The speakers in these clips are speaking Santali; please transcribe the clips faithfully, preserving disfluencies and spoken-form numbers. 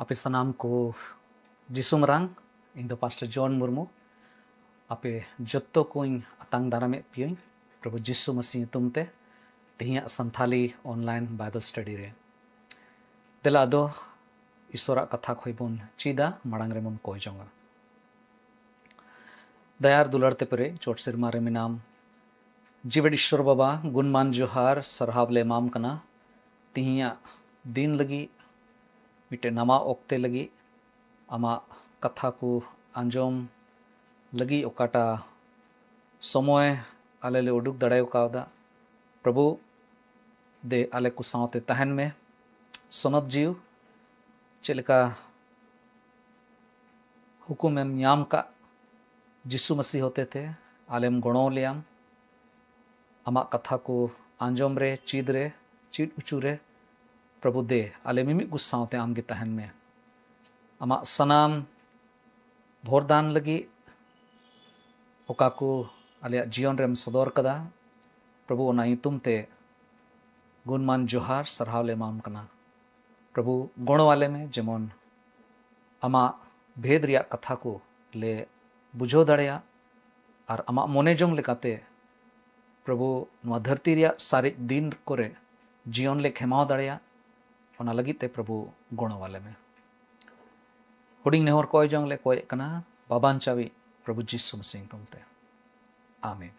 ᱟᱯᱮ ᱥᱟᱱᱟᱢ ᱠᱚ ᱡᱤᱥᱩ ᱢᱟᱨᱟᱝ, ᱤᱧ ᱫᱚ ᱯᱟᱥᱴᱚᱨ ᱡᱚᱱ ᱢᱩᱨᱢᱩ᱾ ᱟᱯᱮ ᱡᱚᱛᱚ ᱠᱚᱧ ᱟᱛᱟᱝ ᱫᱟᱨᱟᱢᱮᱫ ᱯᱮᱭᱟᱹᱧ ᱯᱨᱚᱵᱷᱩ ᱡᱤᱥᱩ ᱢᱟᱹᱥᱤ ᱧᱩᱛᱩᱢ ᱛᱮ ᱛᱮᱦᱮᱧᱟᱜ ᱥᱟᱱᱛᱷᱟᱞᱤ online Bible study ᱨᱮ᱾ ᱫᱮᱞᱟ ᱟᱫᱚ ᱤᱥᱚᱨᱟᱜ ᱠᱟᱛᱷᱟ ᱠᱷᱚᱡ ᱵᱚᱱ ᱪᱮᱫᱟ, ᱢᱟᱲᱟᱝ ᱨᱮᱵᱚᱱ ᱠᱚᱭ ᱡᱚᱝᱟ᱾ ᱫᱟᱭᱟᱨ ᱫᱩᱞᱟᱹᱲ ᱛᱮ ᱯᱮᱨᱮᱡ ᱪᱚᱴ ᱥᱮᱨᱢᱟ ᱨᱮ ᱢᱮᱱᱟᱢ, ᱡᱤᱣᱮᱫ ᱤᱥᱚᱨ ᱵᱟᱵᱟ, ᱜᱩᱱᱢᱟᱱ ᱡᱚᱦᱟᱨ ᱥᱟᱨᱦᱟᱣ ᱞᱮ ᱮᱢᱟᱢ ᱠᱟᱱᱟ᱾ ᱛᱤᱦᱤᱧᱟᱜ ᱫᱤᱱ ᱞᱟᱹᱜᱤᱫ, ᱢᱤᱫᱴᱮᱱ ᱱᱟᱣᱟ ᱚᱠᱛᱮ ᱞᱟᱹᱜᱤᱫ, ᱟᱢᱟᱜ ᱠᱟᱛᱷᱟ ᱠᱚ ᱟᱸᱡᱚᱢ ᱞᱟᱹᱜᱤᱫ ᱚᱠᱟᱴᱟ ᱥᱚᱢᱚᱭ ᱟᱞᱮ ᱞᱮ ᱩᱰᱩᱠ ᱫᱟᱲᱮ ᱠᱟᱣᱫᱟ, ᱯᱨᱚᱵᱷᱩ, ᱫᱮ ᱟᱞᱮ ᱠᱚ ᱥᱟᱶᱛᱮ ᱛᱟᱦᱮᱱ ᱢᱮ᱾ ᱥᱚᱱᱚᱛ ᱡᱤᱣᱤ ᱪᱮᱫ ᱞᱮᱠᱟ ᱦᱩᱠᱩᱢᱮᱢ ᱧᱟᱢ ᱠᱟᱜ, ᱡᱤᱥᱩ ᱢᱟᱹᱥᱤ ᱦᱚᱛᱮᱛᱮ ᱟᱞᱮᱢ ᱜᱚᱲᱚ ᱞᱮᱭᱟᱢ᱾ ᱟᱢᱟᱜ ᱠᱟᱛᱷᱟ ᱠᱚ ᱟᱸᱡᱚᱢ ᱨᱮ, ᱪᱮᱫ ᱨᱮ, ᱪᱮᱫ ᱦᱚᱪᱚ ᱨᱮ, ᱯᱨᱚᱵᱷᱩ ᱫᱮ ᱟᱞᱮ ᱢᱤᱢᱤᱫ ᱠᱚ ᱥᱟᱶᱛᱮ ᱟᱢ ᱜᱮ ᱛᱟᱦᱮᱱ ᱢᱮ᱾ ᱟᱢᱟᱜ ᱥᱟᱱᱟᱢ ᱵᱷᱚᱨᱫᱟᱱ ᱞᱟᱹᱜᱤᱫ ᱚᱠᱟ ᱠᱚ ᱟᱞᱮᱭᱟᱜ ᱡᱤᱭᱚᱱ ᱨᱮᱢ ᱥᱚᱫᱚᱨ ᱠᱟᱫᱟ, ᱯᱨᱚᱵᱷᱩ, ᱚᱱᱟ ᱧᱩᱛᱩᱢ ᱛᱮ ᱜᱩᱱᱢᱟᱱ ᱡᱚᱦᱟᱨ ᱥᱟᱨᱦᱟᱣ ᱞᱮ ᱮᱢᱟᱢ ᱠᱟᱱᱟ᱾ ᱯᱨᱚᱵᱷᱩ, ᱜᱚᱲᱚ ᱟᱞᱮ ᱢᱮ, ᱡᱮᱢᱚᱱ ᱟᱢᱟᱜ ᱵᱷᱮᱫ ᱨᱮᱭᱟᱜ ᱠᱟᱛᱷᱟ ᱠᱚ ᱞᱮ ᱵᱩᱡᱷᱟᱹᱣ ᱫᱟᱲᱮᱭᱟᱜ ᱟᱨ ᱟᱢᱟᱜ ᱢᱚᱱᱮ ᱡᱚᱝ ᱞᱮᱠᱟᱛᱮ, ᱯᱨᱚᱵᱷᱩ, ᱱᱚᱣᱟ ᱫᱷᱟᱹᱨᱛᱤ ᱨᱮᱭᱟᱜ ᱥᱟᱨᱮᱡ ᱫᱤᱱ ᱠᱚᱨᱮ ᱡᱤᱭᱚᱱ ᱞᱮ ᱠᱷᱮᱢᱟᱣ ᱫᱟᱲᱮᱭᱟᱜ᱾ ᱚᱱᱟ ᱞᱟᱹᱜᱤᱫ ᱛᱮ, ᱯᱨᱚᱵᱷᱩ, ᱜᱚᱲᱚ ᱟᱞᱮ ᱢᱮ᱾ ᱦᱩᱰᱤᱧ ᱱᱮᱦᱚᱨ ᱠᱚᱭ ᱡᱚᱝ ᱞᱮ ᱠᱚᱭᱮᱫ ᱠᱟᱱᱟ ᱵᱟᱵᱟᱧᱪᱟᱣᱤᱡ ᱯᱨᱚᱵᱷᱩ ᱡᱤᱥᱩ ᱢᱟᱹᱥᱤ ᱧᱩᱛᱩᱢ ᱛᱮ, ᱟᱢᱮᱱ᱾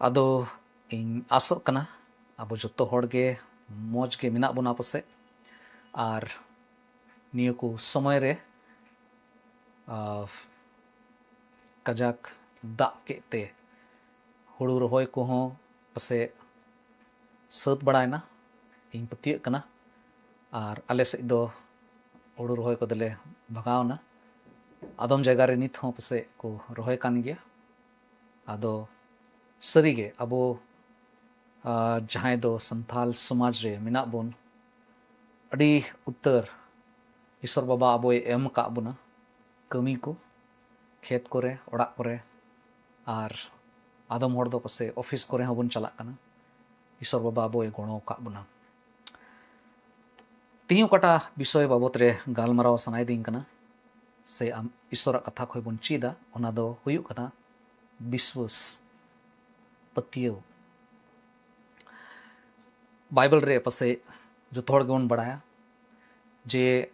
ᱟᱫᱚ ᱤᱧ ᱟᱥᱚᱜ ᱠᱟᱱᱟ ᱟᱵᱚ ᱡᱚᱛᱚ ᱦᱚᱲ ᱜᱮ ᱢᱚᱡᱽ ᱜᱮ ᱢᱮᱱᱟᱜ ᱵᱚᱱᱟ ᱯᱟᱥᱮᱡ, ᱟᱨ ᱱᱤᱭᱟᱹ ᱠᱚ ᱥᱚᱢᱚᱭ ᱨᱮ, ᱟᱨ ᱠᱟᱡᱟᱠ ᱫᱟᱜ ᱠᱮᱫ ᱛᱮ ᱦᱩᱲᱩ ᱨᱚᱦᱚᱭ ᱠᱚᱦᱚᱸ ᱯᱟᱥᱮᱡ ᱥᱟᱹᱛ ᱵᱟᱲᱟᱭᱮᱱᱟ, ᱤᱧ ᱯᱟᱹᱛᱭᱟᱹᱜ ᱠᱟᱱᱟ᱾ ᱟᱨ ᱟᱞᱮ ᱥᱮᱫ ᱫᱚ ᱦᱩᱲᱩ ᱨᱚᱦᱚᱭ ᱠᱚᱫᱚᱞᱮ ᱵᱷᱟᱜᱟᱣ ᱮᱱᱟ᱾ ᱟᱫᱚᱢ ᱡᱟᱭᱜᱟ ᱨᱮ ᱱᱤᱛ ᱦᱚᱸ ᱯᱟᱥᱮᱡ ᱠᱚ ᱨᱚᱦᱚᱭ ᱠᱟᱱ ᱜᱮᱭᱟ᱾ ᱟᱫᱚ ᱥᱟᱹᱨᱤᱜᱮ ᱟᱵᱚ, ᱟᱨ ᱡᱟᱦᱟᱸᱭ ᱫᱚ ᱥᱟᱱᱛᱟᱞ ᱥᱚᱢᱟᱡᱽ ᱨᱮ ᱢᱮᱱᱟᱜ ᱵᱚᱱ, ᱟᱹᱰᱤ ᱩᱛᱟᱹᱨ ᱤᱥᱚᱨ ᱵᱟᱵᱟ ᱟᱵᱚᱭ ᱮᱢ ᱟᱠᱟᱫ ᱵᱚᱱᱟ ᱠᱟᱹᱢᱤ ᱠᱚ, ᱠᱷᱮᱛ ᱠᱚᱨᱮ, ᱚᱲᱟᱜ ᱠᱚᱨᱮ, ᱟᱨ ᱟᱫᱚᱢ ᱦᱚᱲ ᱫᱚ ᱯᱟᱥᱮ ᱚᱯᱷᱤᱥ ᱠᱚᱨᱮ ᱦᱚᱸᱵᱚᱱ ᱪᱟᱞᱟᱜ ᱠᱟᱱᱟ᱾ ᱤᱥᱚᱨ ᱵᱟᱵᱟ ᱟᱵᱚᱭ ᱜᱚᱲᱚ ᱟᱠᱟᱫ ᱵᱚᱱᱟ᱾ ᱛᱮᱦᱮᱧ ᱚᱠᱟᱴᱟᱜ ᱵᱤᱥᱚᱭ ᱵᱟᱵᱚᱛ ᱨᱮ ᱜᱟᱞᱢᱟᱨᱟᱣ ᱥᱟᱱᱟᱭᱮᱫᱤᱧ ᱠᱟᱱᱟ, ᱥᱮ ᱟᱢ ᱤᱥᱚᱨᱟᱜ ᱠᱟᱛᱷᱟ ᱠᱷᱚᱱ ᱵᱚᱱ ᱪᱮᱫᱟ, ᱚᱱᱟ ᱫᱚ ᱦᱩᱭᱩᱜ ᱠᱟᱱᱟ ᱵᱤᱥᱣᱟᱹᱥ, ᱯᱟᱹᱛᱭᱟᱹᱣ᱾ ᱵᱟᱭᱵᱮᱞ ᱨᱮ ᱯᱟᱥᱮᱡ ᱡᱚᱛᱚ ᱦᱚᱲ ᱜᱮᱵᱚᱱ ᱵᱟᱲᱟᱭᱟ ᱡᱮ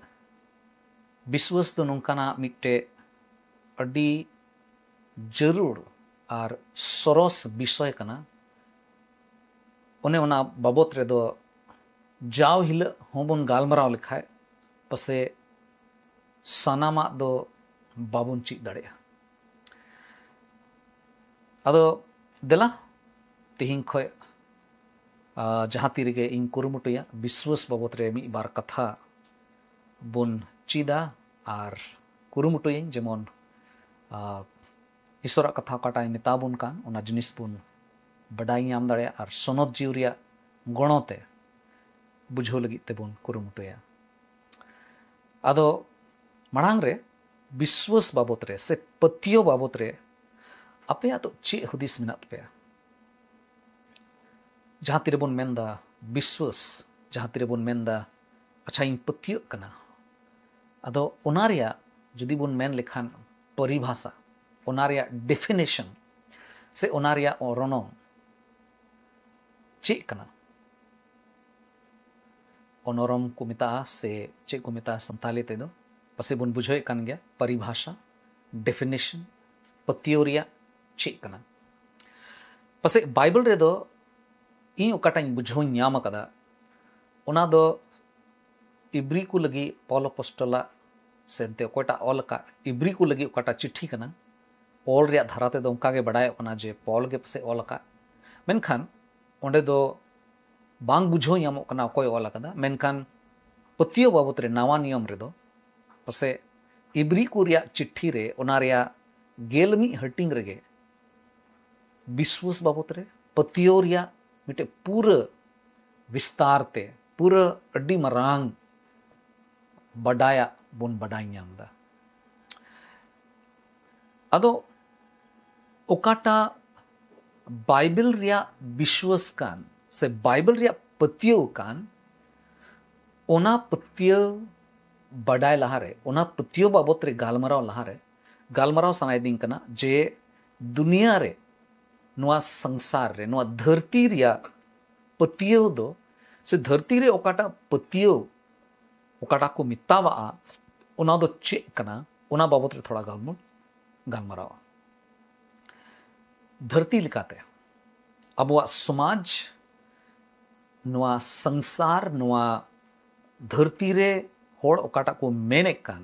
ᱵᱤᱥᱣᱟᱹᱥ ᱫᱚ ᱱᱚᱝᱠᱟᱱᱟᱜ ᱢᱤᱫᱴᱮᱡ ᱟᱹᱰᱤ ᱡᱟᱹᱨᱩᱲ ᱟᱨ ᱥᱚᱨᱚᱥ ᱵᱤᱥᱚᱭ ᱠᱟᱱᱟ᱾ ᱚᱱᱮ ᱚᱱᱟ ᱵᱟᱵᱚᱛ ᱨᱮᱫᱚ ᱡᱟᱣ ᱦᱤᱞᱳᱜ ᱦᱚᱸᱵᱚᱱ ᱜᱟᱞᱢᱟᱨᱟᱣ ᱞᱮᱠᱷᱟᱡ ᱯᱟᱥᱮ ᱥᱟᱱᱟᱢᱟᱜ ᱫᱚ ᱵᱟᱵᱚᱱ ᱪᱮᱫ ᱫᱟᱲᱮᱭᱟᱜᱼᱟ᱾ ᱟᱫᱚ ᱫᱮᱞᱟ, ᱛᱮᱦᱮᱧ ᱠᱷᱚᱡ, ᱟ, ᱡᱟᱦᱟᱸ ᱛᱤ ᱨᱮᱜᱮ ᱤᱧ ᱠᱩᱨᱩᱢᱩᱴᱩᱭᱟ ᱵᱤᱥᱣᱟᱹᱥ ᱵᱟᱵᱚᱛ ᱨᱮ ᱢᱤᱫ ᱵᱟᱨ ᱠᱟᱛᱷᱟ ᱵᱚᱱ ᱪᱮᱫᱟ, ᱟᱨ ᱠᱩᱨᱩᱢᱩᱴᱩᱭᱟᱹᱧ ᱡᱮᱢᱚᱱ, ᱟ, ᱤᱥᱚᱨᱟᱜ ᱠᱟᱛᱷᱟ ᱚᱠᱟᱴᱟᱜ ᱮ ᱢᱮᱛᱟ ᱵᱚᱱ ᱠᱟᱱ, ᱚᱱᱟ ᱡᱤᱱᱤᱥ ᱵᱚᱱ ᱵᱟᱰᱟᱭ ᱧᱟᱢ ᱫᱟᱲᱮᱭᱟᱜᱼᱟ ᱟᱨ ᱥᱚᱱᱚᱛ ᱡᱤᱣᱤ ᱨᱮᱭᱟᱜ ᱜᱚᱲᱚ ᱛᱮ ᱵᱩᱡᱷᱟᱹᱣ ᱞᱟᱹᱜᱤᱫ ᱛᱮᱵᱚᱱ ᱠᱩᱨᱩᱢᱩᱴᱩᱭᱟ᱾ ᱟᱫᱚ ᱢᱟᱲᱟᱝ ᱨᱮ ᱵᱤᱥᱣᱟᱹᱥ ᱵᱟᱵᱚᱛ ᱨᱮ ᱥᱮ ᱯᱟᱹᱛᱭᱟᱹᱣ ᱵᱟᱵᱚᱛ ᱨᱮ ᱟᱯᱮᱭᱟᱜ ᱫᱚ ᱪᱮᱫ ᱦᱩᱫᱤᱥ ᱢᱮᱱᱟᱜ ᱛᱟᱯᱮᱭᱟ? ᱡᱟᱦᱟᱸ ᱛᱤᱨᱮᱵᱚᱱ ᱢᱮᱱᱫᱟ ᱵᱤᱥᱣᱟᱹᱥ, ᱡᱟᱦᱟᱸ ᱛᱤᱨᱮᱵᱚᱱ ᱢᱮᱱᱫᱟ, "ᱟᱪᱪᱷᱟ, ᱤᱧ ᱯᱟᱹᱛᱭᱟᱹᱜ ᱠᱟᱱᱟ", ᱟᱫᱚ ᱚᱱᱟ ᱨᱮᱭᱟᱜ ᱡᱩᱫᱤ ᱵᱚᱱ ᱢᱮᱱ ᱞᱮᱠᱷᱟᱱ ᱯᱚᱨᱤᱵᱷᱟᱥᱟ, ᱚᱱᱟ ᱨᱮᱭᱟᱜ ᱰᱮᱯᱷᱤᱱᱮᱥᱚᱱ ᱥᱮ ᱚᱱᱟ ᱨᱮᱭᱟᱜ ᱚᱨᱚᱱᱚᱝ ᱪᱮᱫ ᱠᱟᱱᱟ? ᱚᱱᱚᱨᱚᱢ ᱠᱚ ᱢᱮᱛᱟᱜᱼᱟ ᱥᱮ ᱪᱮᱫ ᱠᱚ ᱢᱮᱛᱟᱜᱼᱟ ᱥᱟᱱᱛᱟᱞᱤ ᱛᱮᱫᱚ, ᱯᱟᱥᱮᱡ ᱵᱚᱱ ᱵᱩᱡᱷᱟᱹᱣᱮᱫ ᱠᱟᱱ ᱜᱮᱭᱟ, ᱯᱚᱨᱤᱵᱷᱟᱥᱟ, ᱰᱮᱯᱷᱤᱱᱮᱥᱚᱱ, ᱯᱟᱹᱛᱭᱟᱹᱣ ᱨᱮᱭᱟᱜ ᱪᱮᱫ ᱠᱟᱱᱟ? ᱯᱟᱥᱮᱡ ᱵᱟᱭᱵᱮᱞ ᱨᱮᱫᱚ ᱤᱧ ᱚᱠᱟᱴᱟᱜ ᱤᱧ ᱵᱩᱡᱷᱟᱹᱣ ᱧᱟᱢ ᱟᱠᱟᱫᱟ, ᱚᱱᱟ ᱫᱚ ᱤᱵᱨᱤ ᱠᱚ ᱞᱟᱹᱜᱤᱫ ᱯᱚᱞ ᱟᱯᱚᱥᱴᱚᱞᱟᱜ ᱥᱮ ᱮᱱᱛᱮ ᱚᱠᱚᱭᱴᱟᱜ ᱚᱞ ᱟᱠᱟᱫ, ᱤᱵᱨᱤ ᱠᱚ ᱞᱟᱹᱜᱤᱫ ᱚᱠᱟᱴᱟᱜ ᱪᱤᱴᱷᱤ ᱠᱟᱱᱟ, ᱚᱞ ᱨᱮᱭᱟᱜ ᱫᱷᱟᱨᱟ ᱛᱮᱫᱚ ᱚᱱᱠᱟ ᱜᱮ ᱵᱟᱰᱟᱭᱚᱜ ᱠᱟᱱᱟ ᱡᱮ ᱯᱚᱞ ᱜᱮ ᱯᱟᱥᱮᱡ ᱚᱞ ᱟᱠᱟᱫ, ᱢᱮᱱᱠᱷᱟᱱ ᱚᱸᱰᱮ ᱫᱚ ᱵᱟᱝ ᱵᱩᱡᱷᱟᱹᱣ ᱧᱟᱢᱚᱜ ᱠᱟᱱᱟ ᱚᱠᱚᱭ ᱚᱞ ᱟᱠᱟᱫᱟ, ᱢᱮᱱᱠᱷᱟᱱ ᱯᱟᱹᱛᱭᱟᱹᱣ ᱵᱟᱵᱚᱛ ᱨᱮ ᱱᱟᱣᱟ ᱱᱤᱭᱚᱢ ᱨᱮᱫᱚ ᱯᱟᱥᱮᱡ ᱤᱵᱨᱤ ᱠᱚ ᱨᱮᱭᱟᱜ ᱪᱤᱴᱷᱤ ᱨᱮ ᱚᱱᱟ ᱨᱮᱭᱟᱜ ᱜᱮᱞ ᱢᱤᱫ ᱦᱟᱹᱴᱤᱧ ᱨᱮᱜᱮ ᱵᱤᱥᱣᱟᱹᱥ ᱵᱟᱵᱚᱛ ᱨᱮ, ᱯᱟᱹᱛᱭᱟᱹᱣ ᱨᱮᱭᱟᱜ ᱢᱤᱫᱴᱮᱡ ᱯᱩᱨᱟᱹ ᱵᱤᱥᱛᱟᱨ ᱛᱮ, ᱯᱩᱨᱟᱹ ᱟᱹᱰᱤ ᱢᱟᱨᱟᱝ ᱵᱟᱰᱟᱭᱟᱜ ᱵᱚᱱ ᱵᱟᱰᱟᱭ ᱧᱟᱢ ᱮᱫᱟ᱾ ᱟᱫᱚ ᱚᱠᱟᱴᱟᱜ ᱵᱟᱭᱵᱮᱞ ᱨᱮᱭᱟᱜ ᱵᱤᱥᱣᱟᱹᱥ ᱠᱟᱱ ᱥᱮ ᱵᱟᱭᱵᱮᱞ ᱨᱮᱭᱟᱜ ᱯᱟᱹᱛᱭᱟᱹᱣ ᱠᱟᱱ, ᱚᱱᱟ ᱯᱟᱹᱛᱭᱟᱹᱣ ᱵᱟᱰᱟᱭ ᱞᱟᱦᱟᱨᱮ, ᱚᱱᱟ ᱯᱟᱹᱛᱭᱟᱹᱣ ᱵᱟᱵᱚᱛ ᱨᱮ ᱜᱟᱞᱢᱟᱨᱟᱣ ᱞᱟᱦᱟᱨᱮ, ᱜᱟᱞᱢᱟᱨᱟᱣ ᱥᱟᱱᱟᱭᱮᱫᱤᱧ ᱠᱟᱱᱟ ᱡᱮ ᱫᱩᱱᱤᱭᱟᱹ ᱨᱮ, ᱱᱚᱣᱟ ᱥᱚᱝᱥᱟᱨ ᱨᱮ, ᱱᱚᱣᱟ ᱫᱷᱟᱹᱨᱛᱤ ᱨᱮᱭᱟᱜ ᱯᱟᱹᱛᱭᱟᱹᱣ ᱫᱚ, ᱥᱮ ᱫᱷᱟᱹᱨᱛᱤ ᱨᱮ ᱚᱠᱟᱴᱟᱜ ᱯᱟᱹᱛᱭᱟᱹᱣ, ᱚᱠᱟᱴᱟᱜ ᱠᱚ ᱢᱮᱛᱟᱣᱟᱜᱼᱟ, ᱚᱱᱟ ᱫᱚ ᱪᱮᱫ ᱠᱟᱱᱟ, ᱚᱱᱟ ᱵᱟᱵᱚᱛ ᱨᱮ ᱛᱷᱚᱲᱟ ᱜᱟᱱ ᱵᱚᱱ ᱜᱟᱞᱢᱟᱨᱟᱣᱟ᱾ ᱫᱷᱟᱹᱨᱛᱤ ᱞᱮᱠᱟᱛᱮ ᱟᱵᱚᱣᱟᱜ ᱥᱚᱢᱟᱡᱽ, ᱱᱚᱣᱟ ᱥᱚᱝᱥᱟᱨ, ᱱᱚᱣᱟ ᱫᱷᱟᱹᱨᱛᱤ ᱨᱮ ᱦᱚᱲ ᱚᱠᱟᱴᱟᱜ ᱠᱚ ᱢᱮᱱᱮᱫ ᱠᱟᱱ,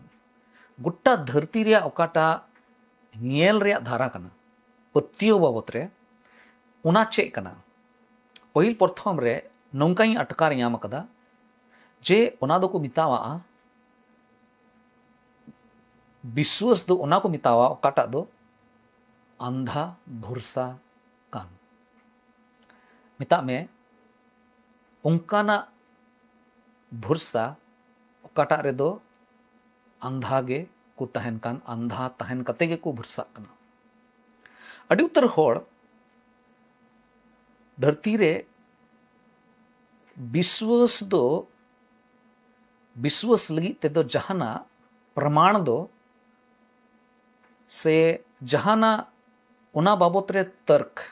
ᱜᱚᱴᱟ ᱫᱷᱟᱹᱨᱛᱤ ᱨᱮᱭᱟᱜ ᱚᱠᱟᱴᱟᱜ ᱧᱮᱞ ᱨᱮᱭᱟᱜ ᱫᱷᱟᱨᱟ ᱠᱟᱱᱟ ᱯᱟᱹᱛᱭᱟᱹᱣ ᱵᱟᱵᱚᱛ ᱨᱮ, ᱚᱱᱟ ᱪᱮᱫ ᱠᱟᱱᱟ? ᱯᱟᱹᱦᱤᱞ ᱯᱨᱚᱛᱷᱚᱢ ᱨᱮ ᱱᱚᱝᱠᱟᱧ ᱟᱴᱠᱟᱨ ᱧᱟᱢ ᱟᱠᱟᱫᱟ ᱡᱮ ᱚᱱᱟ ᱫᱚᱠᱚ ᱢᱮᱛᱟᱣᱟᱜᱼᱟ, ᱵᱤᱥᱣᱟᱹᱥ ᱫᱚ ᱚᱱᱟ ᱠᱚ ᱢᱮᱛᱟᱣᱟ ᱚᱠᱟᱴᱟᱜ ᱫᱚ ᱟᱱᱫᱷᱟ ᱵᱷᱚᱨᱥᱟ ᱠᱟᱱ᱾ ᱢᱮᱛᱟᱜ ᱢᱮ, ᱚᱱᱠᱟᱱᱟᱜ ᱵᱷᱚᱨᱥᱟ ᱚᱠᱟᱴᱟᱜ ᱨᱮᱫᱚ ᱟᱱᱫᱷᱟ ᱜᱮ ᱠᱚ ᱛᱟᱦᱮᱱ ᱠᱟᱱ, ᱟᱱᱫᱷᱟ ᱛᱟᱦᱮᱱ ᱠᱟᱛᱮ ᱜᱮᱠᱚ ᱵᱷᱚᱨᱥᱟᱜ ᱠᱟᱱᱟ᱾ ᱟᱹᱰᱤ ᱩᱛᱟᱹᱨ ᱦᱚᱲ ᱫᱷᱟᱹᱨᱛᱤ ᱨᱮ ᱵᱤᱥᱣᱟᱹᱥ ᱫᱚ, ᱵᱤᱥᱣᱟᱹᱥ ᱞᱟᱹᱜᱤᱫ ᱛᱮᱫᱚ ᱡᱟᱦᱟᱱᱟᱜ ᱯᱨᱚᱢᱟᱬ ᱫᱚ, ᱥᱮ ᱡᱟᱦᱟᱱᱟᱜ ᱚᱱᱟ ᱵᱟᱵᱚᱛ ᱨᱮ ᱛᱟᱨᱠ,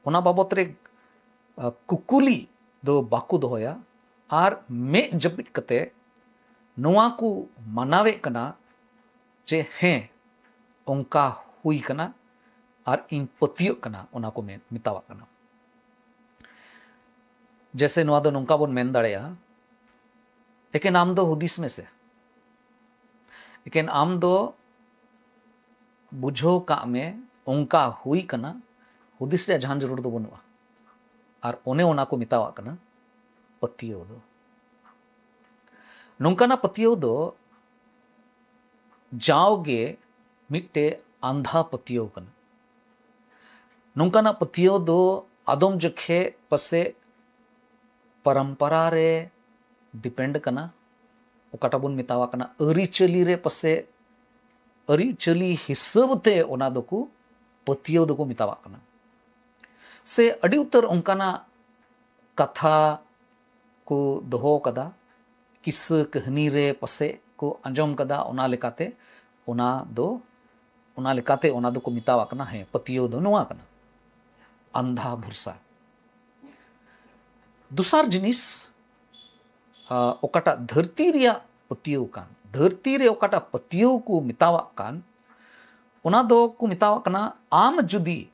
ᱚᱱᱟ ᱵᱟᱵᱚᱛ ᱨᱮ, ᱟ, ᱠᱩᱠᱞᱤ ᱫᱚ ᱵᱟᱠᱚ ᱫᱚᱦᱚᱭᱟ᱾ ᱟᱨ ᱢᱮᱫ ᱡᱟᱹᱯᱤᱫ ᱠᱟᱛᱮ ᱱᱚᱣᱟ ᱠᱚ ᱢᱟᱱᱟᱣᱮᱫ ᱠᱟᱱᱟ ᱡᱮ ᱦᱮᱸ, ᱚᱱᱠᱟ ᱦᱩᱭ ᱠᱟᱱᱟ ᱟᱨ ᱤᱧ ᱯᱟᱹᱛᱭᱟᱹᱜ ᱠᱟᱱᱟ, ᱚᱱᱟ ᱠᱚ ᱢᱮ-, ᱢᱮᱛᱟᱣᱟᱜ ᱠᱟᱱᱟ᱾ ᱡᱮᱥᱮ ᱱᱚᱣᱟ ᱫᱚ ᱱᱚᱝᱠᱟ ᱵᱚᱱ ᱢᱮᱱ ᱫᱟᱲᱮᱭᱟᱜᱼᱟ, ᱮᱠᱮᱱ ᱟᱢ ᱫᱚ ᱦᱩᱫᱤᱥ ᱢᱮᱥᱮ, ᱮᱠᱮᱱ ᱟᱢ ᱫᱚ ᱵᱩᱡᱷᱟᱹᱣ ᱠᱟᱜ ᱢᱮ, ᱚᱱᱠᱟ ᱦᱩᱭ ᱠᱟᱱᱟ, ᱦᱩᱫᱤᱥ ᱨᱮᱭᱟᱜ ᱡᱟᱦᱟᱱ ᱡᱟᱹᱨᱩᱲ ᱫᱚ ᱵᱟᱹᱱᱩᱜᱼᱟ᱾ ᱟᱨ ᱚᱱᱮ ᱚᱱᱟ ᱠᱚ ᱢᱮᱛᱟᱣᱟᱜ ᱠᱟᱱᱟ ᱯᱟᱹᱛᱭᱟᱹᱣ ᱫᱚ᱾ ᱱᱚᱝᱠᱟᱱᱟᱜ ᱯᱟᱹᱛᱭᱟᱹᱣ ᱫᱚ ᱡᱟᱣᱜᱮ ᱢᱤᱫᱴᱮᱡ ᱟᱱᱫᱷᱟ ᱯᱟᱹᱛᱭᱟᱹᱣ ᱠᱟᱱᱟ᱾ ᱱᱚᱝᱠᱟᱱᱟᱜ ᱯᱟᱹᱛᱭᱟᱹᱣ ᱫᱚ ᱟᱫᱚᱢ ᱡᱚᱠᱷᱮᱡ ᱯᱟᱥᱮᱡ ᱯᱚᱨᱚᱢᱯᱚᱨᱟ ᱨᱮ ᱰᱤᱯᱮᱱᱰ ᱠᱟᱱᱟ, ᱚᱠᱟᱴᱟᱜ ᱵᱚᱱ ᱢᱮᱛᱟᱣᱟᱜ ᱠᱟᱱᱟ ᱟᱹᱨᱤᱪᱟᱹᱞᱤ ᱨᱮ, ᱯᱟᱥᱮᱡ ᱟᱹᱨᱤᱪᱟᱹᱞᱤ ᱦᱤᱥᱟᱹᱵ ᱛᱮ ᱚᱱᱟ ᱫᱚᱠᱚ ᱯᱟᱹᱛᱭᱟᱹᱣ ᱫᱚᱠᱚ ᱢᱮᱛᱟᱣᱟᱜ ᱠᱟᱱᱟ᱾ ᱥᱮ ᱟᱹᱰᱤ ᱩᱛᱟᱹᱨ ᱚᱱᱠᱟᱱᱟᱜ ᱠᱟᱛᱷᱟ ᱠᱚ ᱫᱚᱦᱚ ᱠᱟᱫᱟ ᱠᱤᱥᱟᱹ ᱠᱟᱹᱦᱱᱤ ᱨᱮ ᱯᱟᱥᱮᱡ ᱠᱚ ᱟᱸᱡᱚᱢ ᱠᱟᱫᱟ, ᱚᱱᱟ ᱞᱮᱠᱟᱛᱮ ᱚᱱᱟ ᱫᱚ ᱚᱱᱟ ᱞᱮᱠᱟᱛᱮ ᱚᱱᱟ ᱫᱚᱠᱚ ᱢᱮᱛᱟᱣᱟᱜ ᱠᱟᱱᱟ, ᱦᱮᱸ, ᱯᱟᱹᱛᱭᱟᱹᱣ ᱫᱚ ᱱᱚᱣᱟ ᱠᱟᱱᱟ, ᱟᱱᱫᱷᱟ ᱵᱷᱚᱨᱥᱟ᱾ ᱫᱚᱥᱟᱨ ᱡᱤᱱᱤᱥ, ᱟ, ᱚᱠᱟᱴᱟᱜ ᱫᱷᱟᱹᱨᱛᱤ ᱨᱮᱭᱟᱜ ᱯᱟᱹᱛᱭᱟᱹᱣ ᱠᱟᱱ, ᱫᱷᱟᱹᱨᱛᱤ ᱨᱮ ᱚᱠᱟᱴᱟᱜ ᱯᱟᱹᱛᱭᱟᱹᱣ ᱠᱚ ᱢᱮᱛᱟᱣᱟᱜ ᱠᱟᱱ, ᱚᱱᱟ ᱫᱚ ᱠᱚ ᱢᱮᱛᱟᱣᱟᱜ ᱠᱟᱱᱟ, ᱟᱢ ᱡᱩᱫᱤ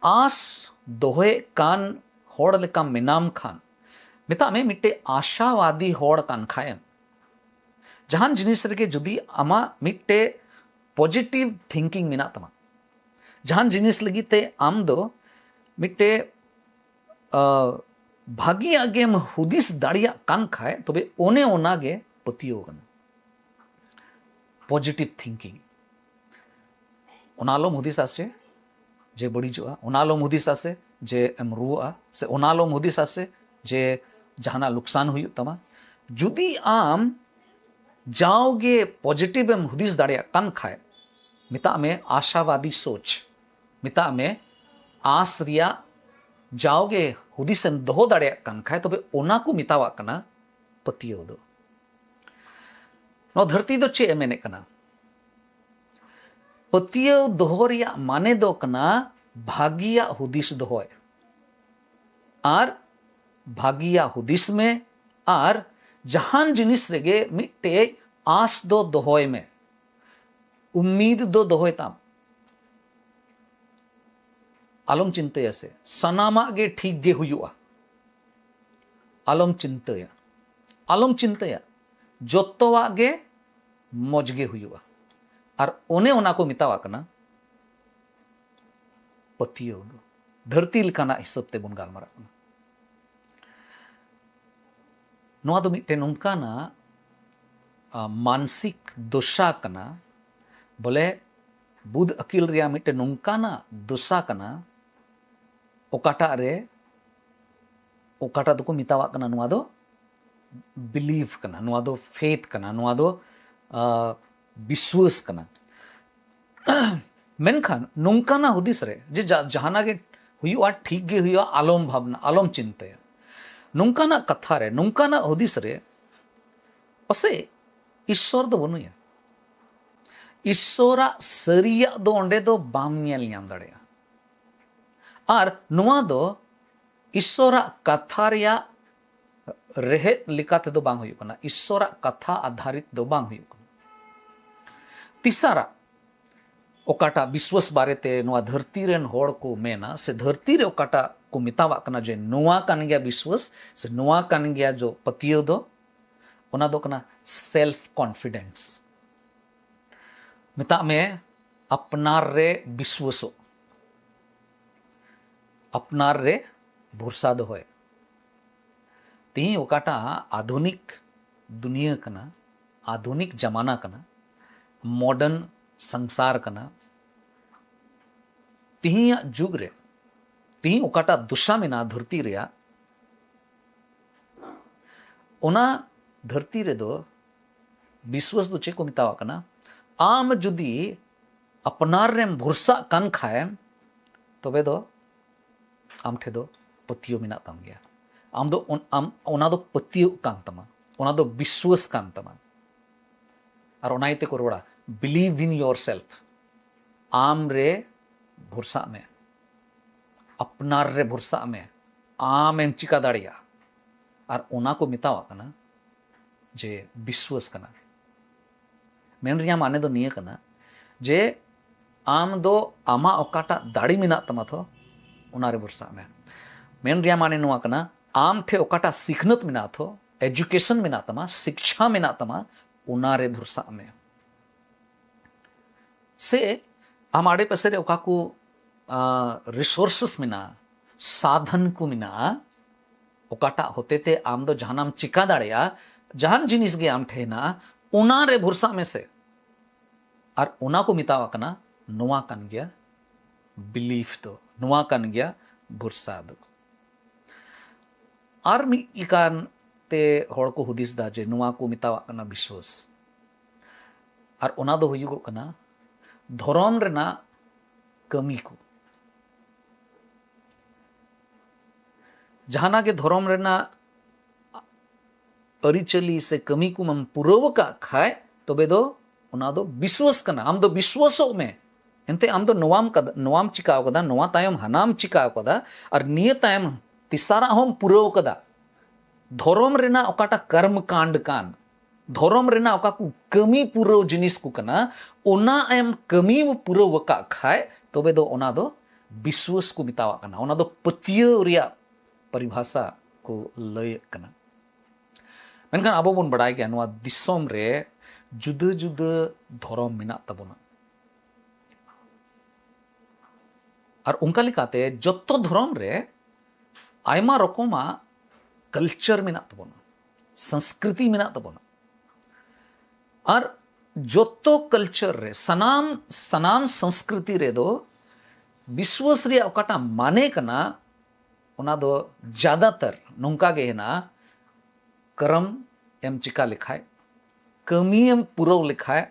ᱟᱸᱥ ᱫᱚᱦᱚᱭᱮᱫ ᱠᱟᱱ ᱦᱚᱲ ᱞᱮᱠᱟ ᱢᱮᱱᱟᱢ ᱠᱷᱟᱱ, ᱢᱮᱛᱟᱜ ᱢᱮ ᱢᱤᱫᱴᱮᱡ ᱟᱥᱟᱣᱟᱫᱤ ᱦᱚᱲ ᱠᱟᱱ ᱠᱷᱟᱭᱮᱢ, ᱡᱟᱦᱟᱱ ᱡᱤᱱᱤᱥ ᱨᱮᱜᱮ ᱡᱩᱫᱤ ᱟᱢᱟᱜ ᱢᱤᱫᱴᱮᱡ positive thinking ᱢᱮᱱᱟᱜ ᱛᱟᱢᱟ, ᱡᱟᱦᱟᱱ ᱡᱤᱱᱤᱥ ᱞᱟᱹᱜᱤᱫ ᱛᱮ ᱟᱢ ᱫᱚ ᱢᱤᱫᱴᱮᱡ, ᱟ, ᱵᱷᱟᱹᱜᱤᱭᱟᱜ ᱜᱮᱢ ᱦᱩᱫᱤᱥ ᱫᱟᱲᱮᱭᱟᱜ ᱠᱟᱱ ᱠᱷᱟᱡ, ᱛᱚᱵᱮ ᱚᱱᱮ ᱚᱱᱟ ᱜᱮ ᱯᱟᱹᱛᱭᱟᱹᱣ ᱠᱟᱱᱟ, positive thinking᱾ ᱚᱱᱟ ᱟᱞᱚᱢ ᱦᱩᱫᱤᱥᱟ ᱥᱮ ᱡᱮ ᱵᱟᱹᱲᱤᱡᱚᱜᱼᱟ, ᱚᱱᱟ ᱟᱞᱚᱢ ᱦᱩᱫᱤᱥᱟ ᱥᱮ ᱡᱮ ᱮᱢ ᱨᱩᱣᱟᱹᱜᱼᱟ, ᱥᱮ ᱚᱱᱟ ᱟᱞᱚᱢ ᱦᱩᱫᱤᱥᱟ ᱥᱮ ᱡᱮ ᱡᱟᱦᱟᱱᱟᱜ ᱞᱩᱠᱥᱟᱱ ᱦᱩᱭᱩᱜ ᱛᱟᱢᱟ᱾ ᱡᱩᱫᱤ ᱟᱢ ᱡᱟᱣᱜᱮ positive ᱮᱢ ᱦᱩᱫᱤᱥ ᱫᱟᱲᱮᱭᱟᱜ ᱠᱟᱱ ᱠᱷᱟᱡ, ᱢᱮᱛᱟᱜ ᱢᱮ ᱟᱥᱟᱵᱟᱫᱤ ᱥᱳᱪ, ᱢᱮᱛᱟᱜ ᱢᱮ ᱟᱸᱥ ᱨᱮᱭᱟᱜ ᱡᱟᱣᱜᱮ ᱦᱩᱫᱤᱥ ᱮᱢ ᱫᱚᱦᱚ ᱫᱟᱲᱮᱭᱟᱜ ᱠᱟᱱ ᱠᱷᱟᱡ, ᱛᱚᱵᱮ ᱚᱱᱟ ᱠᱚ ᱢᱮᱛᱟᱣᱟᱜ ᱠᱟᱱᱟ ᱯᱟᱹᱛᱭᱟᱹᱣ ᱫᱚ᱾ ᱱᱚᱣᱟ ᱫᱷᱟᱹᱨᱛᱤ ᱫᱚ ᱪᱮᱫ ᱮ ᱢᱮᱱᱮᱫ ᱠᱟᱱᱟ? ᱯᱟᱹᱛᱭᱟᱹᱣ ᱫᱚᱦᱚ ᱨᱮᱭᱟᱜ ᱢᱟᱱᱮ ᱫᱚ ᱠᱟᱱᱟ ᱵᱷᱟᱹᱜᱤᱭᱟᱜ ᱦᱩᱫᱤᱥ ᱫᱚᱦᱚᱭ᱾ ᱟᱨ ᱵᱷᱟᱹᱜᱤᱭᱟᱜ ᱦᱩᱫᱤᱥ ᱢᱮ, ᱟᱨ ᱡᱟᱦᱟᱱ ᱡᱤᱱᱤᱥ ᱨᱮᱜᱮ ᱢᱤᱫᱴᱮᱡ ᱟᱸᱥ ᱫᱚ ᱫᱚᱦᱚᱭ ᱢᱮ, ᱩᱢᱤᱫ ᱫᱚ ᱫᱚᱦᱚᱭ ᱛᱟᱢ᱾ ᱟᱞᱚᱢ ᱪᱤᱱᱛᱟᱹᱭᱟ ᱥᱮ ᱥᱟᱱᱟᱢᱟᱜ ᱜᱮ ᱴᱷᱤᱠ ᱜᱮ ᱦᱩᱭᱩᱜᱼᱟ, ᱟᱞᱚᱢ ᱪᱤᱱᱛᱟᱹᱭᱟ, ᱟᱞᱚᱢ ᱪᱤᱱᱛᱟᱹᱭᱟ, ᱡᱚᱛᱚᱣᱟᱜ ᱜᱮ ᱢᱚᱡᱽ ᱜᱮ ᱦᱩᱭᱩᱜᱼᱟ᱾ ᱟᱨ ᱚᱱᱮ ᱚᱱᱟ ᱠᱚ ᱢᱮᱛᱟᱣᱟᱜ ᱠᱟᱱᱟ ᱯᱟᱹᱛᱭᱟᱹᱣ ᱫᱚ᱾ ᱫᱷᱟᱹᱨᱛᱤ ᱞᱮᱠᱟᱱᱟᱜ ᱦᱤᱥᱟᱹᱵ ᱛᱮᱵᱚᱱ ᱜᱟᱞᱢᱟᱨᱟᱜ ᱠᱟᱱᱟ᱾ ᱱᱚᱣᱟ ᱫᱚ ᱢᱤᱫᱴᱮᱱ ᱱᱚᱝᱠᱟᱱᱟᱜ, ᱟ, ᱢᱟᱱᱥᱤᱠ ᱫᱚᱥᱟ ᱠᱟᱱᱟ, ᱵᱚᱞᱮ ᱵᱩᱫᱷ ᱟᱹᱠᱤᱞ ᱨᱮᱭᱟᱜ ᱢᱤᱫᱴᱮᱱ ᱱᱚᱝᱠᱟᱱᱟᱜ ᱫᱚᱥᱟ ᱠᱟᱱᱟ, ᱚᱠᱟᱴᱟᱜ ᱨᱮ, ᱚᱠᱟᱴᱟᱜ ᱫᱚᱠᱚ ᱢᱮᱛᱟᱣᱟᱜ ᱠᱟᱱᱟ, ᱱᱚᱣᱟ ᱫᱚ ᱵᱤᱞᱤᱵᱷ ᱠᱟᱱᱟ, ᱱᱚᱣᱟ ᱫᱚ ᱯᱷᱮᱛᱷ ᱠᱟᱱᱟ, ᱱᱚᱣᱟ ᱫᱚ, ᱟ, ᱵᱤᱥᱣᱟᱹᱥ ᱠᱟᱱᱟ᱾ ᱢᱮᱱᱠᱷᱟᱱ ᱱᱚᱝᱠᱟᱱᱟᱜ ᱦᱩᱫᱤᱥ ᱨᱮ ᱡᱮ ᱡᱟ-, ᱡᱟᱦᱟᱱᱟᱜ ᱜᱮ ᱦᱩᱭᱩᱜᱼᱟ, ᱴᱷᱤᱠ ᱜᱮ ᱦᱩᱭᱩᱜᱼᱟ, ᱟᱞᱚᱢ ᱵᱷᱟᱵᱽᱱᱟ, ᱟᱞᱚᱢ ᱪᱤᱱᱛᱟᱹᱭᱟ᱾ ᱱᱚᱝᱠᱟᱱᱟᱜ ᱠᱟᱛᱷᱟ ᱨᱮ, ᱱᱚᱝᱠᱟᱱᱟᱜ ᱦᱩᱫᱤᱥ ᱨᱮ ᱯᱟᱥᱮᱡ ᱤᱥᱥᱚᱨ ᱫᱚ ᱵᱟᱹᱱᱩᱭᱟ᱾ ᱤᱥᱥᱚᱨᱟᱜ ᱥᱟᱹᱨᱤᱭᱟᱜ ᱫᱚ ᱚᱸᱰᱮ ᱫᱚ ᱵᱟᱢ ᱧᱮᱞ ᱧᱟᱢ ᱫᱟᱲᱮᱭᱟᱜᱼᱟ᱾ ᱟᱨ ᱱᱚᱣᱟ ᱫᱚ ᱤᱥᱥᱚᱨᱟᱜ ᱠᱟᱛᱷᱟ ᱨᱮᱭᱟᱜ ᱨᱮᱦᱮᱫ ᱞᱮᱠᱟ ᱛᱮᱫᱚ ᱵᱟᱝ ᱦᱩᱭᱩᱜ ᱠᱟᱱᱟ, ᱤᱥᱥᱚᱨᱟᱜ ᱠᱟᱛᱷᱟ ᱟᱫᱷᱟᱨᱤᱛ ᱫᱚ ᱵᱟᱝ ᱦᱩᱭᱩᱜ ᱠᱟᱱᱟ᱾ ᱛᱤᱥᱟᱨᱟᱜ, ᱚᱠᱟᱴᱟᱜ ᱵᱤᱥᱣᱟᱥ ᱵᱟᱨᱮᱛᱮ ᱱᱚᱣᱟ ᱫᱷᱟᱹᱨᱛᱤ ᱨᱮᱱ ᱦᱚᱲ ᱠᱚ ᱢᱮᱱᱟ, ᱥᱮ ᱫᱷᱟᱹᱨᱛᱤ ᱨᱮ ᱚᱠᱟᱴᱟᱜ ᱠᱚ ᱢᱮᱛᱟᱣᱟᱜ ᱠᱟᱱᱟ ᱡᱮ ᱱᱚᱣᱟ ᱠᱟᱱ ᱜᱮᱭᱟ ᱵᱤᱥᱣᱟᱥ, ᱥᱮ ᱱᱚᱣᱟ ᱠᱟᱱ ᱜᱮᱭᱟ ᱡᱚ ᱯᱟᱹᱛᱭᱟᱹᱣ ᱫᱚ, ᱚᱱᱟ ᱫᱚ ᱠᱟᱱᱟ self confidence᱾ ᱢᱮᱛᱟᱜ ᱢᱮ, ᱟᱯᱱᱟᱨ ᱨᱮ ᱵᱤᱥᱣᱟᱥᱚᱜ, ᱟᱯᱱᱟᱨ ᱨᱮ ᱵᱷᱚᱨᱥᱟ ᱫᱚᱦᱚᱭ᱾ ᱛᱤᱦᱤᱧ ᱚᱠᱟᱴᱟᱜ ᱟᱫᱷᱩᱱᱤᱠ ᱫᱩᱱᱤᱭᱟᱹ ᱠᱟᱱᱟ, ᱟᱫᱷᱩᱱᱤᱠ ᱡᱟᱢᱟᱱᱟ ᱠᱟᱱᱟ, modern ᱥᱚᱝᱥᱟᱨ ᱠᱟᱱᱟ, ᱛᱤᱦᱤᱧᱟᱜ ᱡᱩᱜᱽ ᱨᱮ, ᱛᱤᱦᱤᱧ ᱚᱠᱟᱴᱟᱜ ᱫᱚᱥᱟ ᱢᱮᱱᱟᱜᱼᱟ ᱫᱷᱟᱹᱨᱛᱤ ᱨᱮᱭᱟᱜ, ᱚᱱᱟ ᱫᱷᱟᱹᱨᱛᱤ ᱨᱮᱫᱚ ᱵᱤᱥᱣᱟᱥ ᱫᱚ ᱪᱮᱫ ᱠᱚ ᱢᱮᱛᱟᱣᱟᱜ ᱠᱟᱱᱟ? ᱟᱢ ᱡᱩᱫᱤ ᱟᱯᱱᱟᱨ ᱨᱮᱢ ᱵᱷᱚᱨᱥᱟᱜ ᱠᱟᱱ ᱠᱷᱟᱱ, ᱛᱚᱵᱮ ᱫᱚ ᱟᱢ ᱴᱷᱮᱱ ᱫᱚ ᱯᱟᱹᱛᱭᱟᱹᱣ ᱢᱮᱱᱟᱜ ᱛᱟᱢ ᱜᱮᱭᱟ᱾ ᱟᱢ ᱫᱚ ᱚᱱ-, ᱟᱢ, ᱚᱱᱟ ᱫᱚ ᱯᱟᱹᱛᱭᱟᱹᱣ ᱠᱟᱱ ᱛᱟᱢᱟ, ᱚᱱᱟ ᱫᱚ ᱵᱤᱥᱣᱟᱥ ᱠᱟᱱ ᱛᱟᱢᱟ᱾ ᱟᱨ ᱚᱱᱟ ᱤᱭᱟᱹᱛᱮ ᱠᱚ ᱨᱚᱲᱟ, believe in yourself᱾ ᱟᱢ ᱨᱮ ᱵᱷᱚᱨᱥᱟᱜ ᱢᱮ, ᱟᱯᱱᱟᱨ ᱨᱮ ᱵᱷᱚᱨᱥᱟᱜ ᱢᱮ, ᱟᱢᱮᱢ ᱪᱤᱠᱟ ᱫᱟᱲᱮᱭᱟᱜᱼᱟ᱾ ᱟᱨ ᱚᱱᱟ ᱠᱚ ᱢᱮᱛᱟᱣᱟᱜ ᱠᱟᱱᱟ ᱡᱮ ᱵᱤᱥᱣᱟᱥ ᱠᱟᱱᱟ᱾ ᱢᱮᱱ ᱨᱮᱭᱟᱜ ᱢᱟᱱᱮ ᱫᱚ ᱱᱤᱭᱟᱹ ᱠᱟᱱᱟ ᱡᱮ ᱟᱢ ᱫᱚ ᱟᱢᱟᱜ ᱚᱠᱟᱴᱟᱜ ᱫᱟᱲᱮ ᱢᱮᱱᱟᱜ ᱛᱟᱢᱟ ᱛᱷᱚ, ᱚᱱᱟ ᱨᱮ ᱵᱷᱚᱨᱥᱟᱜ ᱢᱮ᱾ ᱢᱮᱱ ᱨᱮᱭᱟᱜ ᱢᱟᱱᱮ ᱱᱚᱣᱟ ᱠᱟᱱᱟ, ᱟᱢ ᱴᱷᱮᱱ ᱚᱠᱟᱴᱟᱜ ᱥᱤᱠᱷᱱᱟᱹᱛ ᱢᱮᱱᱟᱜᱼᱟ ᱛᱷᱚ, education ᱢᱮᱱᱟᱜ ᱛᱟᱢᱟ, ᱥᱤᱠᱪᱷᱟ ᱢᱮᱱᱟᱜ ᱛᱟᱢᱟ, ᱚᱱᱟ ᱨᱮ ᱵᱷᱚᱨᱥᱟᱜ ᱢᱮ᱾ ᱥᱮ ᱟᱢ ᱟᱲᱮ ᱯᱟᱥᱮ ᱨᱮ ᱚᱠᱟ ᱠᱚ, ᱟᱸ, resources ᱢᱮᱱᱟᱜᱼᱟ, ᱥᱟᱫᱷᱚᱱ ᱠᱚ ᱢᱮᱱᱟᱜᱼᱟ, ᱚᱠᱟᱴᱟᱜ ᱦᱚᱛᱮ ᱛᱮ ᱟᱢ ᱫᱚ ᱡᱟᱦᱟᱱᱟᱜ ᱮᱢ ᱪᱤᱠᱟ ᱫᱟᱲᱮᱭᱟᱜᱼᱟ, ᱡᱟᱦᱟᱱ ᱡᱤᱱᱤᱥ ᱜᱮ ᱟᱢ ᱴᱷᱮᱱ ᱦᱮᱱᱟᱜᱼᱟ, ᱚᱱᱟ ᱨᱮ ᱵᱷᱚᱨᱥᱟᱜ ᱢᱮᱥᱮ᱾ ᱟᱨ ᱚᱱᱟ ᱠᱚ ᱢᱮᱛᱟᱣᱟᱜ ᱠᱟᱱᱟ, ᱱᱚᱣᱟ ᱠᱟᱱ ᱜᱮᱭᱟ belief ᱫᱚ, ᱱᱚᱣᱟ ᱠᱟᱱ ᱜᱮᱭᱟ ᱵᱷᱚᱨᱥᱟ ᱫᱚ᱾ ᱟᱨ ᱢᱤᱫ ᱞᱮᱠᱟᱱ ᱛᱮ ᱦᱚᱲ ᱠᱚ ᱦᱩᱫᱤᱥ ᱫᱟ ᱡᱮ ᱱᱚᱣᱟ ᱠᱚ ᱢᱮᱛᱟᱣᱟᱜ ᱠᱟᱱᱟ ᱵᱤᱥᱣᱟᱥ᱾ ᱟᱨ ᱚᱱᱟ ᱫᱚ ᱦᱩᱭᱩᱜᱚᱜ ᱠᱟᱱᱟ ᱫᱷᱚᱨᱚᱢ ᱨᱮᱱᱟᱜ ᱠᱟᱹᱢᱤ ᱠᱚ᱾ ᱡᱟᱦᱟᱱᱟᱜ ᱜᱮ ᱫᱷᱚᱨᱚᱢ ᱨᱮᱱᱟᱜ ᱟᱹᱨᱤᱪᱟᱹᱞᱤ ᱥᱮ ᱠᱟᱹᱢᱤ ᱠᱚᱢ ᱯᱩᱨᱟᱹᱣ ᱟᱠᱟᱫ ᱠᱷᱟᱡ, ᱛᱚᱵᱮ ᱫᱚ ᱚᱱᱟ ᱫᱚ ᱵᱤᱥᱣᱟᱹᱥ ᱠᱟᱱᱟ᱾ ᱟᱢ ᱫᱚ ᱵᱤᱥᱣᱟᱹᱥᱚᱜ ᱢᱮ᱾ ᱮᱱᱛᱮ ᱟᱢ ᱫᱚ ᱱᱚᱣᱟᱢ ᱠᱟᱫᱟ, ᱱᱚᱣᱟᱢ ᱪᱤᱠᱟᱹᱣ ᱠᱟᱫᱟ, ᱱᱚᱣᱟ ᱛᱟᱭᱚᱢ ᱦᱟᱱᱟᱢ ᱪᱤᱠᱟᱹᱣ ᱠᱟᱫᱟ, ᱟᱨ ᱱᱤᱭᱟᱹ ᱛᱟᱭᱚᱢ ᱛᱮᱥᱟᱨᱟᱜ ᱦᱚᱸᱢ ᱯᱩᱨᱟᱹᱣ ᱠᱟᱫᱟ᱾ ᱫᱷᱚᱨᱚᱢ ᱨᱮᱱᱟᱜ ᱚᱠᱟᱴᱟᱜ ᱠᱟᱨᱢ ᱠᱟᱱᱰ ᱠᱟᱱ, ᱫᱷᱚᱨᱚᱢ ᱨᱮᱱᱟᱜ ᱚᱠᱟ ᱠᱚ ᱠᱟᱹᱢᱤ ᱯᱩᱨᱟᱹᱣ ᱡᱤᱱᱤᱥ ᱠᱚ ᱠᱟᱱᱟ, ᱚᱱᱟ ᱮᱢ ᱠᱟᱹᱢᱤ ᱯᱩᱨᱟᱹᱣ ᱟᱠᱟᱫ ᱠᱷᱟᱡ, ᱛᱚᱵᱮ ᱫᱚ ᱚᱱᱟ ᱫᱚ ᱵᱤᱥᱣᱟᱹᱥ ᱠᱚ ᱢᱮᱛᱟᱣᱟᱜ ᱠᱟᱱᱟ᱾ ᱚᱱᱟ ᱫᱚ ᱯᱟᱹᱛᱭᱟᱹᱣ ᱨᱮᱭᱟᱜ ᱯᱚᱨᱤᱵᱷᱟᱥᱟ ᱠᱚ ᱞᱟᱹᱭᱮᱫ ᱠᱟᱱᱟ᱾ ᱢᱮᱱᱠᱷᱟᱱ ᱟᱵᱚ ᱵᱚᱱ ᱵᱟᱲᱟᱭ ᱜᱮᱭᱟ, ᱱᱚᱣᱟ ᱫᱤᱥᱚᱢ ᱨᱮ ᱡᱩᱫᱟᱹ ᱡᱩᱫᱟᱹ ᱫᱷᱚᱨᱚᱢ ᱢᱮᱱᱟᱜ ᱛᱟᱵᱚᱱᱟ᱾ ᱟᱨ ᱚᱱᱠᱟ ᱞᱮᱠᱟᱛᱮ ᱡᱚᱛᱚ ᱫᱷᱚᱨᱚᱢ ᱨᱮ ᱟᱭᱢᱟ ᱨᱚᱠᱚᱢᱟᱜ ᱠᱟᱞᱪᱟᱨ ᱢᱮᱱᱟᱜ ᱛᱟᱵᱚᱱᱟ, ᱥᱚᱝᱥᱠᱨᱤᱛᱤ ᱢᱮᱱᱟᱜ ᱛᱟᱵᱚᱱᱟ᱾ ᱟᱨ ᱡᱚᱛᱚ ᱠᱟᱞᱪᱟᱨ ᱨᱮ, ᱥᱟᱱᱟᱢ ᱥᱟᱱᱟᱢ ᱥᱚᱝᱥᱠᱨᱤᱛᱤ ᱨᱮᱫᱚ ᱵᱤᱥᱣᱟᱥ ᱨᱮᱭᱟᱜ ᱚᱠᱟᱴᱟᱜ ᱢᱟᱱᱮ ᱠᱟᱱᱟ, ᱚᱱᱟ ᱫᱚ ᱡᱟᱫᱟᱛᱟᱨ ᱱᱚᱝᱠᱟ ᱜᱮ ᱦᱮᱱᱟᱜᱼᱟ, ᱠᱟᱨᱟᱢ ᱮᱢ ᱪᱤᱠᱟ ᱞᱮᱠᱷᱟᱡ, ᱠᱟᱹᱢᱤ ᱮᱢ ᱯᱩᱨᱟᱹᱣ ᱞᱮᱠᱷᱟᱡ,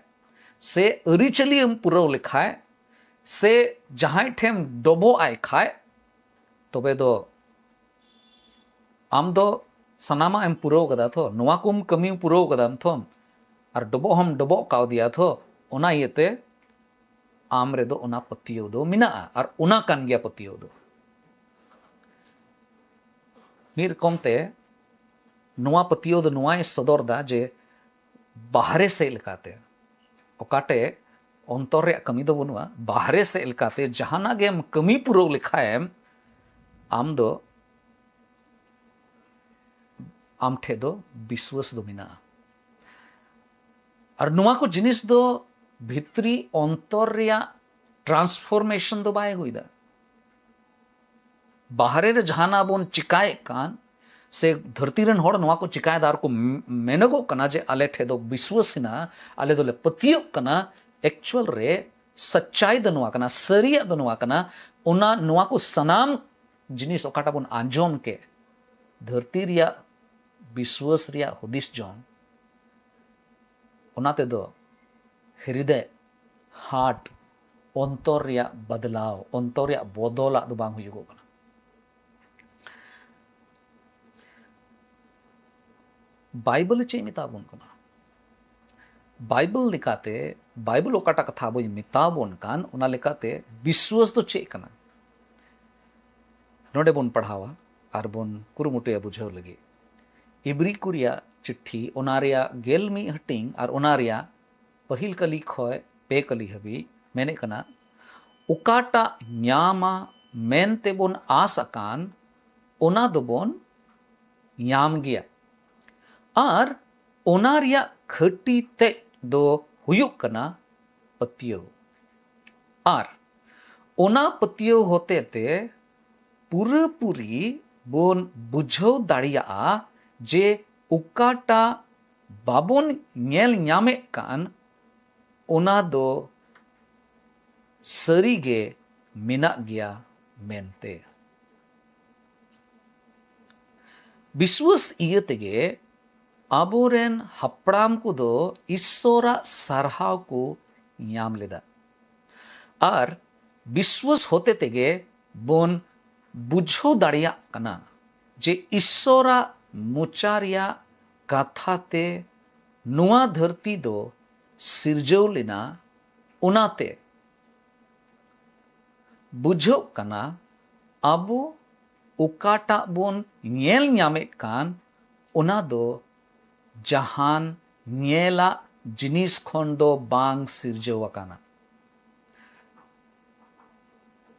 ᱥᱮ ᱟᱹᱨᱤᱪᱟᱹᱞᱤ ᱮᱢ ᱯᱩᱨᱟᱹᱣ ᱞᱮᱠᱷᱟᱡ, ᱥᱮ ᱡᱟᱦᱟᱸᱭ ᱴᱷᱮᱱ ᱰᱚᱵᱚᱜ ᱟᱭ ᱠᱷᱟᱡ, ᱛᱚᱵᱮ ᱫᱚ ᱟᱢ ᱫᱚ ᱥᱟᱱᱟᱢᱟᱜ ᱮᱢ ᱯᱩᱨᱟᱹᱣ ᱠᱟᱫᱟ ᱛᱚ, ᱱᱚᱣᱟ ᱠᱚᱢ ᱠᱟᱹᱢᱤ ᱯᱩᱨᱟᱹᱣ ᱠᱟᱫᱟᱢ ᱛᱚ, ᱟᱨ ᱰᱚᱵᱚᱜ ᱦᱚᱸᱢ ᱰᱚᱵᱚᱜ ᱠᱟᱣᱫᱮᱭᱟ ᱛᱚ, ᱚᱱᱟ ᱤᱭᱟᱹᱛᱮ ᱟᱢ ᱨᱮᱫᱚ ᱚᱱᱟ ᱯᱟᱹᱛᱭᱟᱹᱣ ᱫᱚ ᱢᱮᱱᱟᱜᱼᱟ, ᱟᱨ ᱚᱱᱟ ᱠᱟᱱ ᱜᱮᱭᱟ ᱯᱟᱹᱛᱭᱟᱹᱣ ᱫᱚ᱾ ᱢᱤᱫ ᱨᱚᱠᱚᱢ ᱛᱮ ᱱᱚᱣᱟ ᱯᱟᱹᱛᱭᱟᱹᱣ ᱫᱚ ᱱᱚᱣᱟᱭ ᱥᱚᱫᱚᱨ ᱫᱟ ᱡᱮ ᱵᱟᱦᱨᱮ ᱥᱮᱫ ᱞᱮᱠᱟᱛᱮ, ᱚᱠᱟᱴᱮ ᱚᱱᱛᱚᱨ ᱨᱮᱭᱟᱜ ᱠᱟᱹᱢᱤ ᱫᱚ ᱵᱟᱹᱱᱩᱜᱼᱟ, ᱵᱟᱦᱨᱮ ᱥᱮᱫ ᱞᱮᱠᱟᱛᱮ ᱡᱟᱦᱟᱱᱟᱜ ᱜᱮᱢ ᱠᱟᱹᱢᱤ ᱯᱩᱨᱟᱹᱣ ᱞᱮᱠᱷᱟᱱᱮᱢ, ᱟᱢ ᱫᱚ, ᱟᱢ ᱴᱷᱮᱡ ᱫᱚ ᱵᱤᱥᱣᱟᱥ ᱫᱚ ᱢᱮᱱᱟᱜᱼᱟ᱾ ᱟᱨ ᱱᱚᱣᱟ ᱠᱚ ᱡᱤᱱᱤᱥ ᱫᱚ ᱵᱷᱤᱛᱨᱤ ᱚᱱᱛᱚᱨ ᱨᱮᱭᱟᱜ ᱴᱨᱟᱱᱥᱯᱷᱚᱨᱢᱮᱥᱚᱱ ᱫᱚ ᱵᱟᱭ ᱟᱹᱜᱩᱭᱮᱫᱟ᱾ ᱵᱟᱦᱨᱮ ᱨᱮ ᱡᱟᱦᱟᱱᱟᱜ ᱵᱚᱱ ᱪᱤᱠᱟᱭᱮᱫ ᱠᱟᱱ, ᱥᱮ ᱫᱷᱟᱹᱨᱛᱤ ᱨᱮᱱ ᱦᱚᱲ ᱱᱚᱣᱟ ᱠᱚ ᱪᱤᱠᱟᱭᱮᱫᱟ ᱟᱨ ᱠᱚ ᱢᱮ-, ᱢᱮᱱᱚᱜᱚᱜ ᱠᱟᱱᱟ ᱡᱮ ᱟᱞᱮ ᱴᱷᱮᱡ ᱫᱚ ᱵᱤᱥᱣᱟᱥ ᱦᱮᱱᱟᱜᱼᱟ, ᱟᱞᱮ ᱫᱚᱞᱮ ᱯᱟᱹᱛᱭᱟᱹᱜ ᱠᱟᱱᱟ, ᱮᱠᱪᱩᱣᱟᱞ ᱨᱮ ᱥᱟᱪᱪᱟᱭ ᱫᱚ ᱱᱚᱣᱟ ᱠᱟᱱᱟ, ᱥᱟᱹᱨᱤᱭᱟᱜ ᱫᱚ ᱱᱚᱣᱟ ᱠᱟᱱᱟ, ᱚᱱᱟ, ᱱᱚᱣᱟ ᱠᱚ ᱥᱟᱱᱟᱢ ᱡᱤᱱᱤᱥ ᱚᱠᱟᱴᱟᱜ ᱵᱚᱱ ᱟᱸᱡᱚᱢ ᱠᱮᱫ, ᱫᱷᱟᱹᱨᱛᱤ ᱨᱮᱭᱟᱜ ᱵᱤᱥᱣᱟᱥ ᱨᱮᱭᱟᱜ ᱦᱩᱫᱤᱥ ᱡᱚᱝ, ᱚᱱᱟ ᱛᱮᱫᱚ ᱦᱨᱤᱫᱚᱭ, ᱦᱟᱨᱴ, ᱚᱱᱛᱚᱨ ᱨᱮᱭᱟᱜ ᱵᱟᱫᱞᱟᱣ, ᱚᱱᱛᱚᱨ ᱨᱮᱭᱟᱜ ᱵᱚᱫᱚᱞᱟᱜ ᱫᱚ ᱵᱟᱝ ᱦᱩᱭᱩᱜᱚᱜ ᱠᱟᱱᱟ᱾ ᱵᱟᱭᱵᱮᱞ ᱪᱮᱫ ᱢᱮᱛᱟ ᱵᱚᱱ ᱠᱟᱱᱟ? ᱵᱟᱭᱵᱮᱞ ᱞᱮᱠᱟᱛᱮ, ᱵᱟᱭᱵᱮᱞ ᱚᱠᱟᱴᱟᱜ ᱠᱟᱛᱷᱟ ᱟᱵᱚᱭ ᱢᱮᱛᱟ ᱵᱚᱱ ᱠᱟᱱ, ᱚᱱᱟ ᱞᱮᱠᱟᱛᱮ ᱵᱤᱥᱣᱟᱹᱥ ᱫᱚ ᱪᱮᱫ ᱠᱟᱱᱟ? ᱱᱚᱰᱮ ᱵᱚᱱ ᱯᱟᱲᱦᱟᱣᱟ ᱟᱨ ᱵᱚᱱ ᱠᱩᱨᱩᱢᱩᱴᱩᱭᱟ ᱵᱩᱡᱷᱟᱹᱣ ᱞᱟᱹᱜᱤᱫ᱾ ᱤᱵᱨᱤ ᱠᱚ ᱨᱮᱭᱟᱜ ᱪᱤᱴᱷᱤ, ᱚᱱᱟ ᱨᱮᱭᱟᱜ ᱜᱮᱞ ᱢᱤᱫ ᱦᱟᱹᱴᱤᱧ ᱟᱨ ᱚᱱᱟ ᱨᱮᱭᱟᱜ ᱯᱟᱹᱦᱤᱞ ᱠᱟᱹᱞᱤ ᱠᱷᱚᱱ ᱯᱮ ᱠᱟᱹᱞᱤ ᱦᱟᱹᱵᱤᱡ ᱢᱮᱱᱮᱫ ᱠᱟᱱᱟ, ᱚᱠᱟᱴᱟᱜ ᱧᱟᱢᱟ ᱢᱮᱱᱛᱮ ᱵᱚᱱ ᱟᱸᱥ ᱟᱠᱟᱱ, ᱚᱱᱟ ᱫᱚᱵᱚᱱ ᱧᱟᱢ ᱜᱮᱭᱟ᱾ ᱟᱨ ᱚᱱᱟ ᱨᱮᱭᱟᱜ ᱠᱷᱟᱹᱴᱤ ᱛᱮᱫ ᱫᱚ ᱦᱩᱭᱩᱜ ᱠᱟᱱᱟ ᱯᱟᱹᱛᱭᱟᱹᱣ᱾ ᱟᱨ ᱚᱱᱟ ᱯᱟᱹᱛᱭᱟᱹᱣ ᱦᱚᱛᱮ ᱛᱮ ᱯᱩᱨᱟᱹᱯᱩᱨᱤ ᱵᱚᱱ ᱵᱩᱡᱷᱟᱹᱣ ᱫᱟᱲᱮᱭᱟᱜᱼᱟ ᱡᱮ ᱚᱠᱟᱴᱟᱜ ᱵᱟᱵᱚᱱ ᱧᱮᱞ ᱧᱟᱢᱮᱫ ᱠᱟᱱ, ᱚᱱᱟ ᱫᱚ ᱥᱟᱹᱨᱤᱜᱮ ᱢᱮᱱᱟᱜ ᱜᱮᱭᱟ ᱢᱮᱱᱛᱮ᱾ ᱵᱤᱥᱣᱟᱹᱥ ᱤᱭᱟᱹ ᱛᱮᱜᱮ ᱟᱵᱚᱨᱮᱱ ᱦᱟᱯᱲᱟᱢ ᱠᱚᱫᱚ ᱤᱥᱥᱚᱨᱟᱜ ᱥᱟᱨᱦᱟᱣ ᱠᱚ ᱧᱟᱢ ᱞᱮᱫᱟ᱾ ᱟᱨ ᱵᱤᱥᱣᱟᱹᱥ ᱦᱚᱛᱮ ᱛᱮᱜᱮ ᱵᱚᱱ ᱵᱩᱡᱷᱟᱹᱣ ᱫᱟᱲᱮᱭᱟᱜ ᱠᱟᱱᱟ ᱡᱮ ᱤᱥᱥᱚᱨᱟᱜ ᱢᱚᱪᱟ ᱨᱮᱭᱟᱜ ᱠᱟᱛᱷᱟ ᱛᱮ ᱱᱚᱣᱟ ᱫᱷᱟᱹᱨᱛᱤ ᱫᱚ ᱥᱤᱨᱡᱟᱹᱣ ᱞᱮᱱᱟ᱾ ᱚᱱᱟᱛᱮ ᱵᱩᱡᱷᱟᱹᱜ ᱠᱟᱱᱟ, ᱟᱵᱚ ᱚᱠᱟᱴᱟᱜ ᱵᱚᱱ ᱧᱮᱞ ᱧᱟᱢᱮᱫ ᱠᱟᱱ, ᱚᱱᱟ ᱫᱚ ᱡᱟᱦᱟᱱ ᱧᱮᱞᱟᱜ ᱡᱤᱱᱤᱥ ᱠᱷᱚᱱ ᱫᱚ ᱵᱟᱝ ᱥᱤᱨᱡᱟᱹᱣ ᱟᱠᱟᱱᱟ᱾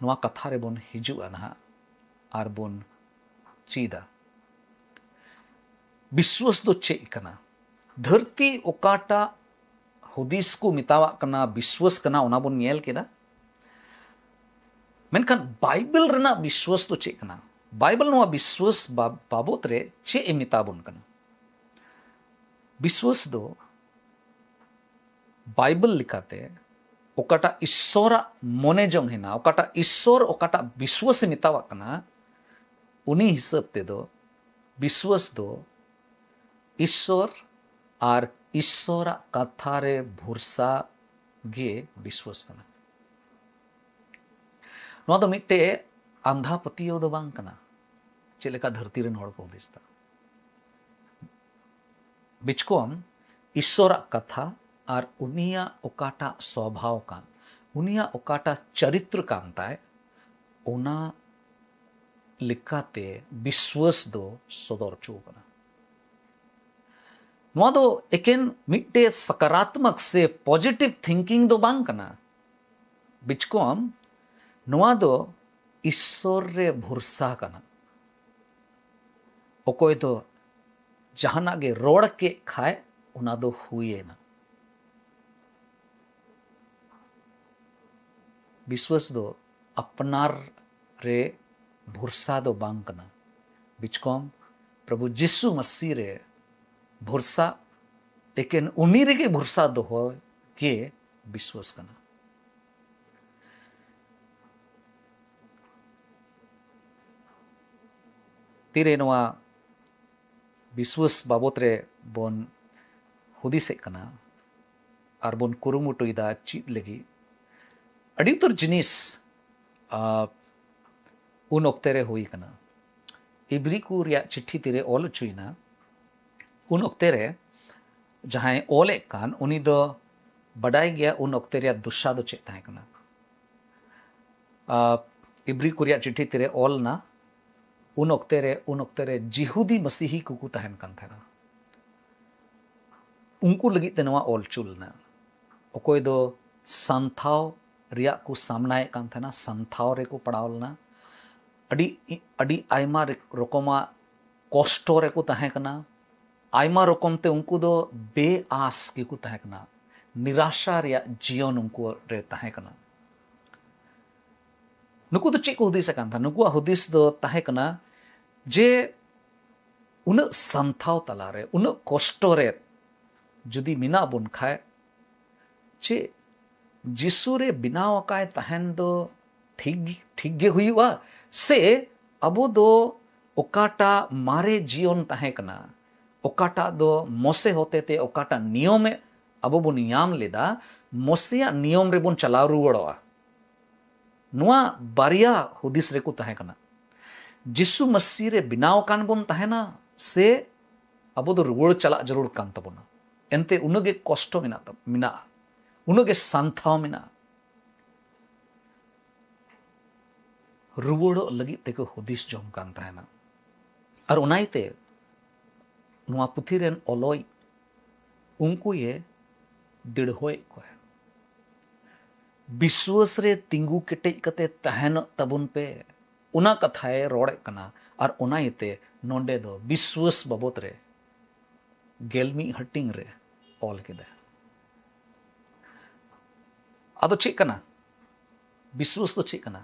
ᱱᱚᱣᱟ ᱠᱟᱛᱷᱟ ᱨᱮᱵᱚᱱ ᱦᱤᱡᱩᱜᱼᱟ ᱱᱟᱦᱟᱜ ᱟᱨ ᱵᱚᱱ ᱪᱮᱫᱟ᱾ ᱵᱤᱥᱣᱟᱹᱥ ᱫᱚ ᱪᱮᱫ ᱠᱟᱱᱟ? ᱫᱷᱟᱹᱨᱛᱤ ᱚᱠᱟᱴᱟᱜ ᱦᱩᱫᱤᱥ ᱠᱚ ᱢᱮᱛᱟᱣᱟᱜ ᱠᱟᱱᱟ, ᱵᱤᱥᱣᱟᱹᱥ ᱠᱟᱱᱟ, ᱚᱱᱟ ᱵᱚᱱ ᱧᱮᱞ ᱠᱮᱫᱟ᱾ ᱢᱮᱱᱠᱷᱟᱱ ᱵᱟᱭᱵᱮᱞ ᱨᱮᱱᱟᱜ ᱵᱤᱥᱣᱟᱹᱥ ᱫᱚ ᱪᱮᱫ ᱠᱟᱱᱟ? ᱵᱟᱭᱵᱮᱞ ᱱᱚᱣᱟ ᱵᱤᱥᱣᱟᱹᱥ ᱵᱟ-, ᱵᱟᱵᱚᱛ ᱨᱮ ᱪᱮᱫ ᱮ ᱢᱮᱛᱟ ᱵᱚᱱ ᱠᱟᱱᱟ? ᱵᱤᱥᱣᱟᱹᱥ ᱫᱚ ᱵᱟᱭᱵᱮᱞ ᱞᱮᱠᱟᱛᱮ ᱚᱠᱟᱴᱟᱜ ᱤᱥᱥᱚᱨᱟᱜ ᱢᱚᱱᱮ ᱡᱚᱝ ᱦᱮᱱᱟᱜ, ᱚᱠᱟᱴᱟᱜ ᱤᱥᱥᱚᱨ, ᱚᱠᱟᱴᱟᱜ ᱵᱤᱥᱣᱟᱹᱥ ᱮ ᱢᱮᱛᱟᱣᱟᱜ ᱠᱟᱱᱟ, ᱩᱱᱤ ᱦᱤᱥᱟᱹᱵ ᱛᱮᱫᱚ ᱵᱤᱥᱣᱟᱹᱥ ᱫᱚ ᱤᱥᱥᱚᱨ ᱟᱨ ᱤᱥᱥᱚᱨᱟᱜ ᱠᱟᱛᱷᱟ ᱨᱮ ᱵᱷᱚᱨᱥᱟ ᱜᱮ ᱵᱤᱥᱣᱟᱹᱥ ᱠᱟᱱᱟ᱾ ᱱᱚᱣᱟ ᱫᱚ ᱢᱤᱫᱴᱮᱡ ᱟᱸᱫᱷᱟ ᱯᱟᱹᱛᱭᱟᱹᱣ ᱫᱚ ᱵᱟᱝ ᱠᱟᱱᱟ, ᱪᱮᱫ ᱞᱮᱠᱟ ᱫᱷᱟᱹᱨᱛᱤ ᱨᱮᱱ ᱦᱚᱲ ᱠᱚ ᱦᱩᱫᱤᱥ ᱮᱫᱟ᱾ ᱵᱤᱪᱠᱚᱢ ᱤᱥᱥᱚᱨᱟᱜ ᱠᱟᱛᱷᱟ ᱟᱨ ᱩᱱᱤᱭᱟᱜ ᱚᱠᱟᱴᱟᱜ ᱥᱚᱵᱷᱟᱣ ᱠᱟᱱ, ᱩᱱᱤᱭᱟᱜ ᱚᱠᱟᱴᱟᱜ ᱪᱟᱨᱤᱛᱨᱚ ᱠᱟᱱ ᱛᱟᱭ, ᱚᱱᱟ ᱞᱮᱠᱟᱛᱮ ᱵᱤᱥᱣᱟᱹᱥ ᱫᱚ ᱥᱚᱫᱚᱨ ᱦᱚᱪᱚ ᱠᱟᱱᱟ᱾ ᱱᱚᱣᱟ ᱫᱚ ᱮᱠᱮᱱ ᱢᱤᱫᱴᱮᱡ ᱥᱟᱠᱟᱨᱟᱛᱢᱚᱠ ᱥᱮ ᱯᱚᱡᱤᱴᱤᱵᱷ ᱛᱷᱤᱝᱠᱤᱝ ᱫᱚ ᱵᱟᱝ ᱠᱟᱱᱟ᱾ ᱵᱤᱪᱠᱚᱢ ᱱᱚᱣᱟ ᱫᱚ ᱤᱥᱥᱚᱨ ᱨᱮ ᱵᱷᱚᱨᱥᱟ ᱠᱟᱱᱟ᱾ ᱚᱠᱚᱭ ᱫᱚ ᱡᱟᱦᱟᱱᱟᱜ ᱜᱮ ᱨᱚᱲ ᱠᱮᱫ ᱠᱷᱟᱡ, ᱚᱱᱟ ᱫᱚ ᱦᱩᱭᱮᱱᱟ᱾ ᱵᱤᱥᱣᱟᱥ ᱫᱚ ᱟᱯᱱᱟᱨ ᱨᱮ ᱵᱷᱚᱨᱥᱟ ᱫᱚ ᱵᱟᱝ ᱠᱟᱱᱟ᱾ ᱵᱤᱪᱠᱚᱢ ᱯᱨᱚᱵᱷᱩ ᱡᱤᱥᱩ ᱢᱟᱹᱥᱤ ᱨᱮ ᱵᱷᱚᱨᱥᱟ, ᱮᱠᱮᱱ ᱩᱱᱤ ᱨᱮᱜᱮ ᱵᱷᱚᱨᱥᱟ ᱫᱚᱦᱚ ᱜᱮ ᱵᱤᱥᱣᱟᱥ ᱠᱟᱱᱟ᱾ ᱛᱤᱨᱮ ᱱᱚᱣᱟ ᱵᱤᱥᱣᱟᱥ ᱵᱟᱵᱚᱛ ᱨᱮ ᱵᱚᱱ ᱦᱩᱫᱤᱥᱮᱫ ᱠᱟᱱᱟ ᱟᱨ ᱵᱚᱱ ᱠᱩᱨᱩᱢᱩᱴᱩᱭᱮᱫᱟ ᱪᱮᱫ ᱞᱟᱹᱜᱤᱫ, ᱟᱹᱰᱤ ᱩᱛᱟᱹᱨ ᱡᱤᱱᱤᱥ, ᱟ, ᱩᱱ ᱚᱠᱛᱮ ᱨᱮ ᱦᱩᱭ ᱠᱟᱱᱟ᱾ ᱤᱵᱨᱤ ᱠᱚ ᱨᱮᱭᱟᱜ ᱪᱤᱴᱷᱤ ᱛᱤᱨᱮ ᱚᱞ ᱦᱚᱪᱚᱭᱮᱱᱟ, ᱩᱱ ᱚᱠᱛᱮ ᱨᱮ ᱡᱟᱦᱟᱸᱭ ᱚᱞᱮᱫ ᱠᱟᱱ, ᱩᱱᱤ ᱫᱚ ᱵᱟᱰᱟᱭ ᱜᱮᱭᱟ ᱩᱱ ᱚᱠᱛᱮ ᱨᱮᱭᱟᱜ ᱫᱚᱥᱟ ᱫᱚ ᱪᱮᱫ ᱛᱟᱦᱮᱸ ᱠᱟᱱᱟ᱾ ᱟ, ᱤᱵᱨᱤ ᱠᱚ ᱨᱮᱭᱟᱜ ᱪᱤᱴᱷᱤ ᱛᱤᱨᱮ ᱚᱞ ᱮᱱᱟ, ᱩᱱ ᱚᱠᱛᱮ ᱨᱮ, ᱩᱱ ᱚᱠᱛᱮ ᱨᱮ ᱡᱤᱦᱩᱫᱤ ᱢᱟᱥᱤᱦᱤ ᱠᱚᱠᱚ ᱛᱟᱦᱮᱱ ᱠᱟᱱ ᱛᱟᱦᱮᱱᱟ᱾ ᱩᱱᱠᱩ ᱞᱟᱹᱜᱤᱫ ᱛᱮ ᱱᱚᱣᱟ ᱚᱞ ᱦᱚᱪᱚ ᱞᱮᱱᱟ᱾ ᱚᱠᱚᱭ ᱫᱚ ᱥᱟᱱᱛᱷᱟᱣ ᱨᱮᱭᱟᱜ ᱠᱚ ᱥᱟᱢᱱᱟᱭᱮᱫ ᱠᱟᱱ ᱛᱟᱦᱮᱱᱟ, ᱥᱟᱱᱛᱷᱟᱣ ᱨᱮᱠᱚ ᱯᱟᱲᱟᱣ ᱞᱮᱱᱟ᱾ ᱟᱹᱰᱤ, ᱟᱹᱰᱤ ᱟᱭᱢᱟ ᱨᱮ-, ᱨᱚᱠᱚᱢᱟᱜ ᱠᱚᱥᱴᱚ ᱨᱮᱠᱚ ᱛᱟᱦᱮᱸ ᱠᱟᱱᱟ᱾ ᱟᱭᱢᱟ ᱨᱚᱠᱚᱢ ᱛᱮ ᱩᱱᱠᱩ ᱫᱚ ᱵᱮᱼᱟᱥ ᱜᱮᱠᱚ ᱛᱟᱦᱮᱸ ᱠᱟᱱᱟ᱾ ᱱᱤᱨᱟᱥᱟ ᱨᱮᱭᱟᱜ ᱡᱤᱭᱚᱱ ᱩᱱᱠᱩ ᱨᱮ ᱛᱟᱦᱮᱸ ᱠᱟᱱᱟ᱾ ᱱᱩᱠᱩ ᱫᱚ ᱪᱮᱫ ᱠᱚ ᱦᱩᱫᱤᱥᱮᱫ ᱠᱟᱱ ᱛᱟᱦᱮᱸᱱᱟ? ᱱᱩᱠᱩᱣᱟᱜ ᱦᱩᱫᱤᱥ ᱫᱚ ᱛᱟᱦᱮᱸ ᱠᱟᱱᱟ ᱡᱮ ᱩᱱᱟᱹᱜ ᱥᱟᱱᱛᱷᱟᱣ ᱛᱟᱞᱟᱨᱮ, ᱩᱱᱟᱹᱜ ᱠᱚᱥᱴᱚ ᱨᱮ ᱡᱩᱫᱤ ᱢᱮᱱᱟᱜ ᱵᱚᱱ ᱠᱷᱟᱡ, ᱪᱮᱫ ᱡᱤᱥᱩ ᱨᱮ ᱵᱮᱱᱟᱣ ᱟᱠᱟᱭ ᱛᱟᱦᱮᱱ ᱫᱚ ᱴᱷᱤᱠ, ᱴᱷᱤᱠ ᱜᱮ ᱦᱩᱭᱩᱜᱼᱟ? ᱥᱮ ᱟᱵᱚ ᱫᱚ ᱚᱠᱟᱴᱟᱜ ᱢᱟᱨᱮ ᱡᱤᱭᱚᱱ ᱛᱟᱦᱮᱸ ᱠᱟᱱᱟ, ᱚᱠᱟᱴᱟᱜ ᱫᱚ ᱢᱚᱥᱮ ᱦᱚᱛᱮᱛᱮ ᱚᱠᱟᱴᱟᱜ ᱱᱤᱭᱚᱢᱮ ᱟᱵᱚ ᱵᱚᱱ ᱧᱟᱢ ᱞᱮᱫᱟ, ᱢᱚᱥᱮᱭᱟᱜ ᱱᱤᱭᱚᱢ ᱨᱮᱵᱚᱱ ᱪᱟᱞᱟᱣ ᱨᱩᱣᱟᱹᱲᱚᱜᱼᱟ? ᱱᱚᱣᱟ ᱵᱟᱨᱭᱟ ᱦᱩᱫᱤᱥ ᱨᱮᱠᱚ ᱛᱟᱦᱮᱸ ᱠᱟᱱᱟ᱾ ᱡᱤᱥᱩ ᱢᱟᱹᱥᱤ ᱨᱮ ᱵᱮᱱᱟᱣ ᱟᱠᱟᱱ ᱵᱚᱱ ᱛᱟᱦᱮᱱᱟ ᱥᱮ ᱟᱵᱚ ᱫᱚ ᱨᱩᱣᱟᱹᱲ ᱪᱟᱞᱟᱜ ᱡᱟᱹᱨᱩᱲ ᱠᱟᱱ ᱛᱟᱵᱚᱱᱟ᱾ ᱮᱱᱛᱮ ᱩᱱᱟᱹᱜ ᱜᱮ ᱠᱚᱥᱴᱚ ᱢᱮᱱᱟᱜ ᱛᱟᱵ-, ᱢᱮᱱᱟᱜᱼᱟ, ᱩᱱᱟᱹᱜ ᱜᱮ ᱥᱟᱱᱛᱷᱟᱣ ᱢᱮᱱᱟᱜᱼᱟ᱾ ᱨᱩᱣᱟᱹᱲᱚᱜ ᱞᱟᱹᱜᱤᱫ ᱛᱮᱠᱚ ᱦᱩᱫᱤᱥ ᱡᱚᱝ ᱠᱟᱱ ᱛᱟᱦᱮᱱᱟ᱾ ᱟᱨ ᱚᱱᱟ ᱤᱭᱟᱹᱛᱮ ᱱᱚᱣᱟ ᱯᱩᱛᱷᱤ ᱨᱮᱱ ᱚᱞᱚᱭ ᱩᱱᱠᱩᱭᱮ ᱫᱤᱲᱦᱚᱭᱮᱫ ᱠᱚᱣᱟ᱾ ᱵᱤᱥᱣᱟᱹᱥ ᱨᱮ ᱛᱤᱸᱜᱩ ᱠᱮᱴᱮᱡ ᱠᱟᱛᱮ ᱛᱟᱦᱮᱱᱚᱜ ᱛᱟᱵᱚᱱ ᱯᱮ, ᱚᱱᱟ ᱠᱟᱛᱷᱟᱭ ᱨᱚᱲᱮᱫ ᱠᱟᱱᱟ᱾ ᱟᱨ ᱚᱱᱟ ᱤᱭᱟᱹᱛᱮ ᱱᱚᱰᱮ ᱫᱚ ᱵᱤᱥᱣᱟᱹᱥ ᱵᱟᱵᱚᱛ ᱨᱮ ᱜᱮᱞ ᱢᱤᱫ ᱦᱟᱹᱴᱤᱧ ᱨᱮ ᱚᱞ ᱠᱮᱫᱟ᱾ ᱟᱫᱚ ᱪᱮᱫ ᱠᱟᱱᱟ? ᱵᱤᱥᱣᱟᱹᱥ ᱫᱚ ᱪᱮᱫ ᱠᱟᱱᱟ?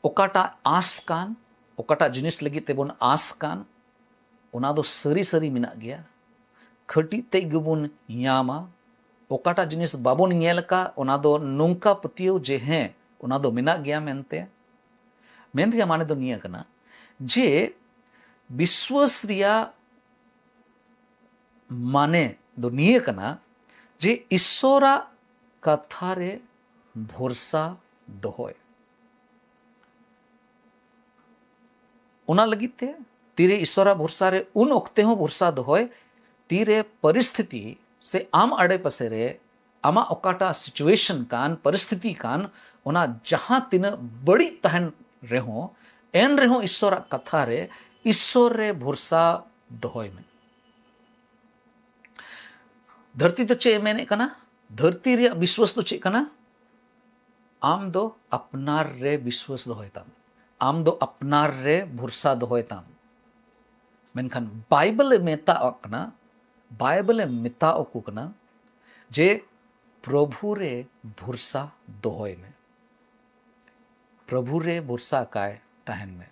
ᱚᱠᱟᱴᱟᱜ ᱟᱸᱥ ᱠᱟᱱ, ᱚᱠᱟᱴᱟᱜ ᱡᱤᱱᱤᱥ ᱞᱟᱹᱜᱤᱫ ᱛᱮᱵᱚᱱ ᱟᱸᱥ ᱠᱟᱱ, ᱚᱱᱟ ᱫᱚ ᱥᱟᱹᱨᱤ ᱥᱟᱹᱨᱤ ᱢᱮᱱᱟᱜ ᱜᱮᱭᱟ, ᱠᱷᱟᱹᱴᱤᱡ ᱛᱮ ᱜᱮᱵᱚᱱ ᱧᱟᱢᱟ᱾ ᱚᱠᱟᱴᱟᱜ ᱡᱤᱱᱤᱥ ᱵᱟᱵᱚᱱ ᱧᱮᱞ ᱟᱠᱟᱫ, ᱚᱱᱟ ᱫᱚ ᱱᱚᱝᱠᱟ ᱯᱟᱹᱛᱭᱟᱹᱣ ᱡᱮ ᱦᱮᱸ, ᱚᱱᱟ ᱫᱚ ᱢᱮᱱᱟᱜ ᱜᱮᱭᱟ ᱢᱮᱱᱛᱮ᱾ ᱢᱮᱱ ᱨᱮᱭᱟᱜ ᱢᱟᱱᱮ ᱫᱚ ᱱᱤᱭᱟᱹ ᱠᱟᱱᱟ ᱡᱮ ᱵᱤᱥᱣᱟᱹᱥ ᱨᱮᱭᱟᱜ ᱢᱟᱱᱮ ᱫᱚ ᱱᱤᱭᱟᱹ ᱠᱟᱱᱟ ᱡᱮ ᱤᱥᱥᱚᱨᱟᱜ ᱠᱟᱛᱷᱟ ᱨᱮ ᱵᱷᱚᱨᱥᱟ ᱫᱚᱦᱚᱭ᱾ ᱚᱱᱟ ᱞᱟᱹᱜᱤᱫ ᱛᱮ ᱛᱤᱨᱮ ᱤᱥᱥᱚᱨᱟᱜ ᱵᱷᱚᱨᱥᱟ ᱨᱮ ᱩᱱ ᱚᱠᱛᱮ ᱦᱚᱸ ᱵᱷᱚᱨᱥᱟ ᱫᱚᱦᱚᱭ, ᱛᱤᱨᱮ ᱯᱚᱨᱤᱥᱛᱷᱤᱛᱤ ᱥᱮ ᱟᱢ ᱟᱲᱮ ᱯᱟᱥᱮ ᱨᱮ ᱟᱢᱟᱜ ᱚᱠᱟᱴᱟᱜ situation ᱠᱟᱱ, ᱯᱚᱨᱤᱥᱛᱷᱤᱛᱤ ᱠᱟᱱ, ᱚᱱᱟ ᱡᱟᱦᱟᱸ ᱛᱤᱱᱟᱹᱜ ᱵᱟᱹᱲᱤᱡ ᱛᱟᱦᱮᱱ ᱨᱮᱦᱚᱸ, ᱮᱱ ᱨᱮᱦᱚᱸ ᱤᱥᱥᱚᱨᱟᱜ ᱠᱟᱛᱷᱟ ᱨᱮ, ᱤᱥᱥᱚᱨ ᱨᱮ ᱵᱷᱚᱨᱥᱟ ᱫᱚᱦᱚᱭ ᱢᱮ᱾ ᱫᱷᱟᱹᱨᱛᱤ ᱫᱚ ᱪᱮᱫ ᱮ ᱢᱮᱱᱮᱫ ᱠᱟᱱᱟ? ᱫᱷᱟᱹᱨᱛᱤ ᱨᱮᱭᱟᱜ ᱵᱤᱥᱣᱟᱹᱥ ᱫᱚ ᱪᱮᱫ ᱠᱟᱱᱟ? ᱟᱢ ᱫᱚ ᱟᱯᱱᱟᱨ ᱨᱮ ᱵᱤᱥᱣᱟᱹᱥ ᱫᱚᱦᱚᱭ ᱛᱟᱢ, ᱟᱢ ᱫᱚ ᱟᱯᱱᱟᱨ ᱨᱮ ᱵᱷᱚᱨᱥᱟ ᱫᱚᱦᱚᱭ ᱛᱟᱢ᱾ ᱢᱮᱱᱠᱷᱟᱱ ᱵᱟᱭᱵᱮᱞ ᱮ ᱢᱮᱛᱟᱣᱟᱜ ᱠᱟᱱᱟ, ᱵᱟᱭᱵᱮᱞ ᱮ ᱢᱮᱛᱟᱣ ᱠᱚ ᱠᱟᱱᱟ ᱡᱮ ᱯᱨᱚᱵᱷᱩ ᱨᱮ ᱵᱷᱚᱨᱥᱟ ᱫᱚᱦᱚᱭ ᱢᱮ, ᱯᱨᱚᱵᱷᱩ ᱨᱮ ᱵᱷᱚᱨᱥᱟ ᱠᱟᱭ ᱛᱟᱦᱮᱱ ᱢᱮ᱾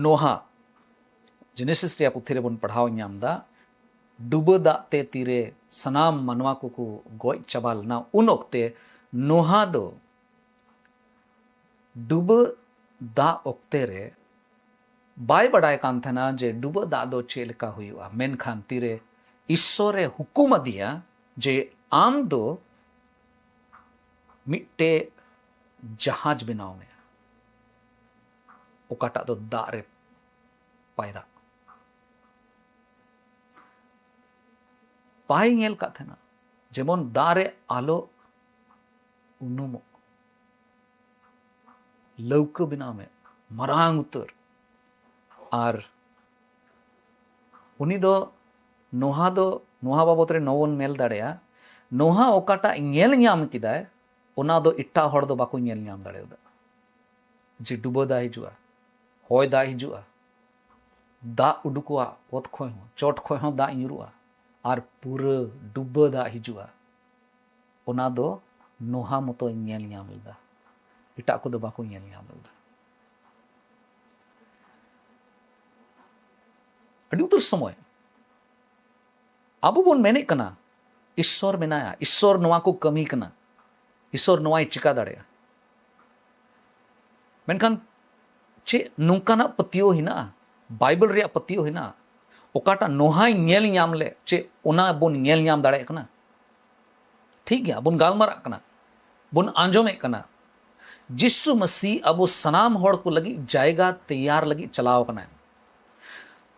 ᱱᱳᱦᱟ, ᱡᱮᱱᱮᱥᱤᱥ ᱨᱮᱭᱟᱜ ᱯᱩᱛᱷᱤ ᱨᱮᱵᱚᱱ ᱯᱟᱲᱦᱟᱣ ᱧᱟᱢ ᱮᱫᱟ, ᱰᱩᱵᱟᱹ ᱫᱟᱜ ᱛᱮ ᱛᱤᱨᱮ ᱥᱟᱱᱟᱢ ᱢᱟᱱᱣᱟ ᱠᱚᱠᱚ ᱜᱚᱡ ᱪᱟᱵᱟ ᱞᱮᱱᱟ, ᱩᱱ ᱚᱠᱛᱮ ᱱᱳᱦᱟ ᱫᱚ ᱰᱩᱵᱟᱹ ᱫᱟᱜ ᱚᱠᱛᱮ ᱨᱮ ᱵᱟᱭ ᱵᱟᱰᱟᱭ ᱠᱟᱱ ᱛᱟᱦᱮᱱᱟ ᱡᱮ ᱰᱩᱵᱟᱹ ᱫᱟᱜ ᱫᱚ ᱪᱮᱫ ᱞᱮᱠᱟ ᱦᱩᱭᱩᱜᱼᱟ᱾ ᱢᱮᱱᱠᱷᱟᱱ ᱛᱤᱨᱮ ᱤᱥᱥᱚᱨᱮ ᱦᱩᱠᱩᱢ ᱟᱫᱮᱭᱟ ᱡᱮ ᱟᱢ ᱫᱚ ᱢᱤᱫᱴᱮᱡ ᱡᱟᱦᱟᱡᱽ ᱵᱮᱱᱟᱣ ᱢᱮ, ᱚᱠᱟᱴᱟᱜ ᱫᱚ ᱫᱟᱜ ᱨᱮ ᱯᱟᱭᱨᱟᱜ᱾ ᱵᱟᱭ ᱧᱮᱞ ᱠᱟᱫ ᱛᱟᱦᱮᱱᱟ᱾ ᱡᱮᱢᱚᱱ ᱫᱟᱜ ᱨᱮ ᱟᱞᱚ ᱩᱱᱩᱢᱚᱜ, ᱞᱟᱹᱣᱠᱟᱹ ᱵᱮᱱᱟᱣ ᱢᱮ, ᱢᱟᱨᱟᱝ ᱩᱛᱟᱹᱨ᱾ ᱟᱨ ᱩᱱᱤ ᱫᱚ ᱱᱚᱣᱟ ᱫᱚ, ᱱᱚᱣᱟ ᱵᱟᱵᱚᱛ ᱨᱮ ᱱᱚᱵᱚᱱ ᱢᱮᱱ ᱫᱟᱲᱮᱭᱟᱜᱼᱟ, ᱱᱚᱣᱟ ᱚᱠᱟᱴᱟᱜ ᱧᱮᱞ ᱧᱟᱢ ᱠᱮᱫᱟᱭ, ᱚᱱᱟ ᱫᱚ ᱮᱴᱟᱜ ᱦᱚᱲ ᱫᱚ ᱵᱟᱠᱚ ᱧᱮᱞ ᱧᱟᱢ ᱫᱟᱲᱮᱭᱟᱫᱟ᱾ ᱡᱮ ᱰᱩᱵᱟᱹ ᱫᱟᱜ ᱦᱤᱡᱩᱜᱼᱟ, ᱦᱚᱭ ᱫᱟᱜ ᱦᱤᱡᱩᱜᱼᱟ, ᱫᱟᱜ ᱩᱰᱩᱠᱚᱜᱼᱟ, ᱚᱛ ᱠᱷᱚᱱ ᱦᱚᱸ, ᱪᱚᱴ ᱠᱷᱚᱱ ᱦᱚᱸ ᱫᱟᱜ ᱧᱩᱨᱩᱜᱼᱟ, ᱟᱨ ᱯᱩᱨᱟᱹ ᱰᱩᱵᱟᱹ ᱫᱟᱜ ᱦᱤᱡᱩᱜᱼᱟ, ᱚᱱᱟ ᱫᱚ ᱱᱚᱦᱟ ᱢᱚᱛᱚᱭ ᱧᱮᱞ ᱧᱟᱢ ᱞᱮᱫᱟ, ᱮᱴᱟᱜ ᱠᱚᱫᱚ ᱵᱟᱠᱚ ᱧᱮᱞ ᱧᱟᱢ ᱞᱮᱫᱟ᱾ ᱟᱹᱰᱤ ᱩᱛᱟᱹᱨ ᱥᱚᱢᱚᱭ ᱟᱵᱚ ᱵᱚᱱ ᱢᱮᱱᱮᱫ ᱠᱟᱱᱟ, ᱤᱥᱥᱚᱨ ᱢᱮᱱᱟᱭᱟ, ᱤᱥᱥᱚᱨ ᱱᱚᱣᱟ ᱠᱚ ᱠᱟᱹᱢᱤ ᱠᱟᱱᱟ, ᱤᱥᱥᱚᱨ ᱱᱚᱣᱟᱭ ᱪᱤᱠᱟ ᱫᱟᱲᱮᱭᱟᱜᱼᱟ᱾ ᱢᱮᱱᱠᱷᱟᱱ ᱪᱮᱫ ᱱᱚᱝᱠᱟᱱᱟᱜ ᱯᱟᱹᱛᱭᱟᱹᱣ ᱦᱮᱱᱟᱜᱼᱟ, ᱵᱟᱭᱵᱮᱞ ᱨᱮᱭᱟᱜ ᱯᱟᱹᱛᱭᱟᱹᱣ ᱦᱮᱱᱟᱜᱼᱟ, ᱚᱠᱟᱴᱟᱜ ᱱᱚᱦᱟᱭ ᱧᱮᱞ ᱧᱟᱢ ᱞᱮᱫ, ᱪᱮᱫ ᱚᱱᱟ ᱵᱚᱱ ᱧᱮᱞ ᱧᱟᱢ ᱫᱟᱲᱮᱭᱟᱜ ᱠᱟᱱᱟ? ᱴᱷᱤᱠ ᱜᱮᱭᱟ, ᱵᱚᱱ ᱜᱟᱞᱢᱟᱨᱟᱜ ᱠᱟᱱᱟ, ᱵᱚᱱ ᱟᱸᱡᱚᱢᱮᱫ ᱠᱟᱱᱟ, ᱡᱤᱥᱩ ᱢᱟᱹᱥᱤ ᱟᱵᱚ ᱥᱟᱱᱟᱢ ᱦᱚᱲ ᱠᱚ ᱞᱟᱹᱜᱤᱫ ᱡᱟᱭᱜᱟ ᱛᱮᱭᱟᱨ ᱞᱟᱹᱜᱤᱫ ᱪᱟᱞᱟᱣ ᱠᱟᱱᱟᱭ᱾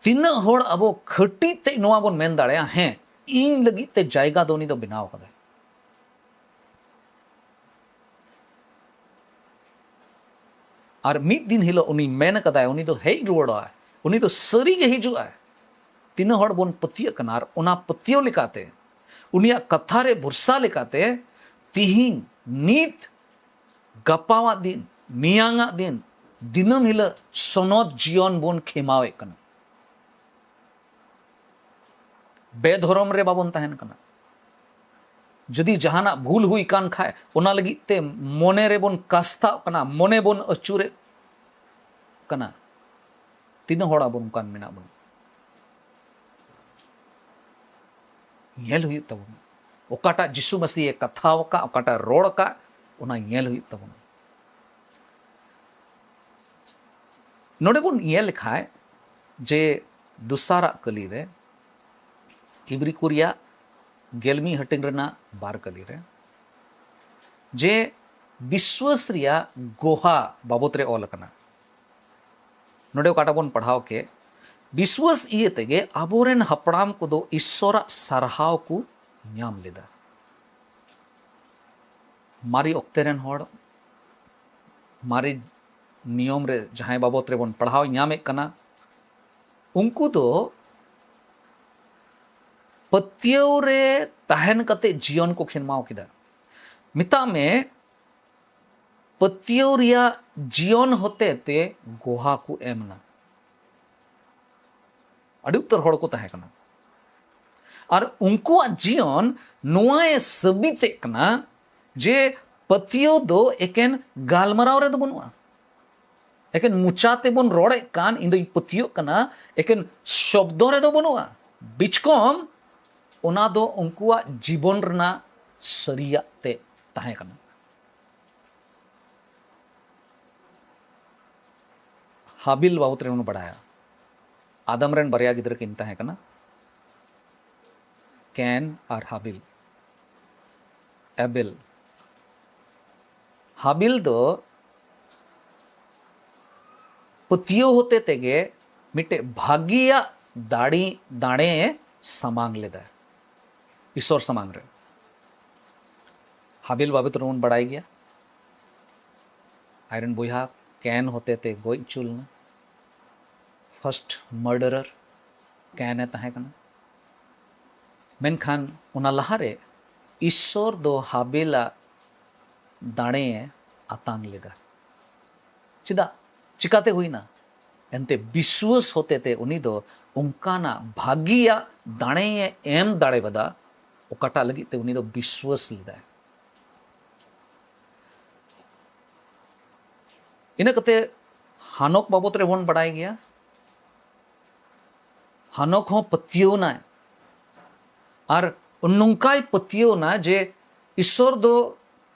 ᱛᱤᱱᱟᱹᱜ ᱦᱚᱲ ᱟᱵᱚ ᱠᱷᱟᱹᱴᱤ ᱛᱮ ᱱᱚᱣᱟ ᱵᱚᱱ ᱢᱮᱱ ᱫᱟᱲᱮᱭᱟᱜᱼᱟ, ᱦᱮᱸ, ᱤᱧ ᱞᱟᱹᱜᱤᱫ ᱛᱮ ᱡᱟᱭᱜᱟ ᱫᱚ ᱩᱱᱤ ᱫᱚ ᱵᱮᱱᱟᱣ ᱠᱟᱫᱟᱭ? ᱟᱨ ᱢᱤᱫ ᱫᱤᱱ ᱦᱤᱞᱳᱜ ᱩᱱᱤ ᱢᱮᱱ ᱠᱟᱫᱟᱭ, ᱩᱱᱤ ᱫᱚ ᱦᱮᱡ ᱨᱩᱣᱟᱹᱲᱚᱜᱼᱟᱭ, ᱩᱱᱤ ᱫᱚ ᱥᱟᱹᱨᱤ ᱜᱮ ᱦᱤᱡᱩᱜᱼᱟᱭ᱾ ᱛᱤᱱᱟᱹᱜ ᱦᱚᱲ ᱵᱚᱱ ᱯᱟᱹᱛᱭᱟᱹᱜ ᱠᱟᱱᱟ, ᱟᱨ ᱚᱱᱟ ᱯᱟᱹᱛᱭᱟᱹᱣ ᱞᱮᱠᱟᱛᱮ, ᱩᱱᱤᱭᱟᱜ ᱠᱟᱛᱷᱟ ᱨᱮ ᱵᱷᱚᱨᱥᱟ ᱞᱮᱠᱟᱛᱮ, ᱛᱤᱦᱤᱧ, ᱱᱤᱛ, ᱜᱟᱯᱟᱣᱟᱜ ᱫᱤᱱ, ᱢᱮᱭᱟᱝᱟᱜ ᱫᱤᱱ, ᱫᱤᱱᱟᱹᱢ ᱦᱤᱞᱳᱜ ᱥᱚᱱᱚᱛ ᱡᱤᱭᱚᱱ ᱵᱚᱱ ᱠᱷᱮᱢᱟᱣᱮᱫ ᱠᱟᱱᱟ᱾ ᱵᱮᱫᱷᱚᱨᱚᱢ ᱨᱮ ᱵᱟᱵᱚᱱ ᱛᱟᱦᱮᱱ ᱠᱟᱱᱟ᱾ ᱡᱩᱫᱤ ᱡᱟᱦᱟᱱᱟᱜ ᱵᱷᱩᱞ ᱦᱩᱭ ᱠᱟᱱ ᱠᱷᱟᱡ, ᱚᱱᱟ ᱞᱟᱹᱜᱤᱫ ᱛᱮ ᱢᱚᱱᱮ ᱨᱮᱵᱚᱱ ᱠᱟᱥᱛᱟᱜ ᱠᱟᱱᱟ, ᱢᱚᱱᱮ ᱵᱚᱱ ᱟᱹᱪᱩᱨᱮᱫ ᱠᱟᱱᱟ᱾ ᱛᱤᱱᱟᱹᱜ ᱦᱚᱲ ᱟᱵᱚ ᱱᱚᱝᱠᱟᱱ ᱢᱮᱱᱟᱜ ᱵᱚᱱᱟ? ᱧᱮᱞ ᱦᱩᱭᱩᱜ ᱛᱟᱵᱚᱱᱟ᱾ ᱚᱠᱟᱴᱟᱜ ᱡᱤᱥᱩ ᱢᱟᱹᱥᱤᱭᱮ ᱠᱟᱛᱷᱟᱣ ᱟᱠᱟᱫ, ᱚᱠᱟᱴᱟᱜ ᱨᱚᱲ ᱟᱠᱟᱫ, ᱚᱱᱟ ᱧᱮᱞ ᱦᱩᱭᱩᱜ ᱛᱟᱵᱚᱱᱟ᱾ ᱱᱚᱰᱮ ᱵᱚᱱ ᱧᱮᱞ ᱞᱮᱠᱷᱟᱡ ᱡᱮ ᱫᱚᱥᱟᱨᱟᱜ ᱠᱟᱹᱞᱤ ᱨᱮ, ᱤᱵᱨᱤ ᱠᱚ ᱨᱮᱭᱟᱜ ᱜᱮᱞ ᱢᱤᱫ ᱦᱟᱹᱴᱤᱧ ᱨᱮᱱᱟᱜ ᱵᱟᱨ ᱠᱟᱹᱞᱤ ᱨᱮ, ᱡᱮ ᱵᱤᱥᱣᱟᱹᱥ ᱨᱮᱭᱟᱜ ᱜᱚᱦᱟ ᱵᱟᱵᱚᱛ ᱨᱮ ᱚᱞ ᱟᱠᱟᱱᱟ᱾ ᱱᱚᱰᱮ ᱚᱠᱟᱴᱟᱜ ᱵᱚᱱ ᱯᱟᱲᱦᱟᱣ ᱠᱮᱫ, ᱵᱤᱥᱣᱟᱥ ᱤᱭᱟᱹ ᱛᱮᱜᱮ ᱟᱵᱚᱨᱮᱱ ᱦᱟᱯᱲᱟᱢ ᱠᱚᱫᱚ ᱤᱥᱥᱚᱨᱟᱜ ᱥᱟᱨᱦᱟᱣ ᱠᱚ ᱧᱟᱢ ᱞᱮᱫᱟ᱾ ᱢᱟᱨᱮ ᱚᱠᱛᱮ ᱨᱮᱱ ᱦᱚᱲ, ᱢᱟᱨᱮ ᱱᱤᱭᱚᱢ ᱨᱮ ᱡᱟᱦᱟᱸᱭ ᱵᱟᱵᱚᱛ ᱨᱮᱵᱚᱱ ᱯᱟᱲᱦᱟᱣ ᱧᱟᱢᱮᱫ ᱠᱟᱱᱟ, ᱩᱱᱠᱩ ᱫᱚ ᱯᱟᱹᱛᱭᱟᱹᱣ ᱨᱮ ᱛᱟᱦᱮᱱ ᱠᱟᱛᱮ ᱡᱤᱭᱚᱱ ᱠᱚ ᱠᱷᱮᱢᱟᱣ ᱠᱮᱫᱟ᱾ ᱢᱮᱛᱟᱜ ᱢᱮ, ᱯᱟᱹᱛᱭᱟᱹᱣ ᱨᱮᱭᱟᱜ ᱡᱤᱭᱚᱱ ᱦᱚᱛᱮ ᱛᱮ ᱜᱚᱦᱟ ᱠᱚ ᱮᱢ ᱮᱱᱟ᱾ ᱟᱹᱰᱤ ᱩᱛᱟᱹᱨ ᱦᱚᱲ ᱠᱚ ᱛᱟᱦᱮᱸ ᱠᱟᱱᱟ᱾ ᱟᱨ ᱩᱱᱠᱩᱣᱟᱜ ᱡᱤᱭᱚᱱ ᱱᱚᱣᱟᱭ ᱥᱟᱹᱵᱤᱛᱮᱫ ᱠᱟᱱᱟ ᱡᱮ ᱯᱟᱹᱛᱭᱟᱹᱣ ᱫᱚ ᱮᱠᱮᱱ ᱜᱟᱞᱢᱟᱨᱟᱣ ᱨᱮᱫᱚ ᱵᱟᱹᱱᱩᱜᱼᱟ᱾ ᱮᱠᱮᱱ ᱢᱚᱪᱟ ᱛᱮᱵᱚᱱ ᱨᱚᱲᱮᱫ ᱠᱟᱱ, "ᱤᱧ ᱫᱚᱧ ᱯᱟᱹᱛᱭᱟᱹᱜ ᱠᱟᱱᱟ", ᱮᱠᱮᱱ ᱥᱚᱵᱫᱚ ᱨᱮᱫᱚ ᱵᱟᱹᱱᱩᱜᱼᱟ᱾ ᱵᱤᱪᱠᱚᱢ ᱚᱱᱟ ᱫᱚ ᱩᱱᱠᱩᱣᱟᱜ ᱡᱤᱵᱚᱱ ᱨᱮᱱᱟᱜ ᱥᱟᱹᱨᱤᱭᱟᱜ ᱛᱮ ᱛᱟᱦᱮᱸ ᱠᱟᱱᱟ᱾ ᱦᱟᱵᱤᱞ ᱵᱟᱵᱚᱛ ᱨᱮᱵᱚᱱ ᱵᱟᱲᱟᱭᱟ, ᱟᱫᱟᱢ ᱨᱮᱱ ᱵᱟᱨᱭᱟ ᱜᱤᱫᱽᱨᱟᱹ ᱠᱤᱱ ᱛᱟᱦᱮᱸ ᱠᱟᱱᱟ, ᱠᱮᱱ ᱟᱨ ᱦᱟᱵᱤᱞ᱾ ᱮᱵᱮᱞ, ᱦᱟᱵᱤᱞ ᱫᱚ ᱯᱟᱹᱛᱭᱟᱹᱣ ᱦᱚᱛᱮ ᱛᱮᱜᱮ ᱢᱤᱫᱴᱮᱡ ᱵᱷᱟᱹᱜᱤᱭᱟᱜ ᱫᱟᱲᱮ, ᱫᱟᱲᱮ ᱥᱟᱢᱟᱝ ᱞᱮᱫᱟ ᱤᱥᱚᱨ ᱥᱟᱢᱟᱝ ᱨᱮ᱾ ᱦᱟᱵᱤᱞ ᱵᱟᱵᱚᱛ ᱨᱮᱵᱚᱱ ᱵᱟᱲᱟᱭ ᱜᱮᱭᱟ, ᱟᱡᱨᱮᱱ ᱵᱚᱭᱦᱟ ᱠᱮᱱ ᱦᱚᱛᱮ ᱛᱮ ᱜᱚᱡ ᱦᱚᱪᱚ ᱞᱮᱱᱟ᱾ ᱯᱷᱟᱨᱥᱴ ᱢᱟᱨᱰᱟᱨᱟᱨ ᱠᱮᱱ ᱮ ᱛᱟᱦᱮᱸ ᱠᱟᱱᱟ᱾ ᱢᱮᱱᱠᱷᱟᱱ ᱚᱱᱟ ᱞᱟᱦᱟᱨᱮ ᱤᱥᱥᱚᱨ ᱫᱚ ᱦᱟᱵᱮᱞᱟᱜ ᱫᱟᱲᱮᱭᱮ ᱟᱛᱟᱝ ᱞᱮᱫᱟ᱾ ᱪᱮᱫᱟᱜ? ᱪᱤᱠᱟᱛᱮ ᱦᱩᱭᱱᱟ? ᱮᱱᱛᱮ ᱵᱤᱥᱣᱟᱹᱥ ᱦᱚᱛᱮᱛᱮ ᱩᱱᱤ ᱫᱚ ᱚᱱᱠᱟᱱᱟᱜ ᱵᱷᱟᱹᱜᱤᱭᱟᱜ ᱫᱟᱲᱮᱭᱮ ᱮᱢ ᱫᱟᱲᱮᱭᱟᱫᱟ, ᱚᱠᱟᱴᱟᱜ ᱞᱟᱹᱜᱤᱫ ᱛᱮ ᱩᱱᱤ ᱫᱚ ᱵᱤᱥᱣᱟᱹᱥ ᱞᱮᱫᱟᱭ᱾ ᱤᱱᱟᱹ ᱠᱟᱛᱮ ᱦᱟᱱᱚᱠ ᱵᱟᱵᱚᱛ ᱨᱮᱵᱚᱱ ᱵᱟᱲᱟᱭ ᱜᱮᱭᱟ᱾ ᱦᱟᱱᱚᱠ ᱦᱚᱸ ᱯᱟᱹᱛᱭᱟᱹᱣ ᱮᱱᱟᱭ᱾ ᱟᱨ ᱱᱚᱝᱠᱟᱭ ᱯᱟᱹᱛᱭᱟᱹᱣ ᱮᱱᱟ ᱡᱮ ᱤᱥᱥᱚᱨ ᱫᱚ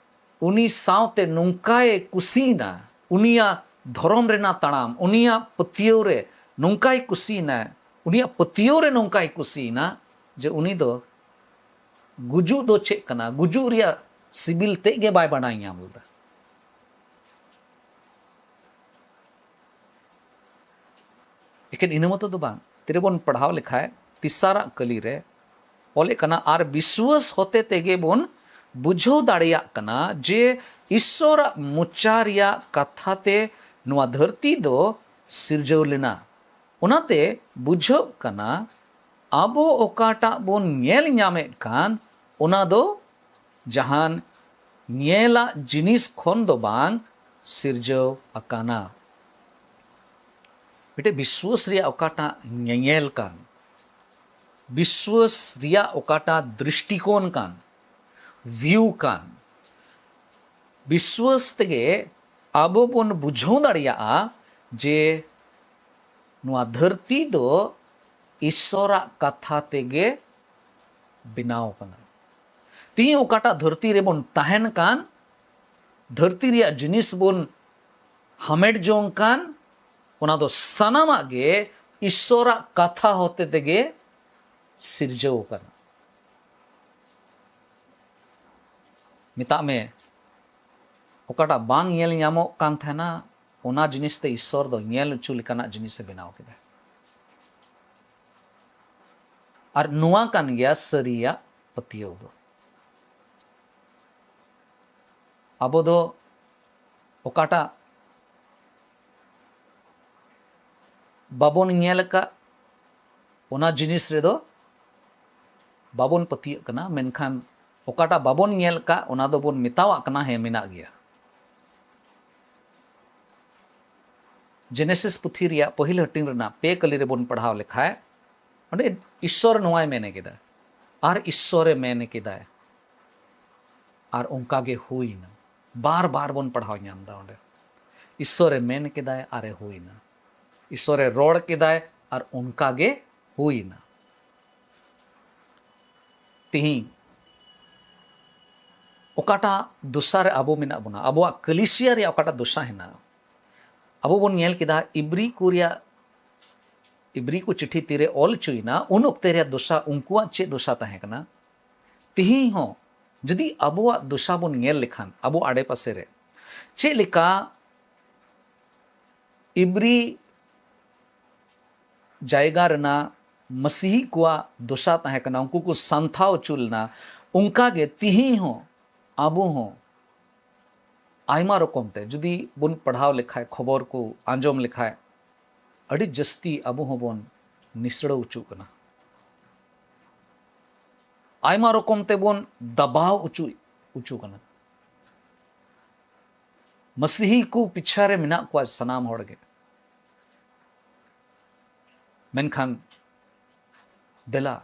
ᱩᱱᱤ ᱥᱟᱶᱛᱮ ᱱᱚᱝᱠᱟᱭ ᱠᱩᱥᱤᱭᱮᱱᱟ, ᱩᱱᱤᱭᱟᱜ ᱫᱷᱚᱨᱚᱢ ᱨᱮᱱᱟᱜ ᱛᱟᱲᱟᱢ, ᱩᱱᱤᱭᱟᱜ ᱯᱟᱹᱛᱭᱟᱹᱣ ᱨᱮ ᱱᱚᱝᱠᱟᱭ ᱠᱩᱥᱤᱭᱮᱱᱟ, ᱩᱱᱤᱭᱟᱜ ᱯᱟᱹᱛᱭᱟᱹᱣ ᱨᱮ ᱱᱚᱝᱠᱟᱭ ᱠᱩᱥᱤᱭᱮᱱᱟ ᱡᱮ ᱩᱱᱤ ᱫᱚ ᱜᱩᱡᱩᱜ ᱫᱚ ᱪᱮᱫ ᱠᱟᱱᱟ, ᱜᱩᱡᱩᱜ ᱨᱮᱭᱟᱜ ᱥᱤᱵᱤᱞ ᱛᱮᱫ ᱜᱮ ᱵᱟᱭ ᱵᱟᱰᱟᱭ ᱧᱟᱢ ᱞᱮᱫᱟ᱾ ᱮᱠᱮᱱ ᱤᱱᱟᱹ ᱢᱚᱛᱚ ᱫᱚ ᱵᱟᱝ, ᱛᱤᱨᱮᱵᱚᱱ ᱯᱟᱲᱦᱟᱣ ᱞᱮᱠᱷᱟᱡ ᱛᱮᱥᱟᱨᱟᱜ ᱠᱟᱹᱞᱤ ᱨᱮ ᱚᱞᱮᱫ ᱠᱟᱱᱟ, ᱟᱨ ᱵᱤᱥᱣᱟᱹᱥ ᱦᱚᱛᱮ ᱛᱮᱜᱮ ᱵᱚᱱ ᱵᱩᱡᱷᱟᱹᱣ ᱫᱟᱲᱮᱭᱟᱜ ᱠᱟᱱᱟ ᱡᱮ ᱤᱥᱥᱚᱨᱟᱜ ᱢᱚᱪᱟ ᱨᱮᱭᱟᱜ ᱠᱟᱛᱷᱟ ᱛᱮ ᱱᱚᱣᱟ ᱫᱷᱟᱹᱨᱛᱤ ᱫᱚ ᱥᱤᱨᱡᱟᱹᱣ ᱞᱮᱱᱟ᱾ ᱚᱱᱟᱛᱮ ᱵᱩᱡᱷᱟᱹᱜ ᱠᱟᱱᱟ ᱟᱵᱚ ᱚᱠᱟᱴᱟᱜ ᱵᱚᱱ ᱧᱮᱞ ᱧᱟᱢᱮᱫ ᱠᱟᱱ, ᱚᱱᱟ ᱫᱚ ᱡᱟᱦᱟᱱ ᱧᱮᱞᱟᱜ ᱡᱤᱱᱤᱥ ᱠᱷᱚᱱ ᱫᱚ ᱵᱟᱝ ᱥᱤᱨᱡᱟᱹᱣ ᱟᱠᱟᱱᱟ᱾ ᱢᱤᱫᱴᱮᱡ ᱵᱤᱥᱣᱟᱹᱥ ᱨᱮᱭᱟᱜ ᱚᱠᱟᱴᱟᱜ ᱧᱮᱧᱮᱞ ᱠᱟᱱ, ᱵᱤᱥᱣᱟᱹᱥ ᱨᱮᱭᱟᱜ ᱚᱠᱟᱴᱟᱜ ᱫᱨᱤᱥᱴᱤᱠᱳᱱ ᱠᱟᱱ, ᱵᱷᱤᱭᱩ ᱠᱟᱱ, ᱵᱤᱥᱣᱟᱹᱥ ᱛᱮᱜᱮ ᱟᱵᱚ ᱵᱚᱱ ᱵᱩᱡᱷᱟᱹᱣ ᱫᱟᱲᱮᱭᱟᱜᱼᱟ ᱡᱮ ᱱᱚᱣᱟ ᱫᱷᱟᱹᱨᱛᱤ ᱫᱚ ᱤᱥᱥᱚᱨᱟᱜ ᱠᱟᱛᱷᱟ ᱛᱮᱜᱮ ᱵᱮᱱᱟᱣ ᱠᱟᱱᱟ᱾ ᱛᱤᱦᱤᱧ ᱚᱠᱟᱴᱟᱜ ᱫᱷᱟᱹᱨᱛᱤ ᱨᱮᱵᱚᱱ ᱛᱟᱦᱮᱱ ᱠᱟᱱ, ᱫᱷᱟᱹᱨᱛᱤ ᱨᱮᱭᱟᱜ ᱡᱤᱱᱤᱥ ᱵᱚᱱ ᱦᱟᱢᱮᱴ ᱡᱚᱝ ᱠᱟᱱ, ᱚᱱᱟ ᱫᱚ ᱥᱟᱱᱟᱢᱟᱜ ᱜᱮ ᱤᱥᱥᱚᱨᱟᱜ ᱠᱟᱛᱷᱟ ᱦᱚᱛᱮ ᱛᱮᱜᱮ ᱥᱤᱨᱡᱟᱹᱣ ᱟᱠᱟᱱᱟ᱾ ᱢᱮᱛᱟᱜ ᱢᱮ, ᱚᱠᱟᱴᱟᱜ ᱵᱟᱝ ᱧᱮᱞ ᱧᱟᱢᱚᱜ ᱠᱟᱱ ᱛᱟᱦᱮᱱᱟ, ᱚᱱᱟ ᱡᱤᱱᱤᱥ ᱛᱮ ᱤᱥᱥᱚᱨ ᱫᱚ ᱧᱮᱞ ᱦᱚᱪᱚ ᱞᱮᱠᱟᱱᱟᱜ ᱡᱤᱱᱤᱥᱮ ᱵᱮᱱᱟᱣ ᱠᱮᱫᱟ᱾ ᱟᱨ ᱱᱚᱣᱟ ᱠᱟᱱ ᱜᱮᱭᱟ ᱥᱟᱹᱨᱤᱭᱟᱜ ᱯᱟᱹᱛᱭᱟᱹᱣ ᱫᱚ᱾ ᱟᱵᱚ ᱫᱚ ᱚᱠᱟᱴᱟᱜ ᱵᱟᱵᱚᱱ ᱧᱮᱞ ᱟᱠᱟᱫ, ᱚᱱᱟ ᱡᱤᱱᱤᱥ ᱨᱮᱫᱚ ᱵᱟᱵᱚᱱ ᱯᱟᱹᱛᱭᱟᱹᱜ ᱠᱟᱱᱟ, ᱢᱮᱱᱠᱷᱟᱱ ᱚᱠᱟᱴᱟᱜ ᱵᱟᱵᱚᱱ ᱧᱮᱞ ᱟᱠᱟᱫ, ᱚᱱᱟ ᱫᱚᱵᱚᱱ ᱢᱮᱛᱟᱣᱟᱜ ᱠᱟᱱᱟ, ᱦᱮᱸ, ᱢᱮᱱᱟᱜ ᱜᱮᱭᱟ᱾ ᱡᱮᱱᱮᱥᱤᱥ ᱯᱩᱛᱷᱤ ᱨᱮᱭᱟᱜ ᱯᱟᱹᱦᱤᱞ ᱦᱟᱹᱴᱤᱧ ᱨᱮᱱᱟᱜ ᱯᱮ ᱠᱟᱹᱞᱤ ᱨᱮᱵᱚᱱ ᱯᱟᱲᱦᱟᱣ ᱞᱮᱠᱷᱟᱡ, ᱚᱸᱰᱮ ᱤᱥᱥᱚᱨ ᱱᱚᱣᱟᱭ ᱢᱮᱱ ᱠᱮᱫᱟ, ᱟᱨ ᱤᱥᱥᱚᱨᱮ ᱢᱮᱱ ᱠᱮᱫᱟᱭ, ᱟᱨ ᱚᱱᱠᱟ ᱜᱮ ᱦᱩᱭᱱᱟ᱾ ᱵᱟᱨ ᱵᱟᱨ ᱵᱚᱱ ᱯᱟᱲᱦᱟᱣ ᱧᱟᱢ ᱮᱫᱟ ᱚᱸᱰᱮ, ᱤᱥᱥᱚᱨᱮ ᱢᱮᱱ ᱠᱮᱫᱟᱭ ᱟᱨᱮ ᱦᱩᱭᱱᱟ, ᱤᱥᱥᱚᱨᱮ ᱨᱚᱲ ᱠᱮᱫᱟᱭ ᱟᱨ ᱚᱱᱠᱟ ᱜᱮ ᱦᱩᱭᱱᱟ᱾ ᱛᱤᱦᱤᱧ ᱚᱠᱟᱴᱟᱜ ᱫᱚᱥᱟ ᱨᱮ ᱟᱵᱚ ᱢᱮᱱᱟᱜ ᱵᱚᱱᱟ, ᱟᱵᱚᱣᱟᱜ ᱠᱟᱞᱤᱥᱤᱭᱟ ᱨᱮᱭᱟᱜ ᱚᱠᱟᱴᱟᱜ ᱫᱚᱥᱟ ᱦᱮᱱᱟᱜᱼᱟ, ᱟᱵᱚ ᱵᱚᱱ ᱧᱮᱞ ᱠᱮᱫᱟ ᱤᱵᱨᱤ ᱠᱚ ᱨᱮᱭᱟᱜ, ᱤᱵᱨᱤ ᱠᱚ ᱪᱤᱴᱷᱤ ᱛᱤᱨᱮ ᱚᱞ ᱦᱚᱪᱚᱭᱮᱱᱟ, ᱩᱱ ᱚᱠᱛᱮ ᱨᱮᱭᱟᱜ ᱫᱚᱥᱟ, ᱩᱱᱠᱩᱣᱟᱜ ᱪᱮᱫ ᱫᱚᱥᱟ ᱛᱟᱦᱮᱸ ᱠᱟᱱᱟ? ᱛᱤᱦᱤᱧ ᱦᱚᱸ ᱡᱩᱫᱤ ᱟᱵᱚᱣᱟᱜ ᱫᱚᱥᱟ ᱵᱚᱱ ᱧᱮᱞ ᱞᱮᱠᱷᱟᱱ, ᱟᱵᱚ ᱟᱰᱮᱯᱟᱥᱮ ᱨᱮ ᱪᱮᱫ ᱞᱮᱠᱟ ᱤᱵᱨᱤ ᱡᱟᱭᱜᱟ ᱨᱮᱱᱟᱜ ᱢᱟᱥᱤᱦᱤ ᱠᱚᱣᱟᱜ ᱫᱚᱥᱟ ᱛᱟᱦᱮᱸ ᱠᱟᱱᱟ, ᱩᱱᱠᱩ ᱠᱚ ᱥᱟᱱᱛᱷᱟ ᱦᱚᱪᱚ ᱞᱮᱱᱟ᱾ ᱚᱱᱠᱟ ᱜᱮ ᱛᱤᱦᱤᱧ ᱦᱚᱸ ᱟᱵᱚ ᱦᱚᱸ ᱟᱭᱢᱟ ᱨᱚᱠᱚᱢ ᱛᱮ ᱡᱩᱫᱤ ᱵᱚᱱ ᱯᱟᱲᱦᱟᱣ ᱞᱮᱠᱷᱟᱡ, ᱠᱷᱚᱵᱚᱨ ᱠᱚ ᱟᱸᱡᱚᱢ ᱞᱮᱠᱷᱟᱡ, ᱟᱹᱰᱤ ᱡᱟᱹᱥᱛᱤ ᱟᱵᱚ ᱦᱚᱸᱵᱚᱱ ᱱᱤᱥᱲᱟᱹᱣ ᱦᱚᱪᱚᱜ ᱠᱟᱱᱟ᱾ ᱟᱭᱢᱟ ᱨᱚᱠᱚᱢ ᱛᱮᱵᱚᱱ ᱫᱟᱵᱟᱣ ᱦᱚᱪᱚ ᱦᱚᱪᱚ ᱠᱟᱱᱟ᱾ ᱢᱟᱥᱤᱦᱤ ᱠᱚ ᱯᱤᱪᱷᱟ ᱨᱮ ᱢᱮᱱᱟᱜ ᱠᱚᱣᱟ ᱥᱟᱱᱟᱢ ᱦᱚᱲ ᱜᱮ᱾ ᱢᱮᱱᱠᱷᱟᱱ ᱫᱮᱞᱟ,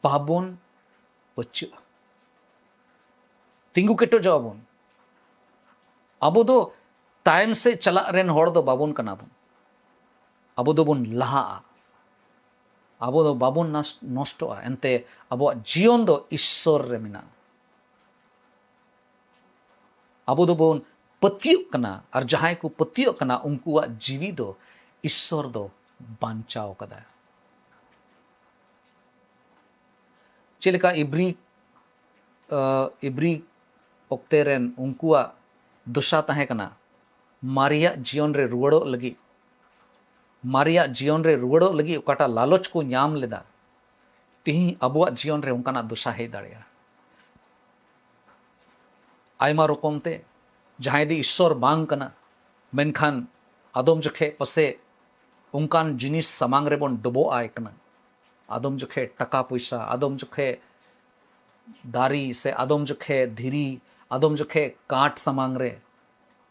ᱵᱟᱵᱚᱱ ᱯᱟᱹᱪᱟᱹᱜᱼᱟ, ᱛᱤᱸᱜᱩ ᱠᱮᱴᱮᱡᱚᱜᱼᱟ ᱵᱚᱱ᱾ ᱟᱵᱚ ᱫᱚ ᱛᱟᱭᱚᱢ ᱥᱮᱫ ᱪᱟᱞᱟᱜ ᱨᱮᱱ ᱦᱚᱲ ᱫᱚ ᱵᱟᱵᱚᱱ ᱠᱟᱱᱟ ᱵᱚᱱ᱾ ᱟᱵᱚ ᱫᱚᱵᱚᱱ ᱞᱟᱦᱟᱜᱼᱟ᱾ ᱟᱵᱚ ᱫᱚ ᱵᱟᱵᱚᱱ ᱱᱟᱥ-, ᱱᱚᱥᱴᱚᱜᱼᱟ᱾ ᱮᱱᱛᱮ ᱟᱵᱚᱣᱟᱜ ᱡᱤᱭᱚᱱ ᱫᱚ ᱤᱥᱥᱚᱨ ᱨᱮ ᱢᱮᱱᱟᱜᱼᱟ᱾ ᱟᱵᱚ ᱫᱚᱵᱚᱱ ᱯᱟᱹᱛᱭᱟᱹᱜ ᱠᱟᱱᱟ, ᱟᱨ ᱡᱟᱦᱟᱸᱭ ᱠᱚ ᱯᱟᱹᱛᱭᱟᱹᱜ ᱠᱟᱱᱟ, ᱩᱱᱠᱩᱣᱟᱜ ᱡᱤᱣᱤ ᱫᱚ ᱤᱥᱥᱚᱨ ᱫᱚ ᱵᱟᱧᱪᱟᱣ ᱠᱟᱫᱟᱭ᱾ ᱪᱮᱫ ᱞᱮᱠᱟ ᱤᱵᱨᱤ, ᱟᱹ, ᱤᱵᱨᱤ ᱚᱠᱛᱮ ᱨᱮᱱ ᱩᱱᱠᱩᱣᱟᱜ ᱫᱚᱥᱟ ᱛᱟᱦᱮᱸ ᱠᱟᱱᱟ ᱢᱟᱨᱮᱭᱟᱜ ᱡᱤᱭᱚᱱ ᱨᱮ ᱨᱩᱣᱟᱹᱲᱚᱜ ᱞᱟᱹᱜᱤᱫ, ᱢᱟᱨᱮᱭᱟᱜ ᱡᱤᱭᱚᱱ ᱨᱮ ᱨᱩᱣᱟᱹᱲᱚᱜ ᱞᱟᱹᱜᱤᱫ ᱚᱠᱟᱴᱟᱜ ᱞᱟᱞᱚᱪ ᱠᱚ ᱧᱟᱢ ᱞᱮᱫᱟ, ᱛᱤᱦᱤᱧ ᱟᱵᱚᱣᱟᱜ ᱡᱤᱭᱚᱱ ᱨᱮ ᱚᱱᱠᱟᱱᱟᱜ ᱫᱚᱥᱟ ᱦᱮᱡ ᱫᱟᱲᱮᱭᱟᱜᱼᱟ᱾ ᱟᱭᱢᱟ ᱨᱚᱠᱚᱢ ᱛᱮ, ᱡᱟᱦᱟᱸᱭ ᱫᱚ ᱤᱥᱥᱚᱨ ᱵᱟᱝ ᱠᱟᱱᱟ, ᱢᱮᱱᱠᱷᱟᱱ ᱟᱫᱚᱢ ᱡᱚᱠᱷᱮᱡ ᱯᱟᱥᱮ ᱚᱱᱠᱟᱱ ᱡᱤᱱᱤᱥ ᱥᱟᱢᱟᱝ ᱨᱮᱵᱚᱱ ᱰᱚᱵᱚᱜ ᱟᱭ ᱠᱟᱱᱟ᱾ ᱟᱫᱚᱢ ᱡᱚᱠᱷᱮᱡ ᱴᱟᱠᱟ ᱯᱚᱭᱥᱟ, ᱟᱫᱚᱢ ᱡᱚᱠᱷᱮᱡ ᱫᱟᱨᱮ, ᱥᱮ ᱟᱫᱚᱢ ᱡᱚᱠᱷᱮᱡ ᱫᱷᱤᱨᱤ, ᱟᱫᱚᱢ ᱡᱚᱠᱷᱮᱡ ᱠᱟᱴ ᱥᱟᱢᱟᱝ ᱨᱮ,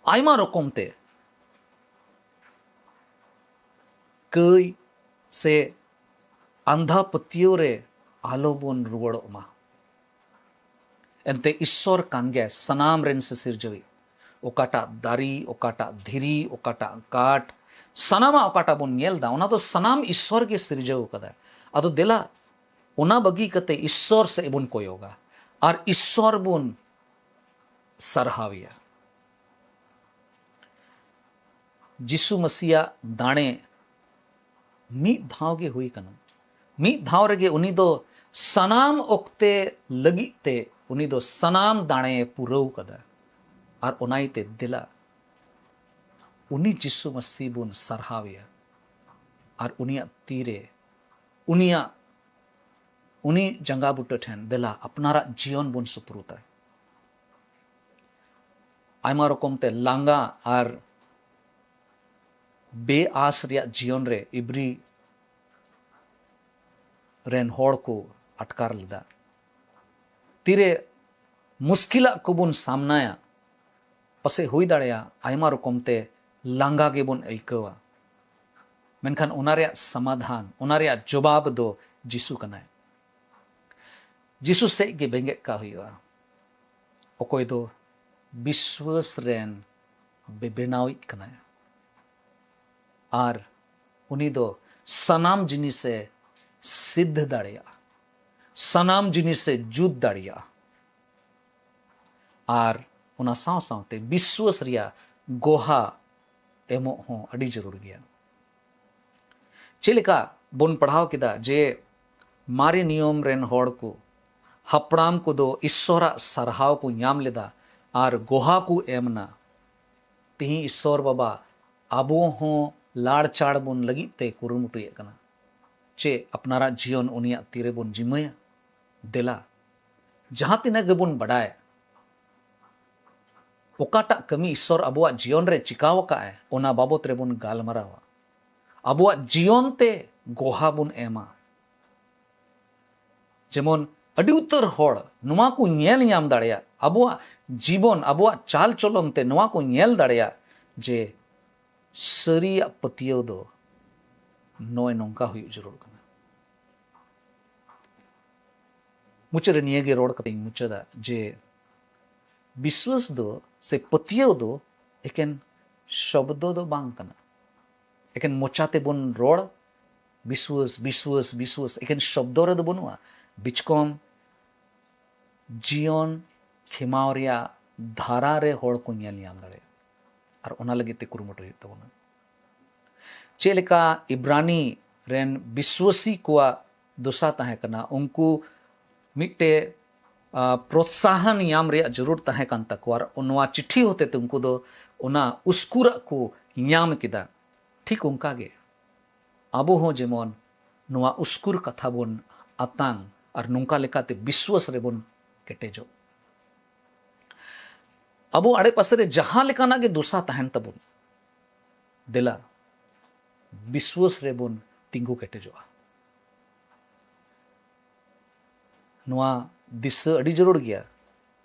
ᱟᱭᱢᱟ ᱨᱚᱠᱚᱢ ᱛᱮ ᱠᱟᱹᱭ ᱥᱮ ᱟᱸᱫᱷᱟ ᱯᱟᱹᱛᱭᱟᱹᱣ ᱨᱮ ᱟᱞᱚ ᱵᱚᱱ ᱨᱩᱣᱟᱹᱲᱚᱜ ᱢᱟ᱾ ᱮᱱᱛᱮ ᱤᱥᱥᱚᱨ ᱠᱟᱱ ᱜᱮᱭᱟᱭ ᱥᱟᱱᱟᱢ ᱨᱮᱱ ᱥᱤᱥᱤᱨᱡᱟᱹᱣᱤᱡ᱾ ᱚᱠᱟᱴᱟᱜ ᱫᱟᱨᱮ, ᱚᱠᱟᱴᱟᱜ ᱫᱷᱤᱨᱤ, ᱚᱠᱟᱴᱟᱜ ᱠᱟᱴ, ᱥᱟᱱᱟᱢᱟᱜ ᱚᱠᱟᱴᱟᱜ ᱵᱚᱱ ᱧᱮᱞ ᱮᱫᱟ, ᱚᱱᱟ ᱫᱚ ᱥᱟᱱᱟᱢ ᱤᱥᱥᱚᱨ ᱜᱮ ᱥᱤᱨᱡᱟᱹᱣ ᱠᱟᱫᱟᱭ᱾ ᱟᱫᱚ ᱫᱮᱞᱟ, ᱚᱱᱟ ᱵᱟᱹᱜᱤ ᱠᱟᱛᱮ ᱤᱥᱥᱚᱨ ᱥᱮᱫ ᱵᱚᱱ ᱠᱚᱭᱚᱜᱟ ᱟᱨ ᱤᱥᱥᱚᱨ ᱵᱚᱱ ᱥᱟᱨᱦᱟᱣᱮᱭᱟ᱾ ᱡᱤᱥᱩ ᱢᱟᱹᱥᱤᱭᱟᱜ ᱫᱟᱲᱮ ᱢᱤᱫ ᱫᱷᱟᱣ ᱜᱮ ᱦᱩᱭ ᱠᱟᱱᱟ᱾ ᱢᱤᱫ ᱫᱷᱟᱣ ᱨᱮᱜᱮ ᱩᱱᱤ ᱫᱚ ᱥᱟᱱᱟᱢ ᱚᱠᱛᱮ ᱞᱟᱹᱜᱤᱫ ᱛᱮ ᱩᱱᱤ ᱫᱚ ᱥᱟᱱᱟᱢ ᱫᱟᱲᱮᱭ ᱯᱩᱨᱟᱹᱣ ᱠᱟᱫᱟ᱾ ᱟᱨ ᱚᱱᱟ ᱤᱭᱟᱹᱛᱮ ᱫᱮᱞᱟ, ᱩᱱᱤ ᱡᱤᱥᱩ ᱢᱟᱹᱥᱤ ᱵᱚᱱ ᱥᱟᱨᱦᱟᱣᱮᱭᱟ᱾ ᱟᱨ ᱩᱱᱤᱭᱟᱜ ᱛᱤᱨᱮ, ᱩᱱᱤᱭᱟᱜ, ᱩᱱᱤ ᱡᱟᱸᱜᱟ ᱵᱩᱴᱟᱹ ᱴᱷᱮᱱ ᱫᱮᱞᱟ ᱟᱯᱱᱟᱨᱟᱜ ᱡᱤᱭᱚᱱ ᱵᱚᱱ ᱥᱩᱯᱨᱩᱛᱟ᱾ ᱟᱭᱢᱟ ᱨᱚᱠᱚᱢ ᱛᱮ ᱞᱟᱸᱜᱟ ᱟᱨ ᱵᱮᱼᱟᱥ ᱨᱮᱭᱟᱜ ᱡᱤᱭᱚᱱ ᱨᱮ ᱤᱵᱨᱤ ᱨᱮᱱ ᱦᱚᱲ ᱠᱚ ᱟᱴᱠᱟᱨ ᱞᱮᱫᱟ᱾ ᱛᱤᱨᱮ ᱢᱩᱥᱠᱤᱞᱟᱜ ᱠᱚᱵᱚᱱ ᱥᱟᱢᱱᱟᱭᱟ, ᱯᱟᱥᱮᱡ ᱦᱩᱭ ᱫᱟᱲᱮᱭᱟᱜᱼᱟ ᱟᱭᱢᱟ ᱨᱚᱠᱚᱢ ᱛᱮ ᱞᱟᱸᱜᱟ ᱜᱮᱵᱚᱱ ᱟᱹᱭᱠᱟᱹᱣᱟ, ᱢᱮᱱᱠᱷᱟᱱ ᱚᱱᱟ ᱨᱮᱭᱟᱜ ᱥᱚᱢᱟᱫᱷᱟᱱ, ᱚᱱᱟ ᱨᱮᱭᱟᱜ ᱡᱚᱵᱟᱵ ᱫᱚ ᱡᱤᱥᱩ ᱠᱟᱱᱟᱭ᱾ ᱡᱤᱥᱩ ᱥᱮᱫ ᱜᱮ ᱵᱮᱸᱜᱮᱫ ᱠᱟᱜ ᱦᱩᱭᱩᱜᱼᱟ, ᱚᱠᱚᱭ ᱫᱚ ᱵᱤᱥᱣᱟᱹᱥ ᱨᱮᱱ ᱵᱮᱵᱮᱱᱟᱣᱤᱡ ᱠᱟᱱᱟᱭ᱾ ᱟᱨ ᱩᱱᱤ ᱫᱚ ᱥᱟᱱᱟᱢ ᱡᱤᱱᱤᱥᱮ ᱥᱤᱫᱽᱫᱷ ᱫᱟᱲᱮᱭᱟᱜᱼᱟ, ᱥᱟᱱᱟᱢ ᱡᱤᱱᱤᱥᱮ ᱡᱩᱛ ᱫᱟᱲᱮᱭᱟᱜᱼᱟ᱾ ᱟᱨ ᱚᱱᱟ ᱥᱟᱶ ᱥᱟᱶᱛᱮ ᱵᱤᱥᱣᱟᱹᱥ ᱨᱮᱭᱟᱜ ᱜᱚᱦᱟ ᱮᱢᱚᱜ ᱦᱚᱸ ᱟᱹᱰᱤ ᱡᱟᱹᱨᱩᱲ ᱜᱮᱭᱟ᱾ ᱪᱮᱫ ᱞᱮᱠᱟ ᱵᱚᱱ ᱯᱟᱲᱦᱟᱣ ᱠᱮᱫᱟ ᱡᱮ ᱢᱟᱨᱮ ᱱᱤᱭᱚᱢ ᱨᱮᱱ ᱦᱚᱲ ᱠᱚ, ᱦᱟᱯᱲᱟᱢ ᱠᱚᱫᱚ ᱤᱥᱥᱚᱨᱟᱜ ᱥᱟᱨᱦᱟᱣ ᱠᱚ ᱧᱟᱢ ᱞᱮᱫᱟ ᱟᱨ ᱜᱚᱦᱟ ᱠᱚ ᱮᱢ ᱮᱱᱟ᱾ ᱛᱤᱦᱤᱧ ᱤᱥᱥᱚᱨ ᱵᱟᱵᱟ ᱟᱵᱚ ᱦᱚᱸ ᱞᱟᱲᱪᱟᱲ ᱵᱚᱱ ᱞᱟᱹᱜᱤᱫ ᱛᱮ ᱠᱩᱨᱩᱢᱩᱴᱩᱭᱮᱫ ᱠᱟᱱᱟ᱾ ᱪᱮᱫ ᱟᱯᱱᱟᱨᱟᱜ ᱡᱤᱭᱚᱱ ᱩᱱᱤᱭᱟᱜ ᱛᱤᱨᱮ ᱵᱚᱱ ᱡᱤᱢᱟᱹᱭᱟ? ᱫᱮᱞᱟ, ᱡᱟᱦᱟᱸ ᱛᱤᱱᱟᱹᱜ ᱜᱮᱵᱚᱱ ᱵᱟᱰᱟᱭ, ᱚᱠᱟᱴᱟᱜ ᱠᱟᱹᱢᱤ ᱤᱥᱥᱚᱨ ᱟᱵᱚᱣᱟᱜ ᱡᱤᱭᱚᱱ ᱨᱮ ᱪᱤᱠᱟᱣ ᱟᱠᱟᱫ ᱟᱭ, ᱚᱱᱟ ᱵᱟᱵᱚᱛ ᱨᱮᱵᱚᱱ ᱜᱟᱞᱢᱟᱨᱟᱣᱟ᱾ ᱟᱵᱚᱣᱟᱜ ᱡᱤᱭᱚᱱ ᱛᱮ ᱜᱚᱦᱟ ᱵᱚᱱ ᱮᱢᱟ᱾ ᱡᱮᱢᱚᱱ ᱟᱹᱰᱤ ᱩᱛᱟᱹᱨ ᱦᱚᱲ ᱱᱚᱣᱟ ᱠᱚ ᱧᱮᱞ ᱧᱟᱢ ᱫᱟᱲᱮᱭᱟᱜ, ᱟᱵᱚᱣᱟᱜ ᱡᱤᱵᱚᱱ, ᱟᱵᱚᱣᱟᱜ ᱪᱟᱞ ᱪᱚᱞᱚᱱ ᱛᱮ ᱱᱚᱣᱟ ᱠᱚ ᱧᱮᱞ ᱫᱟᱲᱮᱭᱟᱜ ᱡᱮ ᱥᱟᱹᱨᱤᱭᱟᱜ ᱯᱟᱹᱛᱭᱟᱹᱣ ᱫᱚ ᱱᱚᱜᱼᱚᱭ ᱱᱚᱝᱠᱟ ᱦᱩᱭᱩᱜ ᱡᱟᱹᱨᱩᱲ ᱠᱟᱱᱟ᱾ ᱢᱩᱪᱟᱹᱫ ᱨᱮ ᱱᱤᱭᱟᱹᱜᱮ ᱨᱚᱲ ᱠᱟᱛᱮᱧ ᱢᱩᱪᱟᱹᱫᱟ ᱡᱮ ᱵᱤᱥᱣᱟᱹᱥ ᱫᱚ ᱥᱮ ᱯᱟᱹᱛᱭᱟᱹᱣ ᱫᱚ ᱮᱠᱮᱱ ᱥᱚᱵᱫᱚ ᱫᱚ ᱵᱟᱝ ᱠᱟᱱᱟ, ᱮᱠᱮᱱ ᱢᱚᱪᱟ ᱛᱮᱵᱚᱱ ᱨᱚᱲ, ᱵᱤᱥᱣᱟᱹᱥ, ᱵᱤᱥᱣᱟᱹᱥ, ᱵᱤᱥᱣᱟᱹᱥ, ᱮᱠᱮᱱ ᱥᱚᱵᱫᱚ ᱨᱮᱫᱚ ᱵᱟᱹᱱᱩᱜᱼᱟ᱾ ᱵᱤᱪᱠᱚᱢ ᱡᱤᱭᱚᱱ ᱠᱷᱮᱢᱟᱣ ᱨᱮᱭᱟᱜ ᱫᱷᱟᱨᱟ ᱨᱮ ᱦᱚᱲ ᱠᱚ ᱧᱮᱞ ᱧᱟᱢ ᱫᱟᱲᱮᱭᱟᱜᱼᱟ᱾ ᱟᱨ ᱚᱱᱟ ᱞᱟᱹᱜᱤᱫ ᱛᱮ ᱠᱩᱨᱩᱢᱩᱴᱩ ᱦᱩᱭᱩᱜ ᱛᱟᱵᱚᱱᱟ᱾ ᱪᱮᱫ ᱞᱮᱠᱟ ᱤᱵᱨᱟᱱᱤ ᱨᱮᱱ ᱵᱤᱥᱣᱟᱹᱥᱤ ᱠᱚᱣᱟᱜ ᱫᱚᱥᱟ ᱛᱟᱦᱮᱸ ᱠᱟᱱᱟ, ᱩᱱᱠᱩ ᱢᱤᱫᱴᱮᱡ, ᱟ, ᱯᱨᱚᱛᱥᱟᱦᱚᱱ ᱧᱟᱢ ᱨᱮᱭᱟᱜ ᱡᱟᱹᱨᱩᱲ ᱛᱟᱦᱮᱸ ᱠᱟᱱ ᱛᱟᱠᱚᱣᱟ᱾ ᱟᱨ ᱱᱚᱣᱟ ᱪᱤᱴᱷᱤ ᱦᱚᱛᱮ ᱛᱮ ᱩᱱᱠᱩ ᱫᱚ ᱚᱱᱟ ᱩᱥᱠᱩᱨᱟᱜ ᱠᱚ ᱧᱟᱢ ᱠᱮᱫᱟ᱾ ᱴᱷᱤᱠ ᱚᱱᱠᱟ ᱜᱮ ᱟᱵᱚ ᱦᱚᱸ ᱡᱮᱢᱚᱱ ᱱᱚᱣᱟ ᱩᱥᱠᱩᱨ ᱠᱟᱛᱷᱟ ᱵᱚᱱ ᱟᱛᱟᱝ ᱟᱨ ᱱᱚᱝᱠᱟ ᱞᱮᱠᱟᱛᱮ ᱵᱤᱥᱣᱟᱥ ᱨᱮᱵᱚᱱ ᱠᱮᱴᱮᱡᱚᱜ᱾ ᱟᱵᱚ ᱟᱲᱮᱯᱟᱥᱮ ᱨᱮ ᱡᱟᱦᱟᱸ ᱞᱮᱠᱟᱱᱟᱜ ᱜᱮ ᱫᱚᱥᱟ ᱛᱟᱦᱮᱱ ᱛᱟᱵᱚᱱ, ᱫᱮᱞᱟ ᱵᱤᱥᱣᱟᱥ ᱨᱮᱵᱚᱱ ᱛᱤᱸᱜᱩ ᱠᱮᱴᱮᱡᱚᱜᱼᱟ᱾ ᱱᱚᱣᱟ ᱫᱤᱥᱟᱹ ᱟᱹᱰᱤ ᱡᱟᱹᱨᱩᱲ ᱜᱮᱭᱟ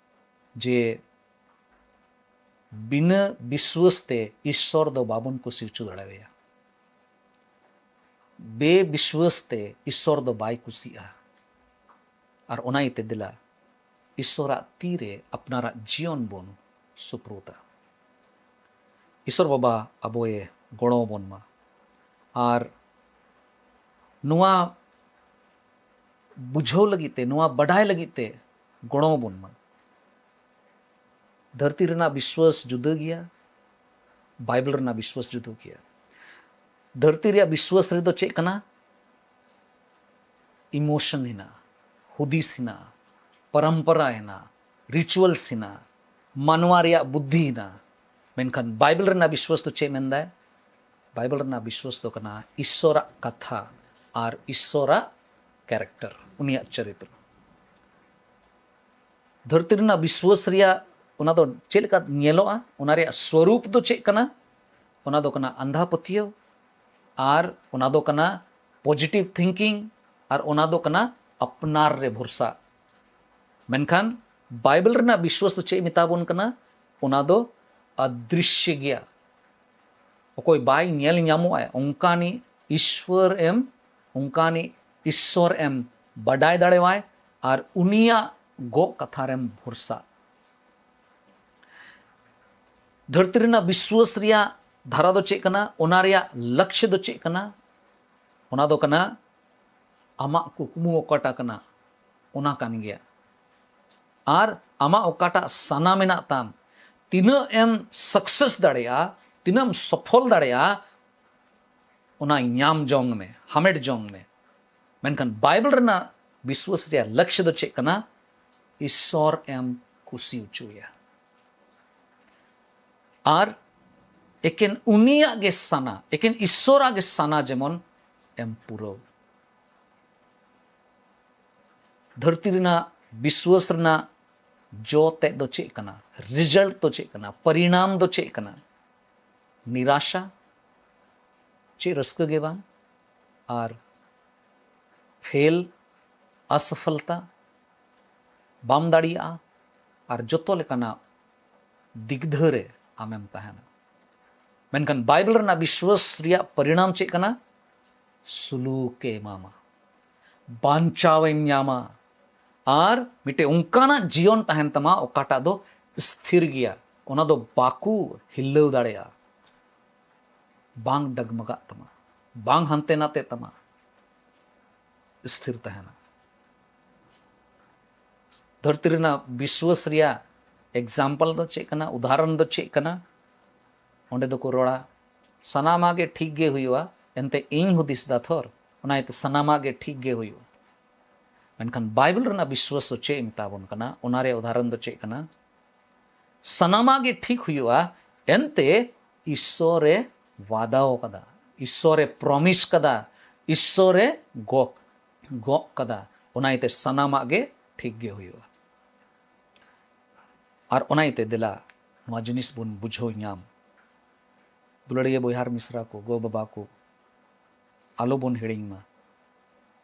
ᱡᱮ ᱵᱤᱱᱟᱹ ᱵᱤᱥᱣᱟᱥ ᱛᱮ ᱤᱥᱥᱚᱨ ᱫᱚ ᱵᱟᱵᱚᱱ ᱠᱩᱥᱤ ᱦᱚᱪᱚ ᱫᱟᱲᱮᱣᱟᱭᱟ᱾ ᱵᱮᱵᱤᱥᱣᱟᱥ ᱛᱮ ᱤᱥᱥᱚᱨ ᱫᱚ ᱵᱟᱭ ᱠᱩᱥᱤᱜᱼᱟ᱾ ᱟᱨ ᱚᱱᱟ ᱤᱭᱟᱹᱛᱮ ᱫᱮᱞᱟ ᱤᱥᱥᱚᱨᱟᱜ ᱛᱤᱨᱮ ᱟᱯᱱᱟᱨᱟᱜ ᱡᱤᱭᱚᱱ ᱵᱚᱱ ᱥᱩᱯᱨᱩᱫᱟ᱾ ᱤᱥᱥᱚᱨ ᱵᱟᱵᱟ ᱟᱵᱚᱭᱮ ᱜᱚᱲᱚ ᱟᱵᱚᱱ ᱢᱟ᱾ ᱟᱨ ᱱᱚᱣᱟ ᱵᱩᱡᱷᱟᱹᱣ ᱞᱟᱹᱜᱤᱫ ᱛᱮ, ᱱᱚᱣᱟ ᱵᱟᱰᱟᱭ ᱞᱟᱹᱜᱤᱫ ᱛᱮ ᱜᱚᱲᱚ ᱟᱵᱚᱱ ᱢᱟ᱾ ᱫᱷᱟᱹᱨᱛᱤ ᱨᱮᱱᱟᱜ ᱵᱤᱥᱣᱟᱥ ᱡᱩᱫᱟᱹ ᱜᱮᱭᱟ, ᱵᱟᱭᱵᱮᱞ ᱨᱮᱱᱟᱜ ᱵᱤᱥᱣᱟᱥ ᱡᱩᱫᱟᱹ ᱜᱮᱭᱟ᱾ ᱫᱷᱟᱹᱨᱛᱤ ᱨᱮᱭᱟᱜ ᱵᱤᱥᱣᱟᱥ ᱨᱮᱫᱚ ᱪᱮᱫ ᱠᱟᱱᱟ? ᱤᱢᱳᱥᱚᱱ ᱦᱮᱱᱟᱜᱼᱟ, ᱦᱩᱫᱤᱥ ᱦᱮᱱᱟᱜᱼᱟ, ᱯᱚᱨᱚᱢᱯᱚᱨᱟ ᱦᱮᱱᱟᱜᱼᱟ, ᱨᱤᱪᱩᱣᱟᱞᱥ ᱦᱮᱱᱟᱜᱼᱟ, ᱢᱟᱱᱣᱟ ᱨᱮᱭᱟᱜ ᱵᱩᱫᱽᱫᱷᱤ ᱦᱮᱱᱟᱜᱼᱟ᱾ ᱢᱮᱱᱠᱷᱟᱱ ᱵᱟᱭᱵᱮᱞ ᱨᱮᱱᱟᱜ ᱵᱤᱥᱣᱟᱥ ᱫᱚ ᱪᱮᱫ ᱢᱮᱱᱫᱟᱭ? ᱵᱟᱭᱵᱮᱞ ᱨᱮᱱᱟᱜ ᱵᱤᱥᱣᱟᱥ ᱫᱚ ᱠᱟᱱᱟ ᱤᱥᱥᱚᱨᱟᱜ ᱠᱟᱛᱷᱟ ᱟᱨ ᱤᱥᱥᱚᱨᱟᱜ ᱠᱮᱨᱮᱠᱴᱟᱨ, ᱩᱱᱤᱭᱟᱜ ᱪᱚᱨᱤᱛᱨᱚ᱾ ᱫᱷᱟᱹᱨᱛᱤ ᱨᱮᱱᱟᱜ ᱵᱤᱥᱣᱟᱥ ᱨᱮᱭᱟᱜ ᱚᱱᱟ ᱫᱚ ᱪᱮᱫ ᱞᱮᱠᱟ ᱧᱮᱞᱚᱜᱼᱟ, ᱚᱱᱟ ᱨᱮᱭᱟᱜ ᱥᱣᱚᱨᱩᱯ ᱫᱚ ᱪᱮᱫ ᱠᱟᱱᱟ? ᱚᱱᱟ ᱫᱚ ᱠᱟᱱᱟ ᱟᱸᱫᱷᱟ ᱯᱟᱹᱛᱭᱟᱹᱣ, ᱟᱨ ᱚᱱᱟ ᱫᱚ ᱠᱟᱱᱟ ᱯᱚᱡᱤᱴᱤᱵᱷ ᱛᱷᱤᱝᱠᱤᱝ, ᱟᱨ ᱚᱱᱟ ᱫᱚ ᱠᱟᱱᱟ ᱟᱯᱱᱟᱨ ᱨᱮ ᱵᱷᱚᱨᱥᱟ᱾ ᱢᱮᱱᱠᱷᱟᱱ ᱵᱟᱭᱵᱮᱞ ᱨᱮᱱᱟᱜ ᱵᱤᱥᱣᱟᱥ ᱫᱚ ᱪᱮᱫ ᱢᱮᱛᱟ ᱵᱚᱱ ᱠᱟᱱᱟ? ᱚᱱᱟ ᱫᱚ ᱚᱫᱨᱤᱥᱥᱚ ᱜᱮᱭᱟ᱾ ᱚᱠᱚᱭ ᱵᱟᱭ ᱧᱮᱞ ᱧᱟᱢᱚᱜᱼᱟᱭ, ᱚᱱᱠᱟᱱᱤᱡ ᱤᱥᱣᱚᱨ ᱮᱢ, ᱚᱱᱠᱟᱱᱤᱡ ᱤᱥᱥᱚᱨ ᱮᱢ ᱵᱟᱰᱟᱭ ᱫᱟᱲᱮᱣᱟᱭ, ᱟᱨ ᱩᱱᱤᱭᱟᱜ ᱜᱚᱜ ᱠᱟᱛᱷᱟ ᱨᱮᱢ ᱵᱷᱚᱨᱥᱟ᱾ ᱫᱷᱟᱹᱨᱛᱤ ᱨᱮᱱᱟᱜ ᱵᱤᱥᱣᱟᱥ ᱨᱮᱭᱟᱜ ᱫᱷᱟᱨᱟ ᱫᱚ ᱪᱮᱫ ᱠᱟᱱᱟ? ᱚᱱᱟ ᱨᱮᱭᱟᱜ ᱞᱚᱠᱠᱷᱚ ᱫᱚ ᱪᱮᱫ ᱠᱟᱱᱟ? ᱚᱱᱟ ᱫᱚ ᱠᱟᱱᱟ ᱟᱢᱟᱜ ᱠᱩᱠᱢᱩ ᱚᱠᱟᱴᱟᱜ ᱠᱟᱱᱟ, ᱚᱱᱟ ᱠᱟᱱ ᱜᱮᱭᱟ᱾ ᱟᱨ ᱟᱢᱟᱜ ᱚᱠᱟᱴᱟᱜ ᱥᱟᱱᱟ ᱢᱮᱱᱟᱜ ᱛᱟᱢ, ᱛᱤᱱᱟᱹᱜ ᱮᱢ ᱥᱟᱠᱥᱮᱥ ᱫᱟᱲᱮᱭᱟᱜᱼᱟ, ᱛᱤᱱᱟᱹᱜ ᱮᱢ ᱥᱚᱯᱷᱚᱞ ᱫᱟᱲᱮᱭᱟᱜᱼᱟ, ᱚᱱᱟ ᱧᱟᱢ ᱡᱚᱝ ᱢᱮ, ᱦᱟᱢᱮᱴ ᱡᱚᱝ ᱢᱮ᱾ ᱢᱮᱱᱠᱷᱟᱱ ᱵᱟᱭᱵᱮᱞ ᱨᱮᱱᱟᱜ ᱵᱤᱥᱣᱟᱥ ᱨᱮᱭᱟᱜ ᱞᱚᱠᱠᱷᱚ ᱫᱚ ᱪᱮᱫ ᱠᱟᱱᱟ? ᱤᱥᱥᱚᱨ ᱮᱢ ᱠᱩᱥᱤ ᱦᱚᱪᱚᱭᱟ᱾ ᱟᱨ ᱮᱠᱮᱱ ᱩᱱᱤᱭᱟᱜ ᱜᱮ ᱥᱟᱱᱟ, ᱮᱠᱮᱱ ᱤᱥᱥᱚᱨᱟᱜ ᱜᱮ ᱥᱟᱱᱟ ᱡᱮᱢᱚᱱ ᱮᱢ ᱯᱩᱨᱟᱹᱣ᱾ ᱫᱷᱟᱹᱨᱛᱤ ᱨᱮᱱᱟᱜ ᱵᱤᱥᱣᱟᱥ ᱨᱮᱱᱟᱜ ᱡᱚ ᱛᱮᱫ ᱫᱚ ᱪᱮᱫ ᱠᱟᱱᱟ? ᱨᱤᱡᱟᱞᱴ ᱫᱚ ᱪᱮᱫ ᱠᱟᱱᱟ? ᱯᱚᱨᱤᱱᱟᱢ ᱫᱚ ᱪᱮᱫ ᱠᱟᱱᱟ? ᱱᱤᱨᱟᱥᱟ, ᱪᱮᱫ ᱨᱟᱹᱥᱠᱟᱹ ᱜᱮ ᱵᱟᱝ, ᱟᱨ ᱯᱷᱮᱞ, ᱚᱥᱚᱯᱷᱚᱞᱛᱟ, ᱵᱟᱢ ᱫᱟᱲᱮᱭᱟᱜᱼᱟ, ᱟᱨ ᱡᱚᱛᱚ ᱞᱮᱠᱟᱱᱟᱜ ᱫᱤᱜᱽᱫᱷᱟᱹ ᱨᱮ ᱟᱢᱮᱢ ᱛᱟᱦᱮᱱᱟ᱾ ᱢᱮᱱᱠᱷᱟᱱ ᱵᱟᱭᱵᱮᱞ ᱨᱮᱱᱟᱜ ᱵᱤᱥᱣᱟᱥ ᱨᱮᱭᱟᱜ ᱯᱚᱨᱤᱱᱟᱢ ᱪᱮᱫ ᱠᱟᱱᱟ? ᱥᱩᱞᱩᱠᱮ ᱮᱢᱟᱢᱟ, ᱵᱟᱧᱪᱟᱣᱮᱢ ᱧᱟᱢᱟ, ᱟᱨ ᱢᱤᱫᱴᱮᱱ ᱚᱱᱠᱟᱱᱟᱜ ᱡᱤᱭᱚᱱ ᱛᱟᱦᱮᱱ ᱛᱟᱢᱟ ᱚᱠᱟᱴᱟᱜ ᱫᱚ ᱥᱛᱷᱤᱨ ᱜᱮᱭᱟ, ᱚᱱᱟ ᱫᱚ ᱵᱟᱠᱚ ᱦᱤᱞᱟᱹᱣ ᱫᱟᱲᱮᱭᱟᱜᱼᱟ, ᱵᱟᱝ ᱰᱟᱜᱢᱟᱜᱟᱜ ᱛᱟᱢᱟ, ᱵᱟᱝ ᱦᱟᱱᱛᱮ ᱱᱟᱛᱮ ᱛᱟᱢᱟ, ᱥᱛᱷᱤᱨ ᱛᱟᱦᱮᱱᱟ᱾ ᱫᱷᱟᱹᱨᱛᱤ ᱨᱮᱱᱟᱜ ᱵᱤᱥᱣᱟᱥ ᱨᱮᱭᱟᱜ ᱮᱠᱡᱟᱢᱯᱚᱞ ᱫᱚ ᱪᱮᱫ ᱠᱟᱱᱟ? ᱩᱫᱟᱦᱚᱨᱚᱱ ᱫᱚ ᱪᱮᱫ ᱠᱟᱱᱟ? ᱚᱸᱰᱮ ᱫᱚᱠᱚ ᱨᱚᱲᱟ, ᱥᱟᱱᱟᱢᱟᱜ ᱜᱮ ᱴᱷᱤᱠ ᱜᱮ ᱦᱩᱭᱩᱜᱼᱟ, ᱮᱱᱛᱮ ᱤᱧ ᱦᱩᱫᱤᱥ ᱫᱟ ᱛᱷᱚᱨ, ᱚᱱᱟ ᱤᱭᱟᱹᱛᱮ ᱥᱟᱱᱟᱢᱟᱜ ᱜᱮ ᱴᱷᱤᱠ ᱜᱮ ᱦᱩᱭᱩᱜᱼᱟ᱾ ᱢᱮᱱᱠᱷᱟᱱ ᱵᱟᱭᱵᱮᱞ ᱨᱮᱱᱟᱜ ᱵᱤᱥᱣᱟᱥ ᱫᱚ ᱪᱮᱫ ᱮ ᱢᱮᱛᱟ ᱵᱚᱱ ᱠᱟᱱᱟ? ᱚᱱᱟ ᱨᱮᱭᱟᱜ ᱩᱫᱟᱦᱚᱨᱚᱱ ᱫᱚ ᱪᱮᱫ ᱠᱟᱱᱟ? ᱥᱟᱱᱟᱢᱟᱜ ᱜᱮ ᱴᱷᱤᱠ ᱦᱩᱭᱩᱜᱼᱟ, ᱮᱱᱛᱮ ᱤᱥᱥᱚᱨᱮ ᱣᱟᱫᱟᱣ ᱠᱟᱫᱟ, ᱤᱥᱥᱚᱨᱮ ᱯᱨᱚᱢᱤᱥ ᱠᱟᱫᱟ, ᱤᱥᱥᱚᱨᱮ ᱜᱚᱜ ᱜᱚᱜ ᱠᱟᱫᱟ, ᱚᱱᱟ ᱤᱭᱟᱹᱛᱮ ᱥᱟᱱᱟᱢᱟᱜ ᱜᱮ ᱴᱷᱤᱠ ᱜᱮ ᱦᱩᱭᱩᱜᱼᱟ᱾ ᱟᱨ ᱚᱱᱟ ᱤᱭᱟᱹᱛᱮ ᱫᱮᱞᱟ ᱱᱚᱣᱟ ᱡᱤᱱᱤᱥ ᱵᱚᱱ ᱵᱩᱡᱷᱟᱹᱣ ᱧᱟᱢ᱾ ᱫᱩᱞᱟᱹᱲᱤᱭᱟᱹ ᱵᱚᱭᱦᱟᱨ ᱢᱤᱥᱨᱟ ᱠᱚ, ᱜᱚ ᱵᱟᱵᱟ ᱠᱚ, ᱟᱞᱚ ᱵᱚᱱ ᱦᱤᱲᱤᱧ ᱢᱟ,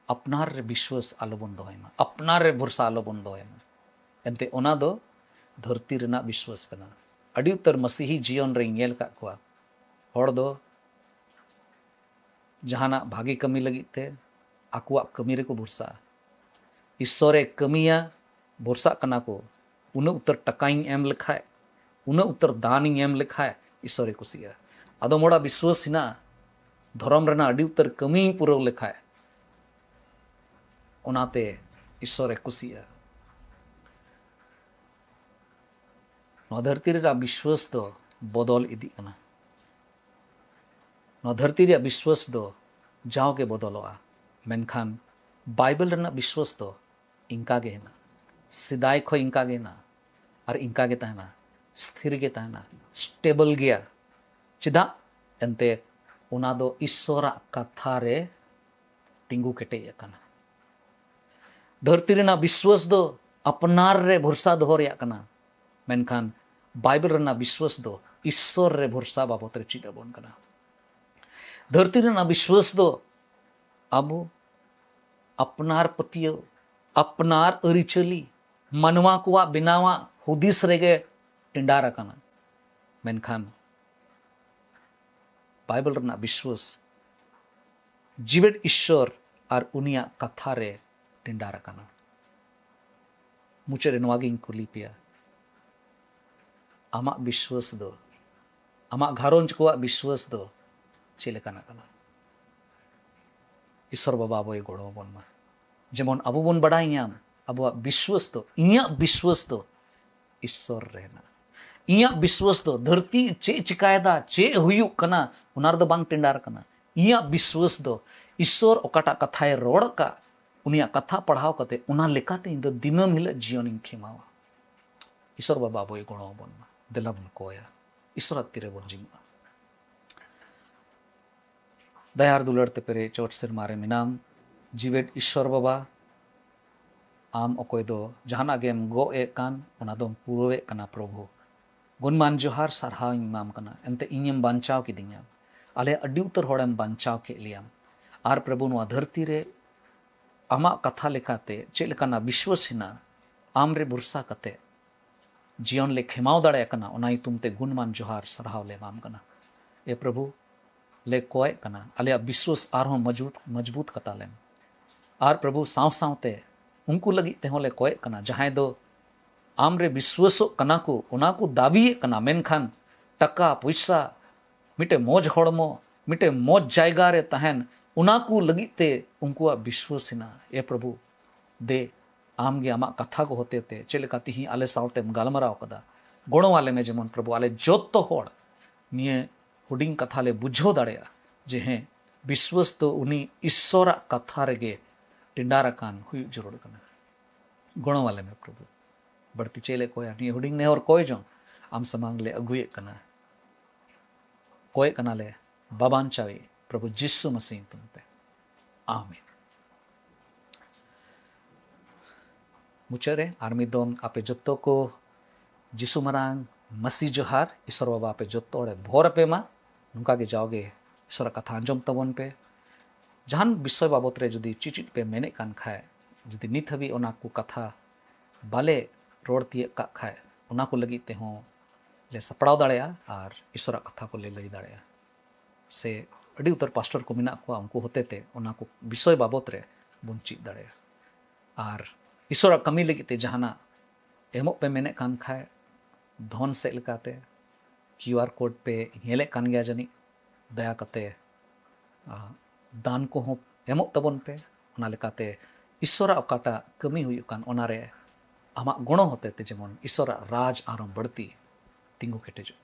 ᱟᱯᱱᱟᱨ ᱨᱮ ᱵᱤᱥᱣᱟᱥ ᱟᱞᱚ ᱵᱚᱱ ᱫᱚᱦᱚᱭ ᱢᱟ, ᱟᱯᱱᱟᱨ ᱨᱮ ᱵᱷᱚᱨᱥᱟ ᱟᱞᱚ ᱵᱚᱱ ᱫᱚᱦᱚᱭ ᱢᱟ᱾ ᱮᱱᱛᱮ ᱚᱱᱟ ᱫᱚ ᱫᱷᱟᱹᱨᱛᱤ ᱨᱮᱱᱟᱜ ᱵᱤᱥᱣᱟᱥ ᱠᱟᱱᱟ᱾ ᱟᱹᱰᱤ ᱩᱛᱟᱹᱨ ᱢᱟᱹᱥᱤᱦᱤ ᱡᱤᱭᱚᱱ ᱨᱮᱧ ᱧᱮᱞ ᱟᱠᱟᱫ ᱠᱚᱣᱟ, ᱦᱚᱲ ᱫᱚ ᱡᱟᱦᱟᱱᱟᱜ ᱵᱷᱟᱜᱮ ᱠᱟᱹᱢᱤ ᱞᱟᱹᱜᱤᱫ ᱛᱮ ᱟᱠᱚᱣᱟᱜ ᱠᱟᱹᱢᱤ ᱨᱮᱠᱚ ᱵᱷᱚᱨᱥᱟᱜᱼᱟ᱾ ᱤᱥᱥᱚᱨᱮ ᱠᱟᱹᱢᱤᱭᱟ, ᱵᱷᱚᱨᱥᱟᱜ ᱠᱟᱱᱟ ᱠᱚ, ᱩᱱᱟᱹᱜ ᱩᱛᱟᱹᱨ ᱴᱟᱠᱟᱧ ᱮᱢ ᱞᱮᱠᱷᱟᱡ, ᱩᱱᱟᱹᱜ ᱩᱛᱟᱹᱨ ᱫᱟᱱᱤᱧ ᱮᱢ ᱞᱮᱠᱷᱟᱡ ᱤᱥᱥᱚᱨᱮ ᱠᱩᱥᱤᱜᱼᱟ᱾ ᱟᱫᱚᱢ ᱦᱚᱲᱟᱜ ᱵᱤᱥᱣᱟᱥ ᱦᱮᱱᱟᱜᱼᱟ, ᱫᱷᱚᱨᱚᱢ ᱨᱮᱱᱟᱜ ᱟᱹᱰᱤ ᱩᱛᱟᱹᱨ ᱠᱟᱹᱢᱤᱧ ᱯᱩᱨᱟᱹᱣ ᱞᱮᱠᱷᱟᱡ ᱚᱱᱟᱛᱮ ᱤᱥᱥᱚᱨᱮ ᱠᱩᱥᱤᱜᱼᱟ᱾ ᱱᱚᱣᱟ ᱫᱷᱟᱹᱨᱛᱤ ᱨᱮᱱᱟᱜ ᱵᱤᱥᱣᱟᱥ ᱫᱚ ᱵᱚᱫᱚᱞ ᱤᱫᱤᱜ ᱠᱟᱱᱟ᱾ ᱱᱚᱣᱟ ᱫᱷᱟᱹᱨᱛᱤ ᱨᱮᱭᱟᱜ ᱵᱤᱥᱣᱟᱥ ᱫᱚ ᱡᱟᱣᱜᱮ ᱵᱚᱫᱚᱞᱚᱜᱼᱟ, ᱢᱮᱱᱠᱷᱟᱱ ᱵᱟᱭᱵᱮᱞ ᱨᱮᱱᱟᱜ ᱵᱤᱥᱣᱟᱥ ᱫᱚ ᱤᱱᱠᱟ ᱜᱮ ᱦᱮᱱᱟᱜᱼᱟ᱾ ᱥᱮᱫᱟᱭ ᱠᱷᱚᱱ ᱤᱱᱠᱟ ᱜᱮ ᱦᱮᱱᱟᱜᱼᱟ ᱟᱨ ᱤᱱᱠᱟ ᱜᱮ ᱛᱟᱦᱮᱱᱟ, ᱥᱛᱷᱤᱨ ᱜᱮ ᱛᱟᱦᱮᱱᱟ, ᱥᱴᱮᱵᱚᱞ ᱜᱮᱭᱟ᱾ ᱪᱮᱫᱟᱜ? ᱮᱱᱛᱮ ᱚᱱᱟ ᱫᱚ ᱤᱥᱥᱚᱨᱟᱜ ᱠᱟᱛᱷᱟ ᱨᱮ ᱛᱤᱸᱜᱩ ᱠᱮᱴᱮᱡ ᱟᱠᱟᱱᱟ᱾ ᱫᱷᱟᱹᱨᱛᱤ ᱨᱮᱱᱟᱜ ᱵᱤᱥᱣᱟᱹᱥ ᱫᱚ ᱟᱯᱱᱟᱨ ᱨᱮ ᱵᱷᱚᱨᱥᱟ ᱫᱚᱦᱚ ᱨᱮᱭᱟᱜ ᱠᱟᱱᱟ, ᱢᱮᱱᱠᱷᱟᱱ ᱵᱟᱭᱵᱮᱞ ᱨᱮᱱᱟᱜ ᱵᱤᱥᱣᱟᱹᱥ ᱫᱚ ᱤᱥᱥᱚᱨ ᱨᱮ ᱵᱷᱚᱨᱥᱟ ᱵᱟᱵᱚᱛ ᱨᱮ ᱪᱮᱫ ᱟᱵᱚᱱ ᱠᱟᱱᱟ᱾ ᱫᱷᱟᱹᱨᱛᱤ ᱨᱮᱱᱟᱜ ᱵᱤᱥᱣᱟᱹᱥ ᱫᱚ ᱟᱵᱚ ᱟᱯᱱᱟᱨ ᱯᱟᱹᱛᱭᱟᱹᱣ, ᱟᱯᱱᱟᱨ ᱟᱹᱨᱤᱪᱟᱹᱞᱤ, ᱢᱟᱱᱣᱟ ᱠᱚᱣᱟᱜ ᱵᱮᱱᱟᱣᱟᱜ ᱦᱩᱫᱤᱥ ᱨᱮᱜᱮ ᱴᱮᱸᱰᱟᱨ ᱟᱠᱟᱱᱟ᱾ ᱢᱮᱱᱠᱷᱟᱱ ᱵᱟᱭᱵᱮᱞ ᱨᱮᱱᱟᱜ ᱵᱤᱥᱣᱟᱹᱥ ᱡᱤᱣᱮᱫ ᱤᱥᱥᱚᱨ ᱟᱨ ᱩᱱᱤᱭᱟᱜ ᱠᱟᱛᱷᱟ ᱨᱮ ᱴᱮᱸᱰᱟᱨ ᱟᱠᱟᱱᱟ᱾ ᱢᱩᱪᱟᱹᱫ ᱨᱮ ᱱᱚᱣᱟ ᱜᱤᱧ ᱠᱩᱞᱤ ᱯᱮᱭᱟ, ᱟᱢᱟᱜ ᱵᱤᱥᱣᱟᱹᱥ ᱫᱚ, ᱟᱢᱟᱜ ᱜᱷᱟᱨᱚᱸᱡᱽ ᱠᱚᱣᱟᱜ ᱵᱤᱥᱣᱟᱹᱥ ᱫᱚ ᱪᱮᱫ ᱞᱮᱠᱟᱱᱟᱜ ᱠᱟᱱᱟ? ᱤᱥᱥᱚᱨ ᱵᱟᱵᱟ ᱟᱵᱚᱭ ᱜᱚᱲᱚ ᱟᱵᱚᱱ ᱢᱟ, ᱡᱮᱢᱚᱱ ᱟᱵᱚ ᱵᱚᱱ ᱵᱟᱰᱟᱭ ᱧᱟᱢ, ᱟᱵᱚᱣᱟᱜ ᱵᱤᱥᱣᱟᱹᱥ ᱫᱚ, ᱤᱧᱟᱹᱜ ᱵᱤᱥᱣᱟᱹᱥ ᱫᱚ ᱤᱥᱥᱚᱨ ᱨᱮ ᱦᱮᱱᱟᱜᱼᱟ᱾ ᱤᱧᱟᱹᱜ ᱵᱤᱥᱣᱟᱹᱥ ᱫᱚ ᱫᱷᱟᱹᱨᱛᱤ ᱪᱮᱫ ᱪᱤᱠᱟᱭᱮᱫᱟ, ᱪᱮᱫ ᱦᱩᱭᱩᱜ ᱠᱟᱱᱟ, ᱚᱱᱟ ᱨᱮᱫᱚ ᱵᱟᱝ ᱴᱮᱸᱰᱟᱨ ᱠᱟᱱᱟ᱾ ᱤᱧᱟᱹᱜ ᱵᱤᱥᱣᱟᱹᱥ ᱫᱚ ᱤᱥᱥᱚᱨ ᱚᱠᱟᱴᱟᱜ ᱠᱟᱛᱷᱟᱭ ᱨᱚᱲ ᱟᱠᱟᱫ, ᱩᱱᱤᱭᱟᱜ ᱠᱟᱛᱷᱟ ᱯᱟᱲᱦᱟᱣ ᱠᱟᱛᱮ ᱚᱱᱟ ᱞᱮᱠᱟᱛᱮ ᱤᱧ ᱫᱚ ᱫᱤᱱᱟᱹᱢ ᱦᱤᱞᱳᱜ ᱡᱤᱭᱚᱱᱤᱧ ᱠᱷᱮᱢᱟᱣᱟ᱾ ᱤᱥᱥᱚᱨ ᱵᱟᱵᱟ ᱟᱵᱚᱭ ᱜᱚᱲᱚ ᱟᱵᱚᱱ ᱢᱟ᱾ ᱫᱮᱞᱟ ᱵᱚᱱ ᱠᱚᱭᱟ, ᱤᱥᱥᱚᱨᱟᱜ ᱛᱤᱨᱮ ᱵᱚᱱ ᱡᱤᱢᱟᱹᱜᱼᱟ᱾ ᱫᱟᱭᱟ ᱟᱨ ᱫᱩᱞᱟᱹᱲ ᱛᱮ ᱯᱮᱨᱮᱡ ᱪᱚᱴ ᱥᱮᱨᱢᱟ ᱨᱮ ᱢᱮᱱᱟᱢ, ᱡᱤᱣᱮᱫ ᱤᱥᱥᱚᱨ ᱵᱟᱵᱟ, ᱟᱢ ᱚᱠᱚᱭ ᱫᱚ ᱡᱟᱦᱟᱱᱟᱜ ᱜᱮᱢ ᱜᱚᱜ ᱮᱫ ᱠᱟᱱ, ᱚᱱᱟ ᱫᱚᱢ ᱯᱩᱨᱟᱹᱣᱮᱫ ᱠᱟᱱᱟ ᱯᱨᱚᱵᱷᱩ᱾ ᱜᱩᱱᱢᱟᱱ ᱡᱚᱦᱟᱨ, ᱥᱟᱨᱦᱟᱣ ᱤᱧ ᱮᱢᱟᱢ ᱠᱟᱱᱟ, ᱮᱱᱛᱮ ᱤᱧᱮᱢ ᱵᱟᱧᱪᱟᱣ ᱠᱤᱫᱤᱧᱟ᱾ ᱟᱞᱮ ᱟᱹᱰᱤ ᱩᱛᱟᱹᱨ ᱦᱚᱲᱮᱢ ᱵᱟᱧᱪᱟᱣ ᱠᱮᱫ ᱞᱮᱭᱟ᱾ ᱟᱨ ᱯᱨᱚᱵᱷᱩ, ᱱᱚᱣᱟ ᱫᱷᱟᱹᱨᱛᱤ ᱨᱮ ᱟᱢᱟᱜ ᱠᱟᱛᱷᱟ ᱞᱮᱠᱟᱛᱮ ᱪᱮᱫ ᱞᱮᱠᱟᱱᱟᱜ ᱵᱤᱥᱣᱟᱹᱥ ᱦᱮᱱᱟᱜ, ᱟᱢ ᱨᱮ ᱵᱷᱚᱨᱥᱟ ᱠᱟᱛᱮ ᱡᱤᱭᱚᱱ ᱞᱮ ᱠᱷᱮᱢᱟᱣ ᱫᱟᱲᱮᱭᱟᱜ ᱠᱟᱱᱟ, ᱚᱱᱟ ᱧᱩᱛᱩᱢ ᱛᱮ ᱜᱩᱱᱢᱟᱱ ᱡᱚᱦᱟᱨ, ᱥᱟᱨᱦᱟᱣ ᱞᱮ ᱮᱢᱟᱢ ᱠᱟᱱᱟ᱾ ᱮ ᱯᱨᱚᱵᱷᱩ, ᱞᱮ ᱠᱚᱭᱮᱜ ᱠᱟᱱᱟ, ᱟᱞᱮᱭᱟᱜ ᱵᱤᱥᱣᱟᱹᱥ ᱟᱨᱦᱚᱸ ᱢᱚᱡᱽᱵᱩᱛ, ᱢᱚᱡᱽᱵᱩᱛ ᱠᱟᱛᱟ ᱞᱮᱢ᱾ ᱟᱨ ᱯᱨᱚᱵᱷᱩ, ᱥᱟᱶ ᱥᱟᱶᱛᱮ ᱩᱱᱠᱩ ᱞᱟᱹᱜᱤᱫ ᱛᱮᱦᱚᱸ ᱞᱮ ᱠᱚᱭᱮᱜ ᱠᱟᱱᱟ, ᱡᱟᱦᱟᱸᱭ ᱫᱚ ᱟᱢ ᱨᱮ ᱵᱤᱥᱣᱟᱹᱥᱚᱜ ᱠᱟᱱᱟ ᱠᱚ, ᱚᱱᱟ ᱠᱚ ᱫᱟᱹᱵᱤᱭᱮᱫ ᱠᱟᱱᱟ, ᱢᱮᱱᱠᱷᱟᱱ ᱴᱟᱠᱟ ᱯᱚᱭᱥᱟ, ᱢᱤᱫᱴᱮᱱ ᱢᱚᱡᱽ ᱦᱚᱲᱢᱚ, ᱢᱤᱫᱴᱮᱱ ᱢᱚᱡᱽ ᱡᱟᱭᱜᱟ ᱨᱮ ᱛᱟᱦᱮᱱ, ᱚᱱᱟ ᱠᱚ ᱞᱟᱹᱜᱤᱫ ᱛᱮ ᱩᱱᱠᱩᱣᱟᱜ ᱵᱤᱥᱣᱟᱹᱥ ᱦᱮᱱᱟᱜᱼᱟ᱾ ᱮ ᱯᱨᱚᱵᱷᱩ, ᱫᱮ, ᱟᱢ ᱜᱮ ᱟᱢᱟᱜ ᱠᱟᱛᱷᱟ ᱠᱚ ᱦᱚᱛᱮ ᱛᱮ ᱪᱮᱫ ᱞᱮᱠᱟ ᱛᱤᱦᱤᱧ ᱟᱞᱮ ᱥᱟᱶᱛᱮᱢ ᱜᱟᱞᱢᱟᱨᱟᱣ ᱠᱟᱫᱟ, ᱜᱚᱲᱚ ᱟᱞᱮ ᱢᱮ, ᱡᱮᱢᱚᱱ ᱯᱨᱚᱵᱷᱩ, ᱟᱞᱮ ᱡᱚᱛᱚ ᱦᱚᱲ ᱱᱤᱭᱟᱹ ᱦᱩᱰᱤᱧ ᱠᱟᱛᱷᱟ ᱞᱮ ᱵᱩᱡᱷᱟᱹᱣ ᱫᱟᱲᱮᱭᱟᱜᱼᱟ ᱡᱮ ᱦᱮᱸ, ᱵᱤᱥᱣᱟᱹᱥ ᱫᱚ ᱩᱱᱤ ᱤᱥᱥᱚᱨᱟᱜ ᱠᱟᱛᱷᱟ ᱨᱮᱜᱮ ᱴᱮᱸᱰᱟᱨ ᱟᱠᱟᱱ ᱦᱩᱭᱩᱜ ᱡᱟᱹᱨᱩᱲ ᱠᱟᱱᱟ᱾ ᱜᱚᱲᱚ ᱟᱞᱮ ᱢᱮ ᱯᱨᱚᱵᱷᱩ᱾ ᱵᱟᱹᱲᱛᱤ ᱪᱮᱫ ᱞᱮ ᱠᱚᱭᱟ? ᱱᱤᱭᱟᱹ ᱦᱩᱰᱤᱧ ᱱᱮᱦᱚᱨ ᱠᱚᱭ ᱡᱚᱝ ᱟᱢ ᱥᱟᱢᱟᱝ ᱞᱮ ᱟᱹᱜᱩᱭᱮᱫ ᱠᱟᱱᱟ᱾ ᱠᱚᱭᱮᱫ ᱠᱟᱱᱟᱞᱮ ᱵᱟᱵᱟᱧᱪᱟᱣᱤᱡ ᱯᱨᱚᱵᱷᱩ ᱡᱤᱥᱩ ᱢᱟᱹᱥᱤ ᱧᱩᱛᱩᱢ ᱛᱮ᱾ ᱟᱢᱮᱱ᱾ ᱢᱩᱪᱟᱹᱫ ᱨᱮ ᱟᱨ ᱢᱤᱫ ᱫᱚᱢ ᱟᱯᱮ ᱡᱚᱛᱚ ᱠᱚ ᱡᱤᱥᱩ ᱢᱟᱨᱟᱝ ᱢᱟᱹᱥᱤ ᱡᱚᱦᱟᱨ᱾ ᱤᱥᱚᱨ ᱵᱟᱵᱟ ᱟᱯᱮ ᱡᱚᱛᱚ ᱦᱚᱲᱮ ᱵᱷᱚᱨ ᱟᱯᱮ ᱢᱟ᱾ ᱱᱚᱝᱠᱟ ᱜᱮ ᱡᱟᱣᱜᱮ ᱤᱥᱚᱨᱟᱜ ᱠᱟᱛᱷᱟ ᱟᱸᱡᱚᱢ ᱛᱟᱵᱚᱱ ᱯᱮ᱾ ᱡᱟᱦᱟᱱ ᱵᱤᱥᱚᱭ ᱵᱟᱵᱚᱛ ᱨᱮ ᱡᱩᱫᱤ ᱪᱮᱫ ᱪᱮᱫ ᱯᱮ ᱢᱮᱱᱮᱫ ᱠᱟᱱ ᱠᱷᱟᱡ, ᱡᱩᱫᱤ ᱱᱤᱛ ᱦᱟᱹᱵᱤᱡ ᱚᱱᱟ ᱠᱚ ᱠᱟᱛᱷᱟ ᱵᱟᱞᱮ ᱨᱚᱲ ᱛᱤᱭᱟᱹᱜ ᱠᱟᱜ ᱠᱷᱟᱡ, ᱚᱱᱟ ᱠᱚ ᱞᱟᱹᱜᱤᱫ ᱛᱮᱦᱚᱸ ᱞᱮ ᱥᱟᱯᱲᱟᱣ ᱫᱟᱲᱮᱭᱟᱜᱼᱟ ᱟᱨ ᱤᱥᱚᱨᱟᱜ ᱠᱟᱛᱷᱟ ᱠᱚᱞᱮ ᱞᱟᱹᱭ ᱫᱟᱲᱮᱭᱟᱜᱼᱟ᱾ ᱥᱮ ᱟᱹᱰᱤ ᱩᱛᱟᱹᱨ ᱯᱟᱥᱴᱚᱨ ᱠᱚ ᱢᱮᱱᱟᱜ ᱠᱚᱣᱟ, ᱩᱱᱠᱩ ᱦᱚᱛᱮᱛᱮ ᱚᱱᱟ ᱠᱚ ᱵᱤᱥᱚᱭ ᱵᱟᱵᱚᱛ ᱨᱮ ᱵᱚᱱ ᱪᱮᱫ ᱫᱟᱲᱮᱭᱟᱜᱼᱟ᱾ ᱟᱨ ᱤᱥᱚᱨᱟᱜ ᱠᱟᱹᱢᱤ ᱞᱟᱹᱜᱤᱫ ᱛᱮ ᱡᱟᱦᱟᱱᱟᱜ ᱮᱢᱚᱜ ᱯᱮ ᱢᱮᱱᱮᱫ ᱠᱟᱱ ᱠᱷᱟᱡ, ᱫᱷᱚᱱ ᱥᱮᱫ ᱞᱮᱠᱟᱛᱮ ᱠᱤᱭᱩ ᱟᱨ ᱠᱳᱰ ᱯᱮ ᱧᱮᱞᱮᱫ ᱠᱟᱱ ᱜᱮᱭᱟ ᱡᱟᱹᱱᱤᱡ᱾ ᱫᱟᱭᱟ ᱠᱟᱛᱮ, ᱟ, ᱫᱟᱱ ᱠᱚᱦᱚᱸ ᱮᱢᱚᱜ ᱛᱟᱵᱚᱱ ᱯᱮ᱾ ᱚᱱᱟ ᱞᱮᱠᱟᱛᱮ ᱤᱥᱚᱨᱟᱜ ᱚᱠᱟᱴᱟᱜ ᱠᱟᱹᱢᱤ ᱦᱩᱭᱩᱜ ᱠᱟᱱ, ᱚᱱᱟᱨᱮ ᱟᱢᱟᱜ ᱜᱚᱲᱚ ᱦᱚᱛᱮᱛᱮ ᱡᱮᱢᱚᱱ ᱤᱥᱚᱨᱟᱜ ᱨᱟᱡᱽ ᱟᱨᱦᱚᱸ ᱵᱟᱹᱲᱛᱤ ᱛᱤᱸᱜᱩ ᱠᱮᱴᱮᱡᱚᱜ᱾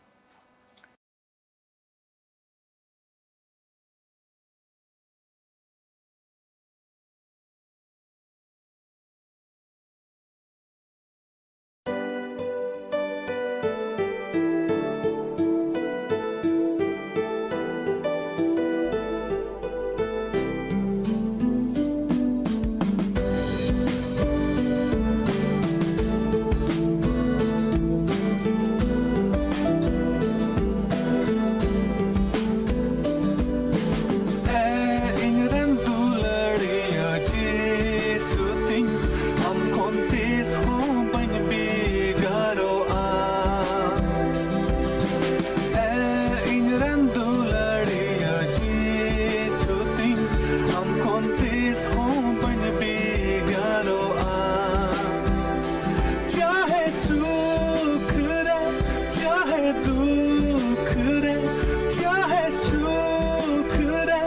ᱮ ᱤᱧ ᱨᱮᱱ ᱫᱩᱞᱟᱹᱲᱤᱭᱟᱹ ᱡᱤᱥᱩ ᱛᱤᱧ, ᱟᱢ ᱠᱷᱚᱱ ᱛᱤᱥ ᱦᱚᱸ ᱵᱟᱹᱧ ᱵᱷᱮᱜᱟᱨᱚᱜᱼᱟ᱾ ᱮ ᱤᱧ ᱨᱮᱱ ᱫᱩᱞᱟᱹᱲᱤᱭᱟᱹ ᱡᱤᱥᱩ ᱛᱤᱧ, ᱟᱢ ᱠᱷᱚᱱ ᱛᱤᱥ ᱦᱚᱸ ᱵᱟᱹᱧ ᱵᱷᱮᱜᱟᱨᱚᱜᱼᱟ᱾ चाहे सुख रे, चाहे दुख रे, चाहे सुख रे,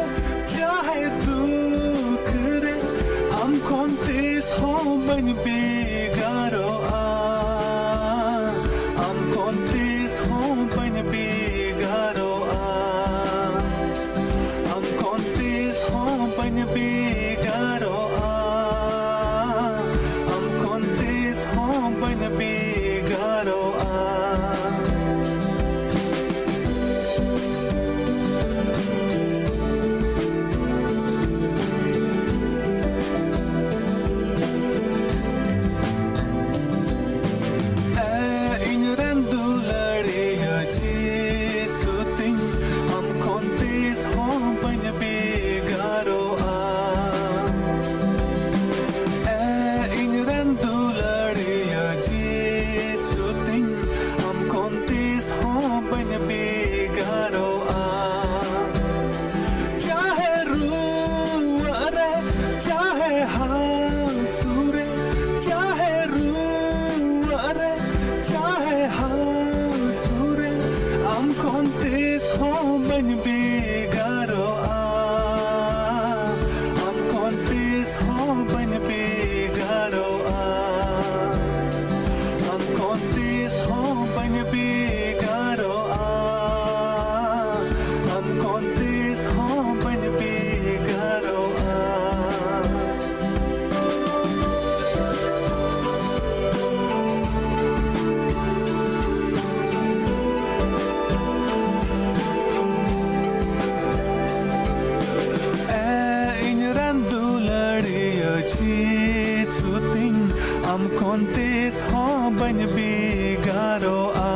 चाहे दुख रे, ᱟᱢ ᱠᱷᱚᱱ ᱛᱤᱥ ᱦᱚᱸ ᱵᱟᱹᱧ ᱵᱷᱮᱜᱟᱨᱚᱜᱼᱟ᱾ ᱟᱢ ᱠᱷᱚᱱ ᱛᱤᱥ ᱦᱚᱸ ᱵᱟᱹᱧ ᱵᱷᱮᱜᱟᱨᱚᱜᱼᱟ᱾ ᱟᱢ ᱠᱷᱚᱱ ᱛᱤᱥ ᱦᱚᱸ ᱵᱟᱹᱧ ᱵᱷᱮᱜᱟᱨᱚᱜᱼᱟ᱾ ᱟᱢ ᱠᱷᱚᱱ ᱛᱤᱥ ᱦᱚᱸ ᱵᱟᱹᱧ ᱵᱷᱮᱜᱟᱨᱚᱜᱼᱟ᱾ ᱛᱤᱥ ᱦᱚᱸ ᱵᱟᱹᱧ ᱵᱷᱮᱜᱟᱨᱚᱜᱼᱟ᱾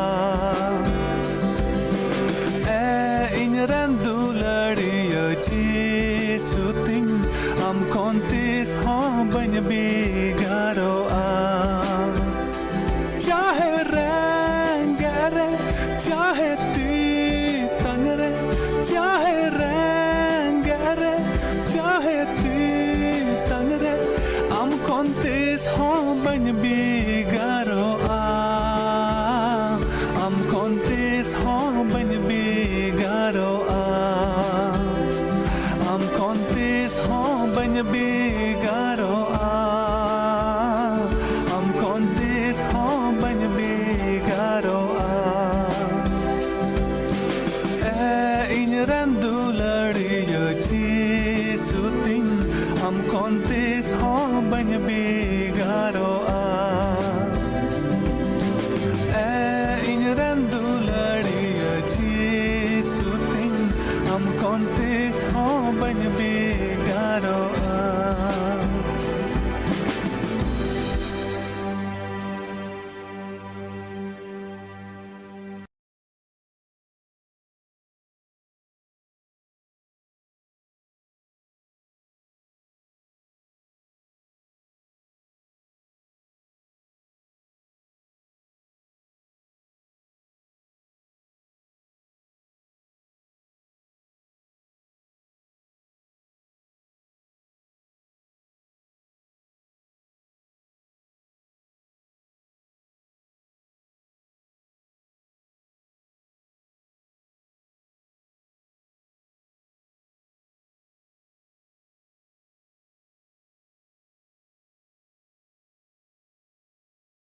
ᱮ ᱤᱧ ᱨᱮᱱ ᱫᱩᱞᱟᱹᱲᱤᱭᱟᱹ ᱡᱤᱥᱩᱛᱤᱧ, ᱟᱢ ᱠᱷᱚᱱ ᱛᱤᱥ ᱦᱚᱸ ᱵᱟᱹᱧ ᱵᱷᱮᱜᱟᱨᱚᱜᱼᱟ᱾ ᱪᱟᱦᱮ ᱨᱮᱸᱜᱮᱡ ᱨᱮ, ᱪᱟᱦᱮ ᱛᱮᱛᱟᱝ ᱨᱮ, ᱪᱟᱦᱮ